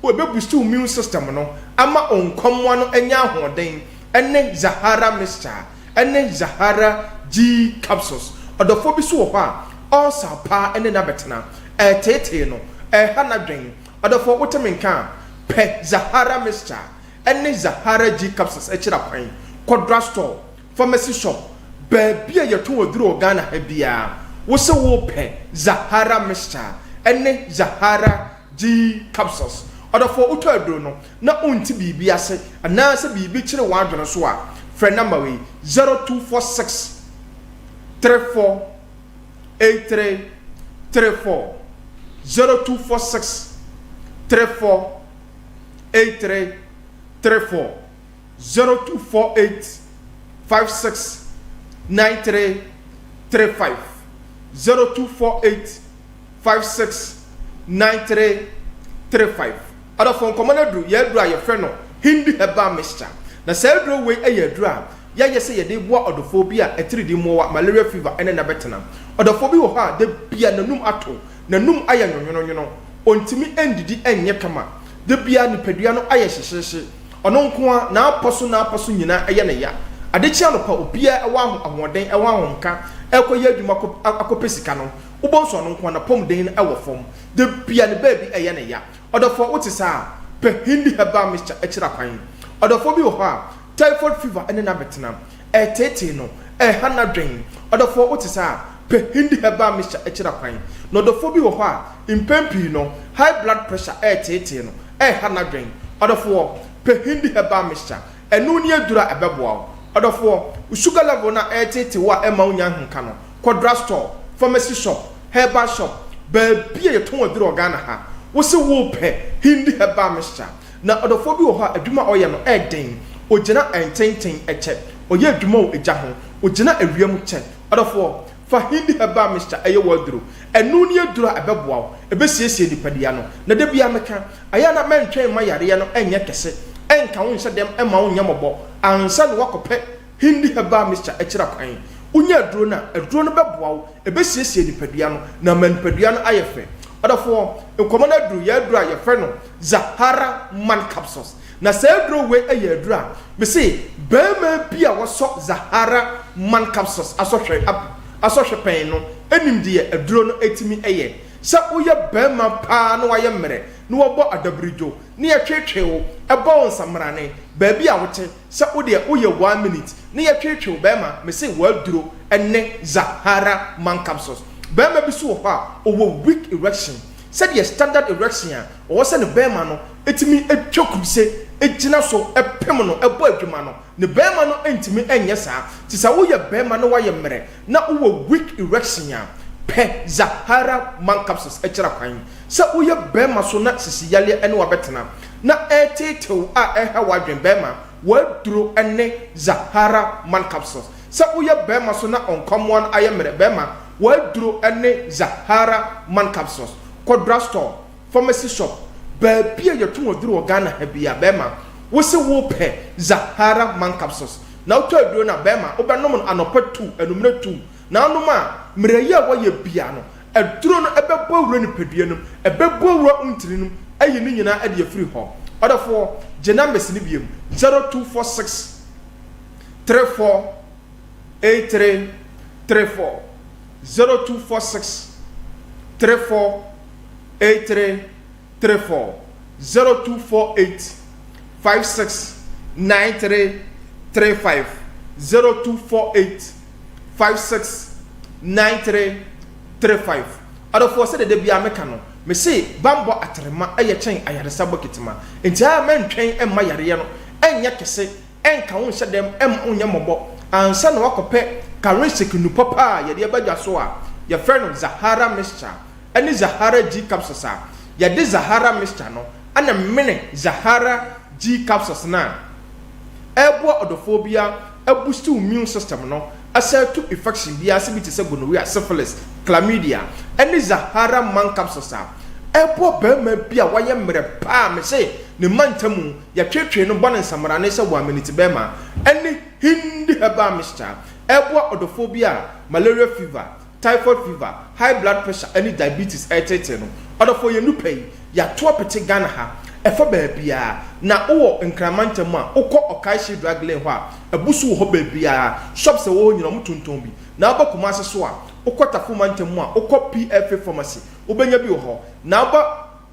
wo, ɛbɛ boost wo immune system no ama wo nkɔmmoa no anya ahoɔden ɛne Zahara mixture ɛne Zahara G capsules. Ɔdɔfoɔ bi nso wɔ hɔ a, ulcer paa ɛne no abɛtena, ɛreteetee no, ɛreha n'adwene, Ɔdɔfoɔ, wote me nka a, pɛ Zahara Mixture ne Zahara G Capsules akyiri akwan. Kɔ drugstore, pharmacy shop, baabi a yɛtɔn aduro wɔ Ghana ha biara, wo se worepɛ Zahara Mixture ne Zahara G Capsules. Ɔdɔfoɔ, wotɔ aduro no na wonte biribi ase anaasɛ biribi kyere w'adwene so a, frɛ number wei, 0246 34 83 34 0246 34 83 34 0248 56 93 35 0248 56 93 35 Adɔfoɔ, nkɔmmɔ no aduru yɛn aduro a yɛfrɛ no Hindi Herbal Mixture. Na saa aduro wei yɛ aduro a yɛayɛ sɛ yɛde reboa ɔdɔfoɔ bi a atiridii mmoawa, malaria fever, ne no abɛtena. Ɔdɔfoɔ bi wɔ hɔ a, da biara n'anum ato, n'anum ayɛ nwonwononwono, ɔntumi ndidi nyɛ kama, da biara nipadua no ayɛ hyehyeehye, ɔno nko ara, n'apɔ so n'apɔ so nyinaa yɛ no ya. Ade kye anɔpa, obiara wɔ ahoɔden, wɔ ahomka rekɔyɛ adwuma akɔpɛ sika no, wobɛhu sɛ ɔno nko ara, n'apɔmuden no wɔ fam. Da biara ne baabi yɛ no ya. Ɔdɔfoɔ, wote saa a, pɛ Hindi Herbal Mixture kyerɛ kwan. Ɔdɔfoɔ bi wɔ hɔ a, Typhoid fever ne no abɛtena. Ɛreteetee no. Ɛreha n'adwen. Ɔdɔfoɔ, wote saa a, pɛ Hindi Herbal Mixture kyerɛ kwan. Na ɔdɔfoɔ bi wɔ hɔ a, mpɛn pii no, high blood pressure reteetee no. Ɛreha n'adwen. Ɔdɔfoɔ, pɛ Hindi Herbal Mixture. Ɛno ne aduro a ɛbɛboa wo. Ɔdɔfoɔ, wo sugar level no a ɛreteetee wo a ɛmma wonnya ahomka no, kɔ drug store, pharmacy shop, herbal shop, baabi a yɛtɔn aduro wɔ Ghana ha, wose worepɛ Hindi Herbal Mixture. Na ɔdɔfoɔ bi wɔ hɔ a, adwuma a ɔyɛ no yɛ den. Ɔgyina ntenten kyɛ. Ɔyɛ adwuma wɔ egya ho. Ɔgyina awia mu kyɛ. Ɔdɔfoɔ, fa Hindi Herbal Mixture yɛ w'aduro. Ɛno ne aduro a ɛbɛboa wo. Ɛbɛsiesie nipadua no. Na da biara meka, ɛyɛ a na mɛntwɛn mma yareɛ no nyɛ kɛse nka wo nhyɛ dɛm mma wo nyɛ mmɔbɔ ansa na woakɔpɛ Hindi Herbal Mixture akyira kwan. Wonya aduro no a, aduro no bɛboa wo, ɛbɛsiesie nipadua no, na ama nipadua no ayɛ fɛ. Ɔdɔfoɔ, nkɔmmɔ no aduru yɛn aduro a yɛfrɛ no Zahara Man Capsules. Na saa aduro wei yɛ aduro a, mese barima bi a wasɔ Zahara Man Capsules asɔhwɛ asɔhwɛ pɛn no nim deɛ aduro no tumi yɛ. Sɛ woyɛ barima paa na wayɛ mmerɛ, na wabɔ adabiridwo, na yɛtweetwee wo, ɛbɔ wo nsamrane, baabi a wote, Sɛ wo deɛ woyɛ one minute ne yɛ tweetwee wo bɛɛma mese w'aduro ne Zahara man capsules. Bɛɛma bi so wɔ hɔ a ɔwɔ weak erection sɛdeɛ standard erection a ɔwɔ sɛ ne bɛɛma no tumi twa kuruse gyina so pem no bɔ adwuma no, ne barima no ntumi nyɛ saa. Nti sɛ woyɛ barima na woayɛ mmerɛ na wowɔ weak erection a, pɛ Zahara Man Capsules kyerɛ kwan. Sɛ woyɛ barima so na sisi yareɛ ne wo abɛtena na ɛreteetew a ɛreha w'adwene, barima, w'aduro ne Zahara Man Capsules. Sɛ woyɛ barima so na ɔnkwammoa no ayɛ mmerɛ, barima, w'aduro ne Zahara Man Capsules. Kɔ drugstore, pharmacy shop, baabi a yɛtɔn aduro wɔ Ghana ha biara, barima, wose wopɛ Zahara Man Capsules na wotɔ aduro no a, barima, wobɛnom no anɔpa tu, anwummerɛ tu. Na wonom a, mmerɛyɛ a woayɛ biara no, aduro no bɛbɔ awura nipadua no mu, ɛbɛbɔ awura wo ntini no mu ayi ne nyinaa de afiri hɔ. Ɔdɔfoɔ, gye numbers no biom, 0246 34 83 34, 0246 34 83 34, 0248 56 93 35, 0248 56 93 35. Ɔdɔfoɔ, sɛdeɛ da biara meka no, mese bammɔ atrema yɛ kyɛn ayaresa bɔketima. Enti a mɛntwɛn mma yareɛ no nyɛ kɛse nka wo nhyɛ dɛm mma wo nyɛ mmɔbɔ ansa na woakɔpɛ Karensic nnu papa a yɛde aba dwa so a yɛfrɛ no Zahara Mixture ne Zahara G Capsules a yɛde Zahara Mixture no na mene Zahara G Capsules no a ɛreboa ɔdɔfoɔ biara abusti wo immune system no asan atu infection biara ase bi te sɛ gonorrhea, syphilis, chlamydia ne Zahara Man Capsules a ɛreboa barima bi a wayɛ mmerɛ paa mese ne mantamu yɛtwetwee no bɔ no nsamrane sɛ wɔameniti bɛrima ne Hindi herbal mixture ɛreboa ɔdɔfoɔ bi a malaria fever, typhoid fever, high blood pressure ne diabetes reteetee no. Ɔdɔfoɔ yɛn nnupa yi, yɛato apete Ghana ha, ɛfa baabiara. Na wowɔ Nkran mantam mu a, wokɔ Okaishie Drug Lane hɔ a, abu so wɔ hɔ baabiara. Shops a ɛwɔ hɔ nyinaa wɔtontɔn bi. Na woba Kumasi so a, wokɔ Tafo mantam mu a, wokɔ PFA Pharmacy, wobɛnya bi wɔ hɔ. Na woba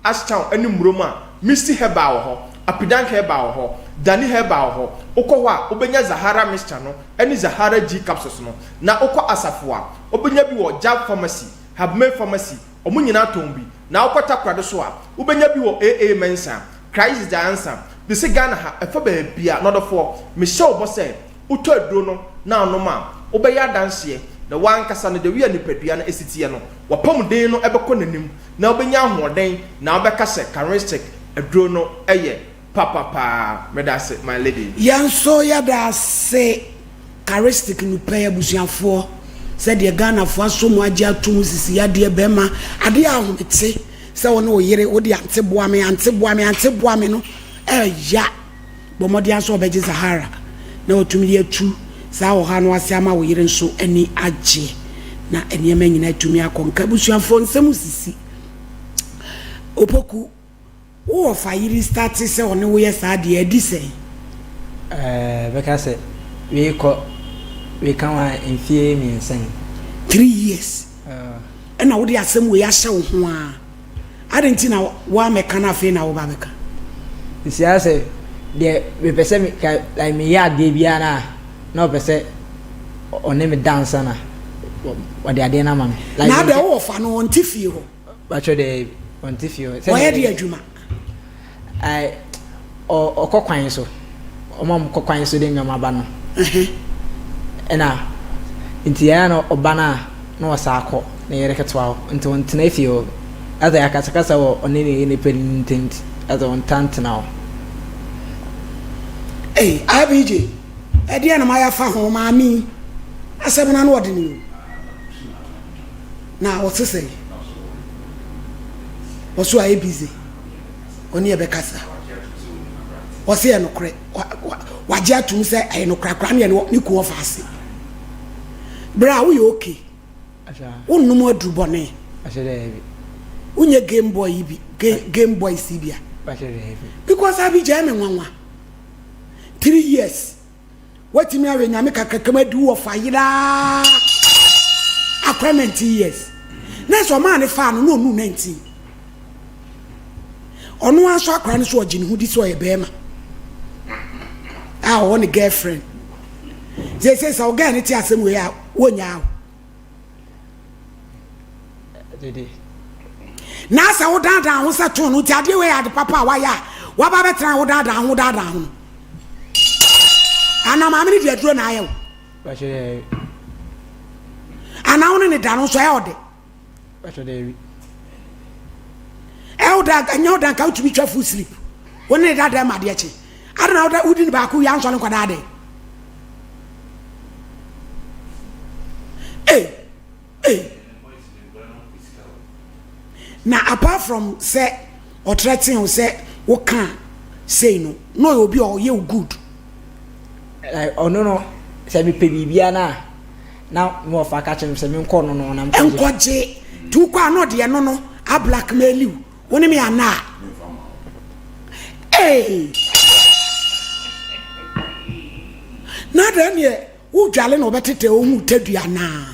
Ashtown ne Murom a, Misty Herbal wɔ hɔ, Apidank Herbal wɔ hɔ, Dani Herbal wɔ hɔ. Wokɔ hɔ a, wobɛnya Zahara Mixture no ne Zahara G Capsules no. Na wokɔ Asafo a, wobɛnya bi wɔ Jab Pharmacy, Habmay Pharmacy, wɔn nyinaa tɔn bi. Na wokɔ Takoradi so a, wobɛnya bi wɔ AA Mensah, Christ is the Answer. De se Ghana ha, ɛfa baabiara. N'ɔdɔfoɔ, mehyɛ wo bɔ sɛ, wotɔ aduro no na wonom a, wobɛyɛ adanseɛ, na w'ankasa no, the way a nipadua no si teɛ no, w'apɔmuden no bɛkɔ n'anim. na wobɛnya ahoɔden na wobɛka sɛ Karistic aduro no yɛ papa paa. Medase my lady. Yɛn nso yɛda ase Karistic Nupɛi abusuafoɔ sɛdeɛ Ghanafoɔ asɔ mu agye atom sisi yadeɛ bɛma adeɛ a ahomete sɛ wo ne wo yere wode ante boa me ante boa me ante boa me no ɛya. Bɔ mmɔden ara sɛ wobɛgye Zahara na watumi de atu saa ɔhaw no ase ama wo yere nso ani agye na nneɛma nyinaa atumi akɔ nka. Abusuafoɔ nsɛm sisi. Opoku, wo wɔfa yere starte sɛ ɔne wo yɛ saa deɛ adi sɛn? Ɛɛ bɛka sɛ wei kɔ wei ka ho a mfie mmiɛnsa ni. Three years ɛna wode asɛm wei ahyɛ wo ho ara. Adɛn nti na woammɛka na afei na woreba abɛka? Nti ayɛ sɛ deɛ mepɛ sɛ me ka like meyɛ adeɛ biara no a na ɔpɛ sɛ ɔne me da ansa na ɔde adeɛ no ama me. Like Na adɛn wowɔ fa no ɔnte fie hɔ? Batwɛ dɛ ɔnte fie hɔ. Ɔyɛ deɛ adwuma? Ae ɔkɔ kwan so. Wɔn a wɔkɔ kwan so de nneɛma ba no. Ɛna nti ɛyɛ na ɔba no a na ɔsan akɔ ne yere ketewa hɔ. Nti ɔntena fie hɔ. Asɛ akasakasa wɔ ɔne ne yere panin ntam nti asɛ ɔntaa ntena hɔ. Ei IBJ, ɛdeɛn na mayɛ afa ho maame yi asɛm no ano ɔdene o. Na ɔte sɛn? Ɔso ayɛ busy. Ɔne yɛ bɛkasa. Ɔse yɛ nokorɛ. Wagye atum sɛ ɛyɛ nokorɛ. Akora no yɛ ne kuo ɔfa ase. Berɛ a woyɛ okay. Wonnom aduru bɔne. Wonyɛ game boy yi bi. Game boys yi bi a. Because abi gyae me nwanwa. 3 years. Watumi awe nyame kakraka mu adi wo ɔfa yeraa akora 19 years na sɛ ɔmaa ne faa no na ɔnu 19 ɔno ara nso akora no so ɔgye ne ho di sɛ ɔyɛ bɛrima a ɔwɔ ne girlfriend sɛ sɛ sɛ ɔgɛɛ ne te asɛm wei a wɔnyaa wo Dede. Na sɛ wodaadaa ho sɛ too no nti adeɛ wei yɛ ade papa a wayɛ a waba abɛtena wo daadaa ho daadaa ho no. Anaa maame no de aduro na ayɛ wo. Anaa wo ne ne da no nso ɛyɛ ɔde. Ɛyɛ wo da ɛnyɛ wo da nka wotumi twa full sleep. Wo ne ne da dɛm adeɛ kye. Ade na woda wodi ne baako wie ansɔre nkwadaa dɛn. Ee ee. Na apart from sɛ ɔtrɛten wo sɛ woka sei no, na ɔyɛ obi a ɔyɛ wo good. Like ɔno no sɛ mepɛ biribiara no a na me wɔfa ka kyerɛ me sɛ menkɔ no no na nkɔgye. Nkɔgye. Nti wokɔ a na ɔde ɛno no a blackmail wo. Wo ne me ana a. Ee! Na adɛn neɛ wodwale na ɔbɛtetɛ ohu tadua anaa?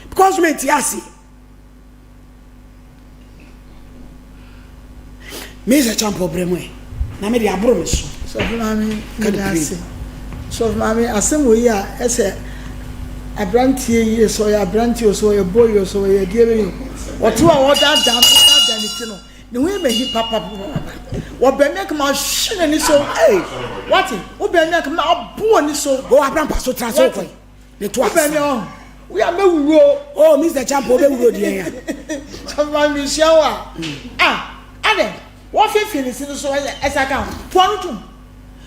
Because mente aseɛ. Me sɛ kyampɔ brɛ mu ɛ na me de aboro me so. Sɔfo maame meda ase. Sɔfo maame asɛm wɔ yi a ɛsɛ abranteɛ yi sɛ ɔyɛ abranteɛ o sɛ ɔyɛ boy o sɛ ɔyɛ deɛ bɛyɛ o ɔte hɔ a ɔdaadaa no ɔdaadaa ne ti no ne ho yɛ mahi papapapapa wɔbɛn mi akama ahwe n'ani so ee wate wobɛn mi akama abo w'ani so. O abrampa so tra so kɔ ne to ase. Wobɛn mi ɔho woyɛ mɛwuro. Oh Mr. Champo wobɛwuro deɛ ya. Sɔfo maame mesua wo a ah adɛn wɔfeefee ne se no so ɛsa ka ho toa no tom.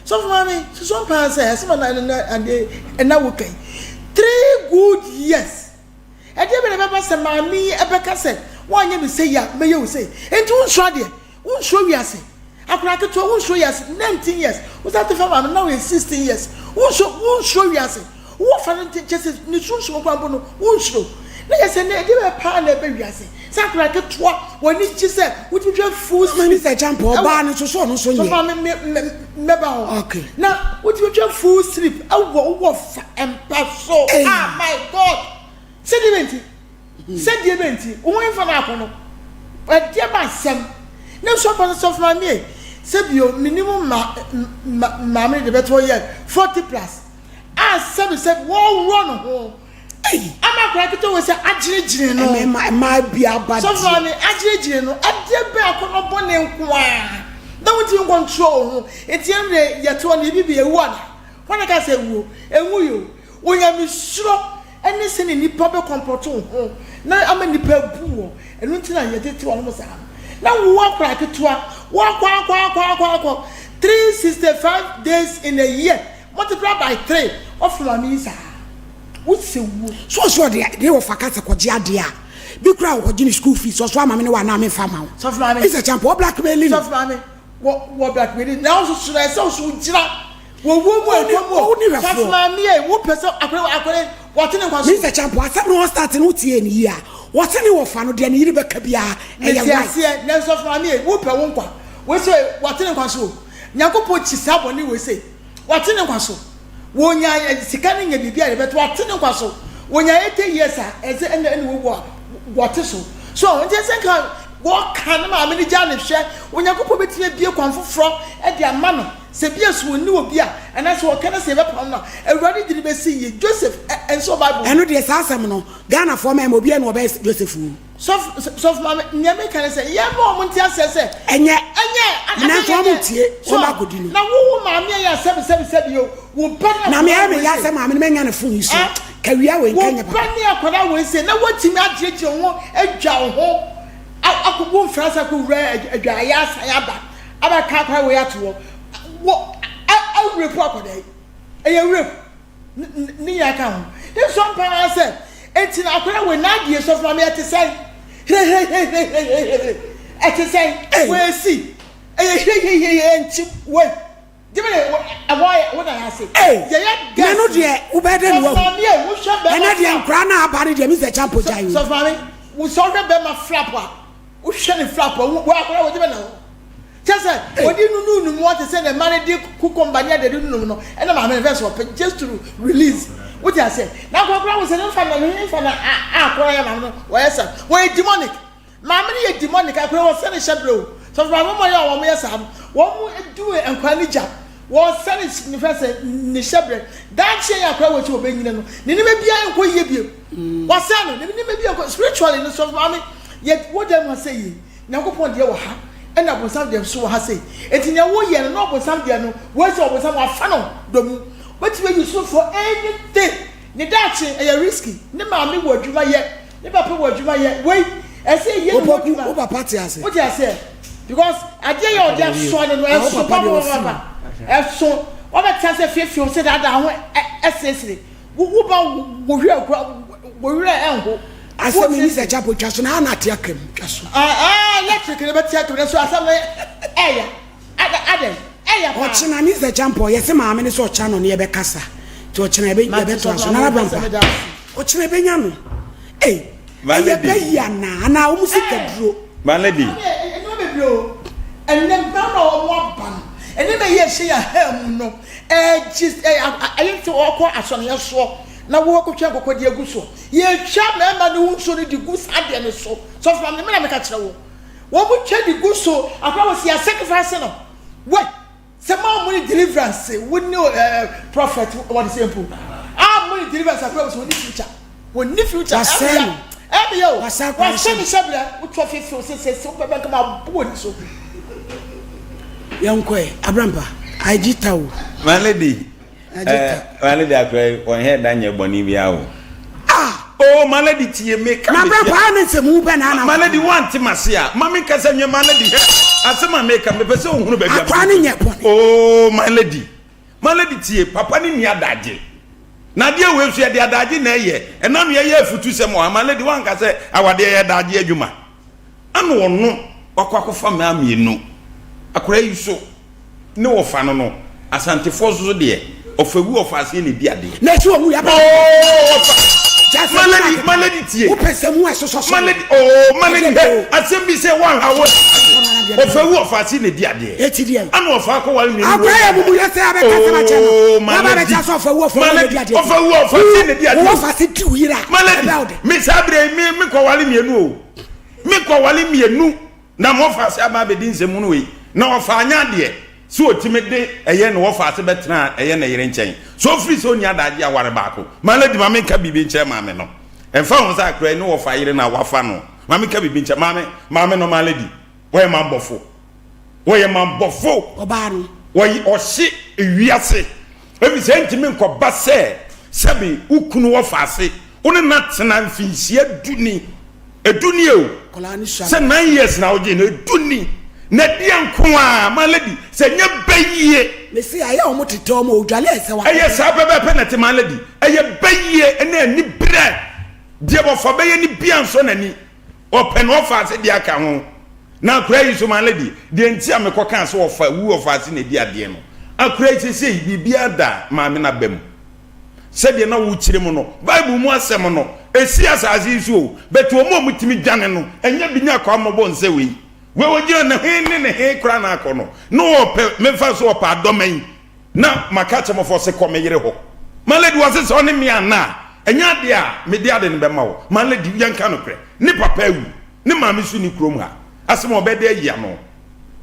Sɔfo maame susuo paa sɛ asɛm a na ade ɛna wo kan three good years ɛdeɛ bɛ na ɛbɛba sɛ maame yi ɛbɛka sɛ woanyɛ me sei a mɛyɛ wo sei enti wonsuro adeɛ wonsuro wiase akwadaa ketewa wonsuro wiase 19 years wosan te fa maame na woyɛ 16 years wonsuro wonsuro wiase Wo fa no nti kyɛ sɛ ne sunsum koraa mpo no wonsuro. Na kyɛ sɛ ɛdeɛ bɛyɛ paa na ɛbɛ wiase sɛ akwadaa ketewa w'ani gye sɛ wotumi hwɛ full sleep. Mami sɛ kyampa ɔbaa no nso so ɔno nso nyɛ. Sɔfo me me mɛba hɔ. Okay. Na wotumi hwɛ full sleep ɛwɔ wɔ fa mpa so. Ah my God. Sɛdeɛ bɛ nti. Sɛdeɛ bɛ nti wo ho mfa no ako no. Ɛdeɛ ba asɛm. Ne nso ɔpɛ sɛ sɔfo maame e sɛ bio menim ma maame de bɛtɔ yɛ 40 plus. a sɛbisɛbi wɔworɔ ne ho ama akwadaa ketewa wei sɛ agyinagyina no. Mmarima mmaa bi aba deɛ. Sɔfo maame agyinagyina no adeɛ bɛn akɔnɔ bɔne nko ara na wontumi nkɔntrol wo ho nti ɛno deɛ yɛte hɔ no yɛbi bi ewu ana hwan na ɛka sɛ ewuo enwu yi o onyamesuro ɛne sɛnea nipa bɛ kɔmpɔto wo ho na ama nipa abu wɔ ɛno nti na yɛde te wɔn saa no na wo akwadaa ketewa wɔakɔ akɔ akɔ akɔ akɔ 365 days in a year Multiply by 3 ɔfrɛ maame yi saa wo sɛ wuo. So ɔsɛ ɔde ne wɔfa ka sɛ kɔgye adeɛ a bi koraa ɔkɔgye ne school fees ɔso ama me ne wɔ anaa memfa ma wo. Sɔfo maame. Mr. Champo ɔ blackmail no. Sɔfo maame wɔ wɔ blackmail na ɔso so na ɛsɛ ɔso gyina wɔ wuo mu ɛkɔ mu o. Sɔfo maame yɛ wo pɛ sɛ akɔre akɔre wɔte ne nkwa so. Mr. Champo asɛm no ɔstart no wotie ne yie a wɔse ne wɔfa no deɛ ne yere bɛka biara ɛyɛ right. Mete aseɛ nanso sɔfo maame yɛ wo pɛ wo nkwa wei sɛ wɔte ne nkwa so Nyankopɔn kyi saa bɔne wei sɛ Wate ne nkwa so. Wɔnya sika no nya biribi a yɛbɛto wate ne nkwa so. Wɔnya 80 years a ɛsɛ ɛna ɛna wɔwu a wɔte so. So nti ɛsɛ nka wɔka ne maame no gya ne hwɛ. Onyankopɔn bɛtumi abie kwan foforɔ de ama no. Sɛ bi a so wɔnni obi a anaasɛ wɔka no sɛ yɛbɛpam no a Awurade de no bɛsi yie. Joseph nso wɔ Bible mu. Ɛno deɛ saa asɛm no Ghanafoɔ mmarima obiara ni ɔbɛyɛ Joseph o. Sɔfo sɔfo maame nea meka ne sɛ yɛn ma wɔn nte aseɛ sɛ. Ɛnyɛ. Ɛnyɛ. Nanso wɔn ntie wɔn ba akɔdi no. Na wo wo maame ayɛ sɛbi sɛbi sɛbi o wo ba ne Na me ayɛ me ya sɛ maame no mɛnya ne fon yi so kawia wei nka nyɛ papa. Wo ba ne akwadaa wei se na watumi agyinagyina wo ho adwa wo ho akɔ wo mfra sɛ akɔ wura adwaeɛ asan aba abɛka akwadaa wei ato hɔ wɔ awurapu akwadaa yi ɛyɛ rape. Ne nyinaa ka ho. Ne nso ampa ara sɛ, enti na akwadaa wei n'adeɛ sɔfo maame ɛte sɛn? Hirehirehirehirehire ɛte sɛn? Wɔasi ɛyɛ hirehirehire nti wei gyeme ne ɛhɔ ayɛ wo na yɛ ase. Yɛyɛ gɛs. Nanu deɛ wobɛyɛ dɛ ne wahu. Sɔfo maame yɛ wohwɛ bɛrima. Ɛnɛ deɛ nkoraa na aba ne deɛ Mr. Champo gyae o. Sɔfo maame wosɛ wohwɛ bɛrima flap a wohwɛ ne flap a wo akwadaa wɔ gyeme na ho. Kyerɛ sɛ, wɔde nunuu ne mu te sɛ nea mma no de cucumber ne adeade nunum no, ɛna maame no fɛ sɛ ɔpɛ just to release. Wote aseɛ? Na akɔkora wo sɛ ne mfa na ne mfa na akɔra yɛ maame no wɔyɛ sa. Wɔyɛ demonic. Maame no yɛ demonic akɔra wɔ sɛ ne hyɛ brɛ o. Sɔfo maame mo yɛ wɔn yɛ saa no. Wɔn mo du nkora ne gya. Wɔn sɛ ne ne fɛ sɛ ne hyɛ brɛ. Daakye yɛ akɔra wɔ akyi wɔ bɛnyina no. Ne nneɛma biara nkɔ yie biem. Wɔsɛ no ne nneɛma biara nkɔ spiritually no sɔfo maame yɛ wɔ dan mu asɛ yie. Nyankopɔn deɛ wɔ ha. Ɛna ɔbonsam deɛ nso wɔ ha sei. Enti nea woyɛ no na ɔbonsam deɛ no, wei sɛ ɔbonsam wafa no dɔ mu. Wobɛtumi ayi so for anything. Ne daakye ɛyɛ risky. Ne maame wɔ adwuma yɛ, ne papa wɔ adwuma yɛ. Wei ɛsɛ yɛyɛ ne ho Opoku, adwuma. wo papa te ase. Wote aseɛ? Because adeɛ yɛ ɔde asoa no no, Ah, wo ɛso papa deɛ wafiri papapapa. Ɛso. Wabɛtena sɛ fiefie wo sɛ daadaa ho ɛseresere. Wo wo ba wo werɛ kura wo werɛ ɛnho. Asɛm yi sɛ chapo twa so na ana ate aka mu twa so. Ah electric ne bɛte aka mu nanso asɛm no ɛya adɛn ɛya paa. Ɔkyena ne sɛ champo yɛse maame ne sɛ ɔkya no ne yɛbɛkasa nti ɔkyena yɛbɛtoa so nana brampa ɔkyena ɛbɛnya no ei ɛyɛ bɛyi anaa anaa wɔn sika duro. My lady. Nneɛma bebree o ɛnɛ mmarima a wɔn aba no nneɛma yi a ɛhyɛ yɛn ha mu no ɛgye ɛyɛ sɛ wɔkɔ asɔneɛ soɔ na wɔkɔtwa nkɔkɔ de agu so Yɛtwa mmarima no ho nsuo no de gu saa adeɛ no so. Sɔfo maame, me na meka kyerɛ wo. Wɔn twa de gu so. Akora wɔ si yɛ sacrifice no. Wai, sɛ maa mo ne deliverance, wo ne eh, prophet wɔde sɛ mpo. A mo ne deliverance akora wɔ si wɔn ne future. Wɔn ne future. Wasɛe no. Ɛmi yɛ o. Wasɛe akora Wasɛe ne hyɛbrɛ. Wotwa fifi sɛ sɛ sɛ wobɛbɛ nkama abo wɔ ni so. Yɛnkɔ ɛ, Abrampa, IG ta o. My lady, Eh, my lady akora yi, wɔn hɛ da nyɛ bɔne biara o. Ah! Oh, my lady tie me ka me. Na bra ne nsɛm hu bɛ na na. My lady wante mase a, ma me kasa nwie my lady hwɛ. Asɛm a meka mepɛ sɛ ohunu baabi a. Akora ne nyɛ bɔne. Oh, my lady. My lady tie, papa ne ni adagye. Na adeɛ wei nso yɛde adagye na ɛyɛ. Ɛna no yɛyɛ afutu sɛm wɔ ha. My lady wanka sɛ awadeɛ yɛ adagye adwuma. Ana ɔno wakɔ akɔfa mmaa mmienu. Akora yi so. Ne wɔfa no no Asantefoɔ nso so deɛ ɔfa wu ɔfa aseɛ na ɛdi adeɛ. Na ɛsi wɔn mu yaba. Oo ɔfa. Malady malady tie. Wopɛ sɛ mu ɛsosɔ so. Malady oo malady hɛ asɛm bi sɛ wɔn ha wɔ ɔfa wu ɔfa aseɛ na ɛdi adeɛ. Eti deɛ. Ana ɔfa akɔ wale mmienu. Akora yɛ mumu yɛ sɛ abɛka sɛ akyɛ no. Oo Waba malady abɛkyɛ sɛ ɔfa wu ɔfa wu na ɛdi adeɛ. ɔfa wu ɔfa aseɛ na ɛdi adeɛ. Wowɔ fa se di wo yere a. Malady Ɛbɛwo de. me saa berɛ yi me me kɔ wale mmienu o me kɔ wale mmienu. Na ma ɔfa ase aba abɛdi nsɛmhunu wei, na ɔfa anyɛ adeɛ sɛ ɔtumi de ɛyɛ ne wɔfa ase bɛtena ɛyɛ ne yere nkyɛn. So ɔfiri sɛ ɔnni adagye aware baako? Ma lady ma menka biribi nkyerɛ maame no. Ɛmfa ho sɛ akora yi ne wɔfa yere na wafa no. Ma menka biribi nkyerɛ maame, maame no ma lady. Wɔyɛ manbɔfo. Wɔyɛ manbɔfo. Ɔbaa no. Wɔyɛ ɔhye ewiase. Ɛfiri sɛ ɛntumi nkɔba sɛ sɛbe wo kunu wɔfa ase, wo ne no atena mfinhyia du ni. Edu nie o. Sɛ 9 years na wogye no edu ni. Na deɛ nko a my lady sɛ nyɛ bɛ yie. Mese ayɛ wɔn tetɛ wɔn odwale ɛsɛ wa. Ɛyɛ saa pɛpɛpɛ na ɛte my lady. Ɛyɛ bɛ yie ɛna ani brɛ. Deɛ wɔfa bɛyɛ no bia nsɔ n'ani. Ɔpɛ na ɔfa ase deɛ aka ho. Na akora yi so my lady deɛ nti a mekɔ kaa sɛ ɔfa wu ɔfa ase na ɛdi adeɛ no. Akora yi sesei biribiara da maame no aba mu. Sɛdeɛ na wokyerɛ mu no, Bible mu asɛm no, ɛsi asase yi so o, but wɔn a wɔtumi dwane no, ɛnyɛ bi nyɛ akwammɔbɔ nsɛ wei. Wei ɔgyina ne he ne ne he koraa na akɔ no, na ɔpɛ, memfa so ɔpɛ adɔma yi, na maka akyerɛ mɔfoɔ se kɔ me yere hɔ. My lady, wɔse sɛ ɔne me anna a, ɛnyɛ adeɛ a mede ade no bɛma wo. My lady, yɛnka nokorɛ, ne papa awu, ne maame nso nni kurom ha, asɛm a ɔbɛda ayi ano.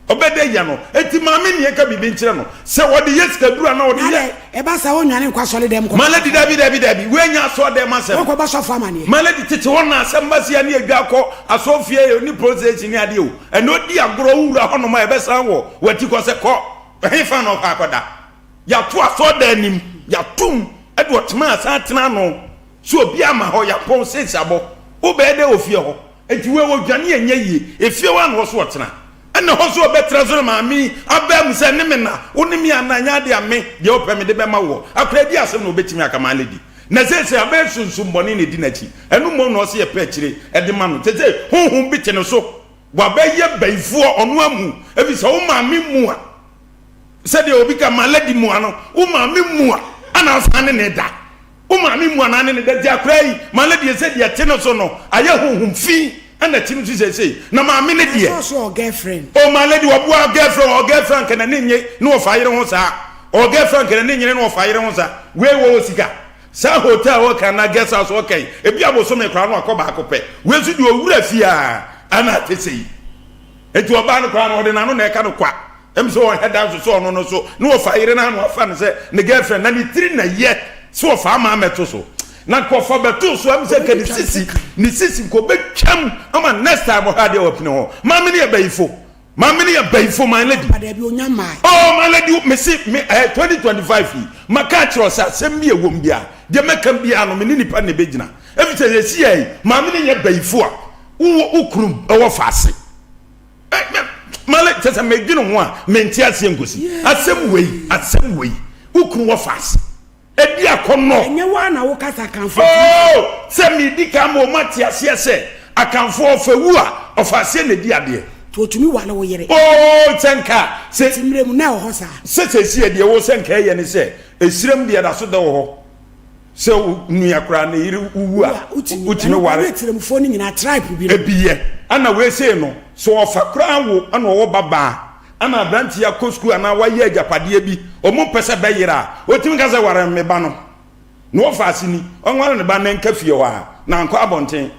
Ɔbɛda agya no. Enti maame nea nka biribi nkyerɛ no. Sɛ ɔde yɛ sikaduru anaa ɔde yɛ. Ɛba saa ɔnwane nkɔ asɔre dɛm kɔ. My lady dabi dabi dabi wei nyɛ asɔre dɛm asɛm. Wɔnkɔ bɔ sɔfo amaneɛ. My lady tete hɔ na asɛm ba sia ne adwa kɔ asɔre fie ne police station ne adeɛ o. Ɛna odi agorɔ wo wura hɔ nom a ɛbɛsan wɔ wati kɔ sɛ kɔ ɛhe fa na ɔkɔ akɔda. Yɛato asɔre dan anim yɛatom ɛde ɔtema asan atena ano. So obi ama hɔ yɛapɔn sɛsi abɔ wo bɛyɛ dɛ wɔ fie hɔ. Enti wei ɔdwane a ɛnyɛ yie. Efie hɔ a na ɔso ɔtena. Ɛna ɛhɔ nso ɔbɛtena so na maame yi abaa mu sɛ ne me na, wo ne me ana, ɛnyɛ adeɛ a me deɛ wopɛ mede bɛma woɔ. Akwadaa bi asɛm na ɔbɛtumi aka my lady. Na seesei abɛyɛ sunsum bɔne na ɛdi n'akyi. Ɛno mmom na ɔse yɛpɛ akyire de ma no. Seesei honhom bi te ne so. Wabɛyɛ bayifoɔ ɔno amu. Ɛfiri sɛ wo maame mua, sɛdeɛ obi ka my lady mua no, wo maame mua ana asan ne ne da. Wo maame mu anaa ne ne da gye akwadaa yi ma no deɛ sɛ deɛ ɛte no so no ayɛ honhom fi ɛna ɛte no so seesei na maame no deɛ. Ɛsɛ ɔsɛ ɔwɔ girlfriend. O my lady ɔboa girlfriend ɔwɔ girlfriend anka n'ani nye ne wɔfa yere ho saa ɔwɔ girlfriend anka n'ani nyere ne wɔfa yere ho saa wei wɔwɔ sika saa hotel ɔka anaa guest house ɔka yi ebi abosome koraa no akɔ baako pɛ wei nso deɛ owura fie a ɛna ate sɛ yi eti ɔbaa no koraa no ɔde n'ano na ɛka no kwa. Ɛm sɛ ɔnhɛ da nso sɛ ɔno no so ne ɔfa yere no ano afa no sɛ ne girlfriend na ne tiri na yɛ sɛ ɔfa ama amɛto so na nka ɔfa bɛto so ɛm sɛ nka ne sisi ne sisi nka ɔbɛtwam ama next time ɔhwɛ adeɛ wapini hɔ maame no yɛ bayifo. Maame no yɛ bayifo my lady. Papa dabi onya mmaa. Oh my lady me se me eh 2025 yi maka akyerɛ wo sɛ asɛm bi a ɛwɔ mu biara deɛ mɛka biara no me ne nipa na ɛbɛgyina ɛfiri sɛ yɛsi yɛ yi maame no nyɛ bayifo a wowɔ wo kunu ɛwɔ faase eh, me, my lady kyɛ sɛ medwene ho a mente aseɛ nkosi asɛm wei asɛm wei wo kunu wɔ faase. Edi akɔnnɔ. Ɛnyɛ wo ara na wokasa Akanfoɔ Oh, sɛ meredi kan ma wɔn ate aseɛ sɛ Akanfoɔ ɔfa wu a, ɔfa aseɛ na ɛdi adeɛ. Nti ɔtumi ware wo yere. Oh, sɛ nka sɛ. Nti mmerɛ mu na ɛwɔ hɔ saa. Sɛ seesei deɛ wo sɛ nka ɛyɛ ne sɛ, esiram deɛ ɛda so da wɔ hɔ. Sɛ wo nua koraa ne yere wu a, wotumi ware. Ɛno koraa ne Tiremufoɔ no nyinaa tribe bi no. Ebi yɛ. Ɛna wei sei no, sɛ ɔfa koraa wo ɛna ɔwɔ ba baa. Ana aberante yi akɔ sukuu anaa wayɛ agyapadeɛ bi, wɔn mpɛ sɛ bɛyera a, ɔtumi ka sɛ ware me ba no. Na ɔfa ase ni, ɔnware ne ba na nka fie hɔ a, na ankɔ abɔnten.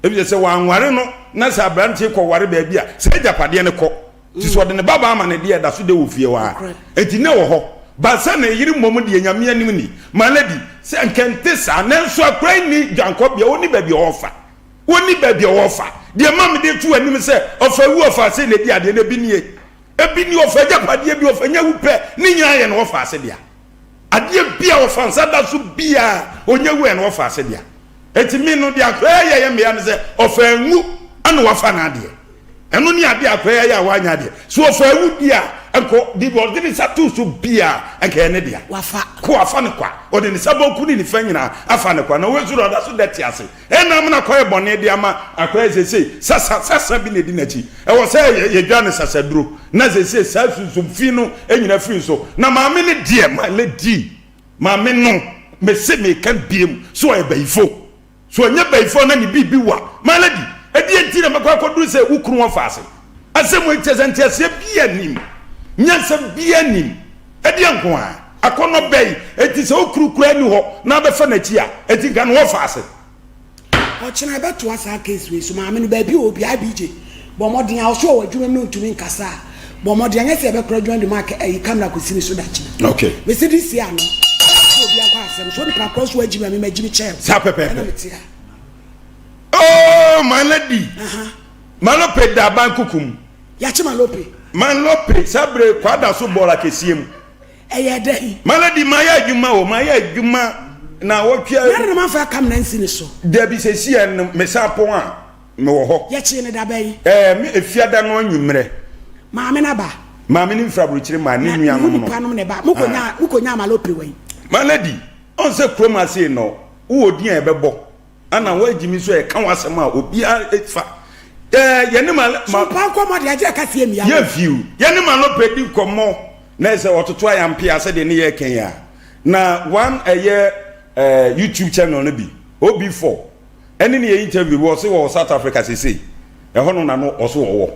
Efisɛ sɛ wanware no na sɛ aberante yi kɔware baabi a, saa agyapadeɛ no kɔ. Nti sɛ ɔde ne ba baa ma no deɛ, ɛda so dɛ wɔ fie hɔ a. Enti na ɛwɔ hɔ. Ba sɛ ne yere mmom deɛ, Nyame anim ni, my lady, sɛ anka ɛnte saa. Nanso akwadaa yi nni dwankɔbea, ɔnni baabi a ɔrefa. Wonni baabi a wɔfa. Deɛ ɛma mede to w'anim sɛ ɔfa awu ɔfa ase na ɛdi adeɛ no, ebi nie. Ebi nie, ɔfa agyapadeɛ bi, ɔfa nya wu pɛ, ne nyinaa yɛ no ɔfa ase dea. Adeɛ bi a ɔfa nsa da so biara, ɔnya wu a ɛno ɔfa ase dea. Enti me no, deɛ akwadaa yi yɛ yɛ mmea no sɛ ɔfa anwu ɛna wafa n'adeɛ. Ɛno ne adeɛ akwadaa yi yɛ a wanya adeɛ. So ɔfa awu di a, nko de ɔde ne nsa to so biara, nka ɛyɛ ne dea. Wafa. Ko afa no kwa. Ɔde ne nsa banku ne nifa nyinaa afa no kwa. Na wei nso deɛ ɔda so da te ase. Ɛna na kɔyɛ bɔne de ama akwadaa yi seesei sasa sasa bi na edi n'akyi. Ɛwɔ sɛ yɛdwa no sasaduro na seesei saa sunsum fi no nyina firi so. Na maame no deɛ my lady maame no mese meka biem so ɔyɛ bayifo. So ɔnyɛ bayifo na ne biribi wa my lady ɛdeɛ nti na mɛkɔ akɔduru sɛ wo kunu wɔ faase. Asɛm wei kyerɛ sɛ nteaseɛ biara nnim, nyansa biara nnim. Ɛdeɛ nko ara, akɔnnɔ bɛn enti sɛ wo kunu koraa nni hɔ na abɛfa n'akyi a, enti nka no wɔfa ase. Ɔkyena yɛbɛtoa saa case wei so. Maame no baabi a ɔwɔ biara IBJ bɔ mmɔden a ɔso ɔwɔ adwuma mu na ɔntumi nkasa a bɔ mmɔden anyɛ sɛ yɛbɛkora adwuma de ma ayi camera kɔsi ne so da kyena. Okay. Mese this year no sɛ obi akɔ asɛm so onipa korɔ so agyimi a me magyimi kyɛɛ Saa pɛpɛɛpɛ. ɛna mete ha. Oh my lady. Malope da aban kuku mu. Yɛakye Malope. Malope saa bere kwada so bɔɔl akɛseɛ mu. Ɛyɛ dɛn? Malady mayɛ adwuma o mayɛ adwuma na wɔtwe. Nare na manfa akam na nsi ne so. Dabi sɛsi ɛ no mesan pɔn a mewɔ hɔ. Yɛkyee no da bɛn? Ɛɛ me efiada no anwummerɛ. Maame no aba. Maame no mfiri aburokyire maa ne nuanom no. Na ne ho nipa nom na ɛba. Mokɔnyaa mokɔnyaa Malope wɛn? Malady ɔn sɛ kurom ha sei no wowɔ din a yɛbɛbɔ. Ana woagye me so a ɛka w'asɛm a obiara fa ɛɛ yɛne ma ma. So mpa nkɔmmɔ deɛ agye ɛka sie mmea. Yɛ view yɛne ma no pɛ di nkɔmmɔ na ɛsɛ ɔtoto ayampea sɛdeɛ ne yɛ kɛn a na one ɛyɛ ɛɛ YouTube channel no bi OB4 ɛne ne yɛ interview bi ɔse wɔ South Africa sesei ɛhɔ no na no ɔso ɔwɔ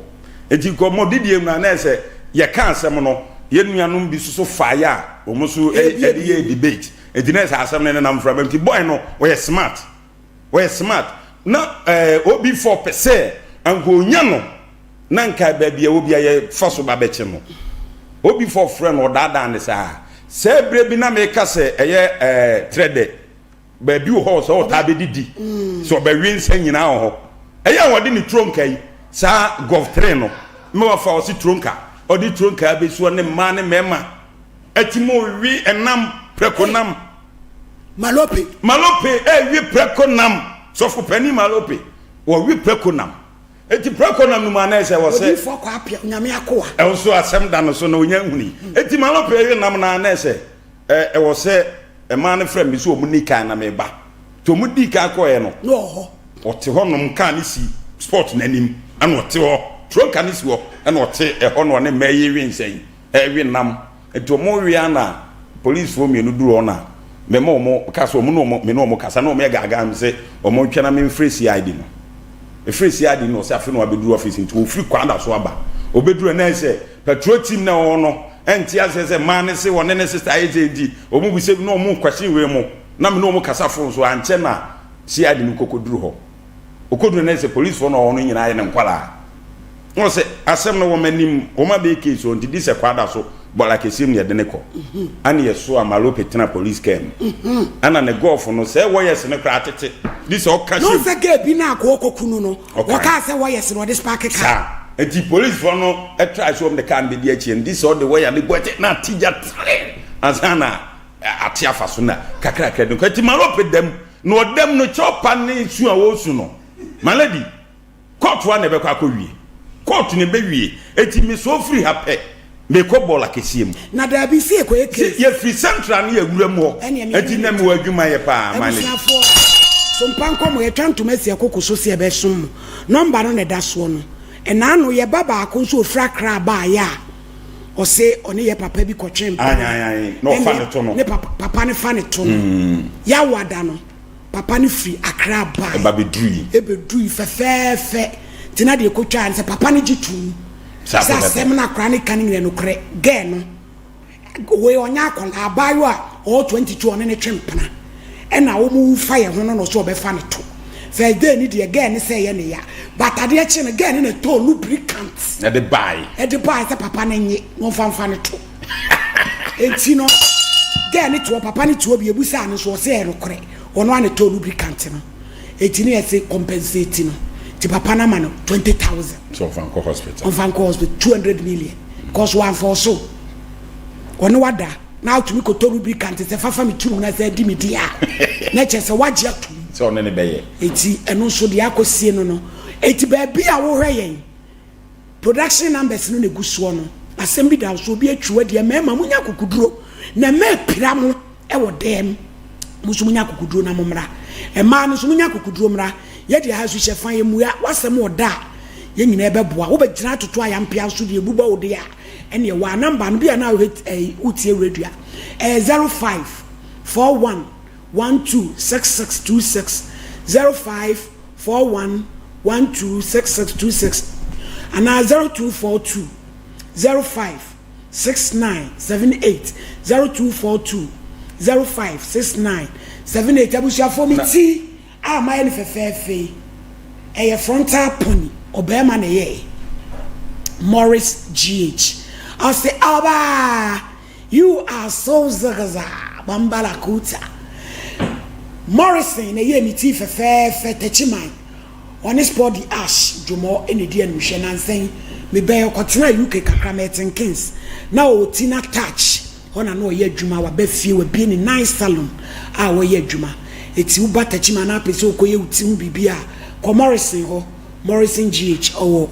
eti nkɔmmɔ didie mu na na ɛsɛ yɛka asɛm no yɛn nuanom bi soso faeɛ a wɔn nso ɛde yɛ debate. Enti na ɛsɛ asɛm no nenam mframa mu. Nti boy no ɔyɛ smart. Ɔyɛ smart. Na eh, OB4 pɛ sɛ anka onya no na nka baabi a ɛwɔ bi a yɛfa so ba bɛkye no. OB4 frɛ no ɔdaadaa no saa. Sɛ berɛ bi na meka sɛ ɛyɛ eh, trɛdɛ baabi wɔ hɔ sɛ ɔtaa bɛdidi sɛ ɔbɛwe nsa nyinaa wɔ hɔ. Ɛyɛ a wɔde ne turonka yi saa gɔf 3 no ma wafa ɔse turonka ɔde turonka abɛsi hɔ ne mmaa ne mmarima Eti mo we ɛnam prɛko nam. Malope. Malope ɛwe prɛko nam. Sɔfo panin Malope wɔwe prɛko nam. Eti prɛko nam no mu anɛ sɛ wɔsɛ. Odiifoɔ kɔ apia onyame akoa. Ɛnso asɛm da no so na onya nhuni. Eti Malope ɛwe nam na anɛ sɛ ɛwɔ sɛ ɛmaa no frɛ me sɛ wɔn ni kan na meba. Nti wɔn dii kan kɔɛ no. Na ɔwɔ hɔ. Ɔte hɔ nom kaa ne si spot n'anim ɛna ɔte hɔ. Tronka ne si hɔ ɛna ɔte ɛhɔ na ɔne mmaa yi we nsɛn. Ɛrewe nam. Nti wɔn rewe ara na polisfoɔ mmienu duru hɔ na me ma wɔn ka sɛ wɔn ne wɔn me ne wɔn kasa na wɔn yɛ gaagaa me sɛ wɔn ntwɛn na me mfrɛ CID no. Mefrɛ CID no ɔsɛ afei na wabɛduru office nti wɔfiri kwan da so aba. Wɔbɛduru na ɛsɛ patrol team na ɛwɔ hɔ no ɛnte aseɛ sɛ mmaa no se wɔne ne sister ayɛ sɛ nti wɔn bisa bi na wɔn question wei mo na me ne wɔn kasa phone so ankyɛ na CID no kɔkɔduru hɔ. Ɔkɔduru na ɛsɛ polisfoɔ na ɔwɔ no nyinaa yɛ ne nkwadaa. Na ɔsɛ asɛm no wɔ m'anim, wɔn abɛyɛ case hɔ nti di sɛ kwada so bɔla kɛseɛ mu na yɛde ne kɔ. Ana yɛso a Malope tena police car mu. Ana ne golf no sɛ wɔyɛs no koraa tete di sɛ ɔka Na hyɛm. ɔsɛ girl bi no a kɔɔ kɔku no no, Ɔkae. wɔkaa sɛ wɔyɛs no ɔde spark car. Saa. Nti policefoɔ no try sɛ wɔn de kaa no bɛdi akyire no, gye sɛ ɔde wɔya no gu akyire na ate gya tere ansa na ate afa so na kakrakra de nkɔ. Nti Malope dam na ɔdam no kyɛwpa ne su a wɔresu no, my lady, Kɔɔto a na ɛbɛkɔ akɔwie. Kɔɔto na ɛbɛwie. Enti mesɔɔ firi ha pɛ, mekɔ bɔɔl akɛseɛ mu. Na daabi sɛ yɛkɔyɛ case. Yɛfiri central ne yɛwura mu hɔ. Ɛneɛ me Enti nnɛ mewɔ adwuma yɛ paa, my lady. Abusuafoɔ, so mpa nkɔmmɔ, yɛtwa ntoma si ɛkoko so sɛ yɛbɛsom mo. Nɔmba no na ɛda soɔ no. Ɛnaano yɛ ba baako nso ɔfiri Accra baeɛ a, ɔse ɔne yɛ papa bi kɔtwe mpena. Ae, ae, ae, na ɔfa ne to no. Ne papa, papa no fa ne to no. Yawada no. Papa no firi Accra bae. Ɛba bɛdurui. Ɛbɛdurui fɛfɛɛfɛ. Nti na deɛ ɛkɔtwaa ne sɛ papa no gye toom Saa sɛ pɛpɛpɛ. asɛm no akwadaa no ka no nyina nokorɛ. Girl no, wei ɔnyɛ akwadaa, abaayewa a ɔwɔ 22 a ɔne no twe mpena ɛna wɔn fa yɛ ho no na ɔsɛ ɔbɛfa no to. First day no deɛ girl no sɛ ɛyɛ ne ya but adeɛ kye no girl no na ɛtɔɔ lubricant. Ɛde bae. Ɛde bae sɛ papa no nye na ɔmfa mfa no to. Enti no, girl no te hɔ, papa no te hɔ bi, yɛbusaa no nso, ɔse ɛyɛ nokorɛ, ɔno ara na ɛtɔɔ lubricant no. Enti no yɛse compensate no, nti papa no ama no 20,000. Sɛ ɔmfa nkɔ hospital. Ɔmfa nkɔ hospital, 200 million. Because wamfa ɔso, ɔne wada, na atumi kɔtɔ lubricant sɛ fafa me tirim na sɛ adi me di a, na kyerɛ sɛ wagye atom. Sɛ ɔne no bɛyɛ. Enti ɛno nso deɛ akɔsie no no, enti baabi a wohwɛ yɛn, Production numbers no na egu soɔ no asɛm bi da wo so obi atwi wo adiɛ mmarima monya akokoduro na mmaa apira mo wɔ dɛm mo nso monya akokoduro na mo mmra mmaa no nso monya akokoduro mmra yɛde ha nso hyɛ fa yɛ mua wasɛm wɔ da a yɛn nyinaa ɛbɛboa wobɛgyina atoto ayampea nso deɛ ebubɔ wo deɛ a ɛneɛ wɔ a number no bi a na wohwɛ ɛyi wotie radio a ɛyɛ 05 41 12 66 26 05 41 12 66 26 anaa 0242 05 69 78 0242 05 69 78 Abusuafoɔ me ti a mayɛ no fɛfɛɛfɛ yi ɛyɛ frontal pony ɔbarima na ɛyɛɛ Morris GH ɔse ɔbaa You are so zigza bambara kuta Morrison na ɛyɛɛ ne ti fɛfɛɛfɛ Techiman ɔne Sporty Ash dwomɔ na ɛdi animhwɛ Nansa yi mebɛɛ ɔkɔtenaa UK kakra Merton Keynes na ɔwɔ Tina Touch hɔ na na ɔyɛ adwuma waba fie wabue ne nice salon a ɔyɛ adwuma Eti woba Techiman na apɛ sɛ wokɔyɛ wo ti ho biribi a kɔ Morrison hɔ Morrison GH ɔwɔ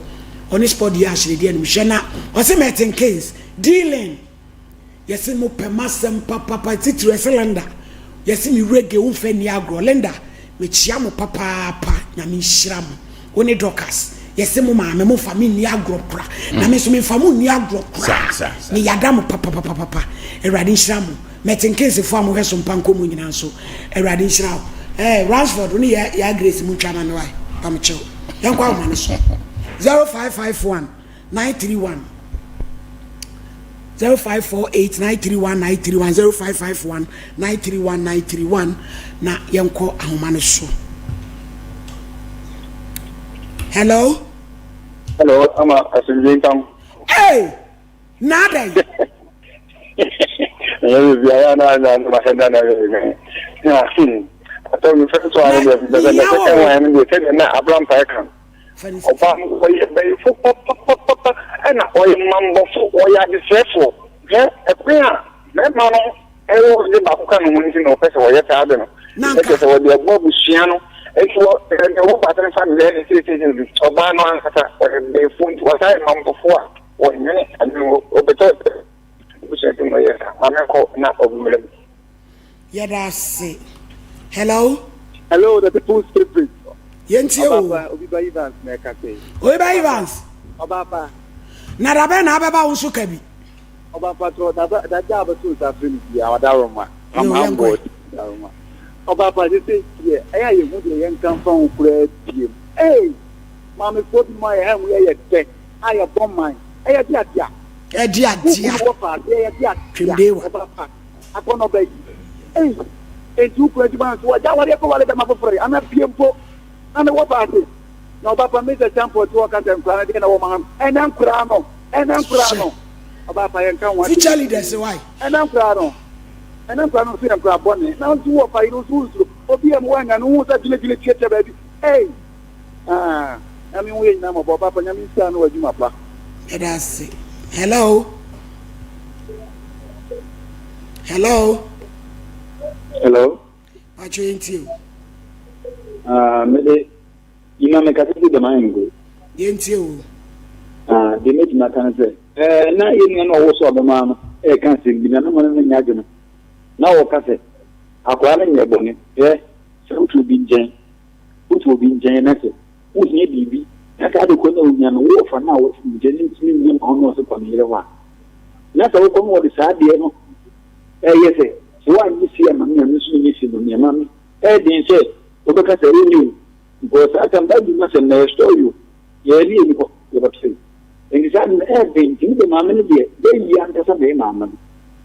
ɔne Sporty Ash na ɛdi animhwɛ na ɔse Merton Keynes Dealing, yɛse mo pɛ m'asɛm papapa titiriw ɛse Linda, yɛse me reggae wo nfa nni agorɔ Linda, mekyia mo papaapa Nyame nhyira mo, wo ne Dorcas, yɛse mo maame mo nfa me nni agorɔ kora, na me nso me nfa mo nni agorɔ koraa, me yada mo papapapapa, Awurade nhyira mo, Mɛte Nkensefoɔ a mohwɛ so mpa nkɔ mu nyinaa nso, Awurade nhyira wo. Eh, Ransford, wo ne yɛ yɛ Grace mo ntwa ma me wae, pamekyɛw, yɛnkɔ ahoma no so, 0551. 931 0548 931 931 0551 931 931 na yɛnkɔ ahoma no so. Hello. Hello, ama asomdwe ntam. Hey, nada yi. Ɛnyɛ biribi ayɛ na na na mahwɛ da na ɛyɛ na atɔ mi fɛ so ayɛ deɛ bɛbɛ na sɛkɛn wɔn ɛno deɛ sɛdeɛ na abrampa ɛka. Ɔbaa no, ɔyɛ bayifo papapapa, ɛna ɔyɛ mammɔfo, ɔyɛ adesrɛfoɔ. Hwɛ, ɛkwan a mmarima no wɔ de baako ka ne ho nti na ɔpɛ sɛ ɔyɛ saa ade no. Ɛkyɛ sɛ wɔde ɛbɔ abusua no. Enti wɔ ɛdeɛ wɔ baako no fa no yɛ ne seesei ɔbaa no ankasa ɔyɛ bayifo nti ɔsan yɛ mammɔfo a wɔnwene ade no ɔpɛ sɛ abusua nti na ɔyɛ saa. Maame nkɔ na ɔmmrɛ mu. Yɛda ase. Hello. Hello, the people's favourite. Yɛntie o. Ɔbaapa, Obiba Evans na ɛkasa yi. Obiba Evans. Ɔbaapa. Na dabɛn na abɛba wo nso ka bi. Ɔbaapa tɔ daba dada a bɛto nsa afrɛ me biara ɔdaroma. I'm humbled ɔdaroma. Ɔbaapa sɛ sɛ deɛ ɛyɛ a yɛhu deɛ yɛnka mfa ho koraa biem. Ee maamefoɔ binom ayɛ ha mu yɛyɛ dɛ a yɛbɔ man ɛyɛ de adea. Ɛde adea. Wokunu wɔ faase ɛyɛ de adea. Twemdewa. Ɔbaapa. Akɔnnɔ bɛn? Ei, enti wo kunu adwuma nso wagya awareɛ kɔware bɛma foforɔ yi anaa pie mpo na ne wɔ faase na ɔba pa Mr. Champɔ te hɔ ka sɛ nkoraa no deɛ na wɔma ha no ɛnɛ nkoraa no ɛnɛ nkoraa no ɔba pa yɛnka ho asɛm Future leaders why? ɛnɛ nkoraa no ɛnɛ nkoraa no nso yɛ nkoraa bɔne na nso wɔ fa yere nso wonsuro obi a mu wanya no wohu sɛ gyinagyina tiatia baabi ei ah. Nyame hu yɛn nyinaa mmɔbɔ. Ɔba pa, Nyame nhyira ne w'adwuma pa. Yɛda ase. Hello. Hello. Hello. Pacho yɛn tie o. Ah, me de, ima me kasa fi dɛm ahengo. Yɛn tie o. Ah, de mɛtumi aka no sɛ, ɛɛ na yɛn nua no ɔwɔ so ɔbɛma no ɛɛka asɛm bi na me mma no nyɛ adwene. Na ɔka sɛ, akwadaa no nyɛ bɔne, hwɛ sɛ wotu obi nkyɛn, wotu obi nkyɛn na sɛ wohia biribi na saa ade korɔ no a wohia no, wo wɔfa no a wɔte ne nkyɛn no ntumi nyɛ ma wo na ɔse kɔ ne yere hɔ a, na sɛ wokɔ no wɔde saa adeɛ no ɛyɛ sɛ, sɛ woanyɛ sei ama me a, me nso menyɛ sei ma me a, maame, ɛyɛ den sɛ wobɛka sɛ wonyɛ o, because saa tam Bible mu asɛm na ɛyɛ story o, yɛn ne yɛni hɔ, yɛbɛto yi. Nti saa de no ɛyɛ den, nti me deɛ maame no deɛ, bɛyie ankasa na ɛyɛ maame no,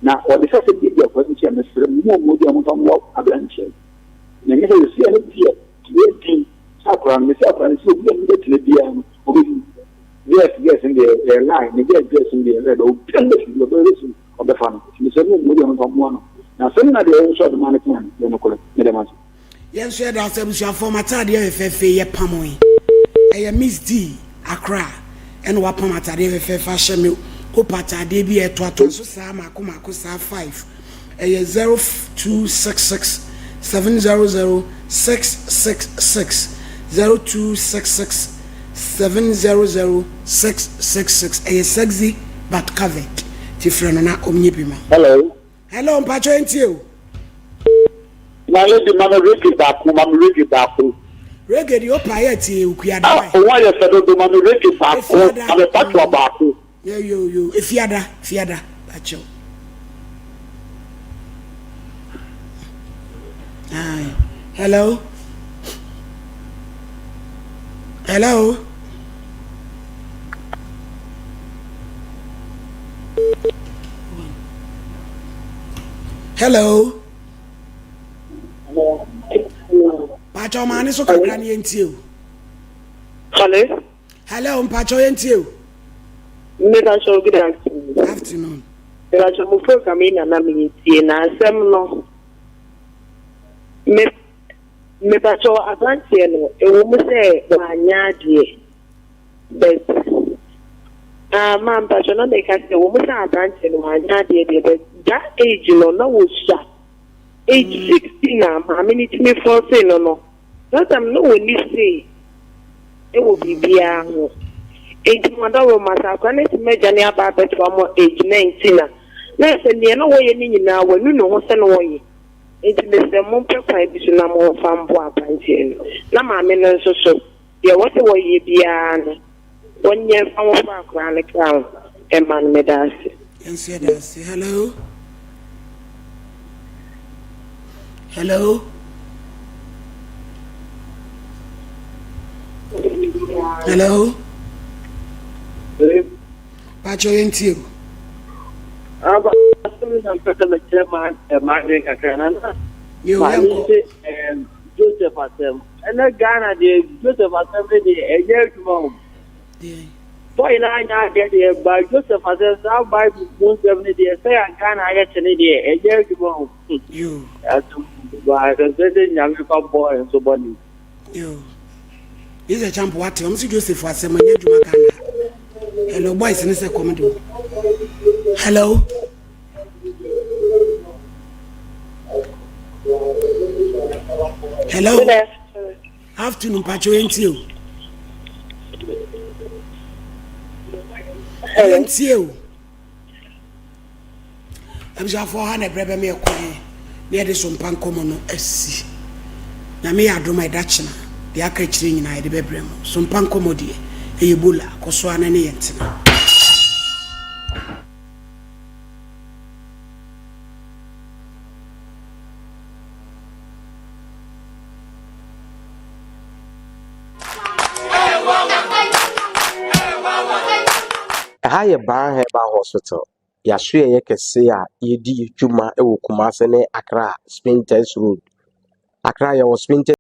na ɔde sɛ asɛm bi adi akwadaa no akyi a, mesrɛ mo, mo a mo deɛ momfa mmoa aberanteɛ no, na ɛnyɛ sɛ seesei a ne deɛ, ɛyɛ den sɛ akwadaa no, mese akwadaa no sɛ obi a ne bɛtena biara no, ɔbɛhu. Girls girls no deɛ ɛyɛ lie, ne girls girls no deɛ ɛyɛ lie, but obi a ne bɛtena biara ɔbɛhu. ɔbɛfa no. Nti mesrɛ mo mo deɛ momfa mmoa no. Na asɛm no a deɛ ɔwɔ so adoma no kaa no yɛ nokorɛ. Meda mo ase. Yɛn nso yɛda ase abusuafoɔ m'ataadeɛ fɛfɛɛfɛ yi yɛpam yi ɛyɛ Miss D Accra ɛna wapam ataadeɛ fɛfɛɛfɛ ahyɛ me hope ataadeɛ bi a ɛtoatoa so saa maako maako saa 5 ɛyɛ 0266 700 666 0266 700 666 ɛyɛ sexy but covered ti frɛ no na ɔmnyɛ bi ma. Hello. Hello mpakyɛ yɛntie o. My lady ma me reggae baako ma me reggae baako. Reggae deɛ opa yɛ tie okuada Ah wae. wo ayɛ fɛ dodo ma me reggae baako Efiada ma me patoa baako. Yo yo yo efiada fiada pakyɛw. Aye. Hello. Hello. Hello. Pakyɛw maa ne so kakra ne yɛntie o. Hello. Hello, mpakyɛw yɛntie o. Mepakyɛw good afternoon. Afternoon. Mepakyɛw mo program yi na na meretie na asɛm no me mepakyɛw aberanteɛ no ɛwɔ mu sɛ wanyɛ adeɛ but ah ma mpakyɛw na meka sɛ ɛwɔ mu sɛ aberanteɛ no wanyɛ adeɛ deɛ but that age no na wɔsua age 16 a maame no tumi fɔse no no That time na ɔnni say wɔ biribiara ho. Enti mo adaworoma sɛ akwadaa no atumi adwane aba abɛtoa mo age 19 a, na ayɛ sɛ nea na wɔyɛ no nyinaa wanu ne ho sɛ na ɔyɛ. Enti mesrɛ mo mompɛ kwan bi so na momfa mmoa aberanteɛ no. Na maame no nso so, deɛ ɛwɔ sɛ wɔyɛ biara no, wɔnyɛ mfa mmɔfra akwadaa no kra ho mma no. Meda ase. Yɛn nso yɛda ase. Hello. Hello. Hello. Pacho yɛn tie o. Aba asɛm na mpɛ sɛ mekyerɛ ma m'adwene kakra na na Yo, maame yɛnkɔ. sɛ Joseph asɛm. Ɛnɛ Ghana deɛ Joseph asɛm no deɛ ɛnyɛ adwuma o. Boy no anyɛ adeɛ deɛ ba Joseph asɛm saa Bible mu nsɛm no deɛ sɛ yɛ Ghana ayɛ kyene deɛ ɛnyɛ adwuma o. Yo. Asɛm ba ɛsɛ sɛ Nyame fa boy nso bɔne. Yo. This champ wate ɔmo si Joseph asɛm ɛnyɛ adwuma Ghana. Hello boys ne sɛ kɔm de o. Hello. Hello. Afternoon, Pacho yɛntie o. Yɛntie o. Abusuafoɔ ha na ɛbrɛ bɛma yɛ kwan na yɛde so mpa nkɔmmɔ no asi. Nyame yɛ adom a ɛda kyena deɛ aka akyire nyinaa yɛde bɛbrɛ mo. So mpa nkɔmmɔ deɛ ɛyɛ bola kɔ so ara na ne yɛn tena. Ɛha yɛ Ban Herbal Hospital, yɛasoɛeɛ kɛse a yɛdi dwuma wɔ Kumasi ne Accra Spintex Road. Accra yɛwɔ Spintex.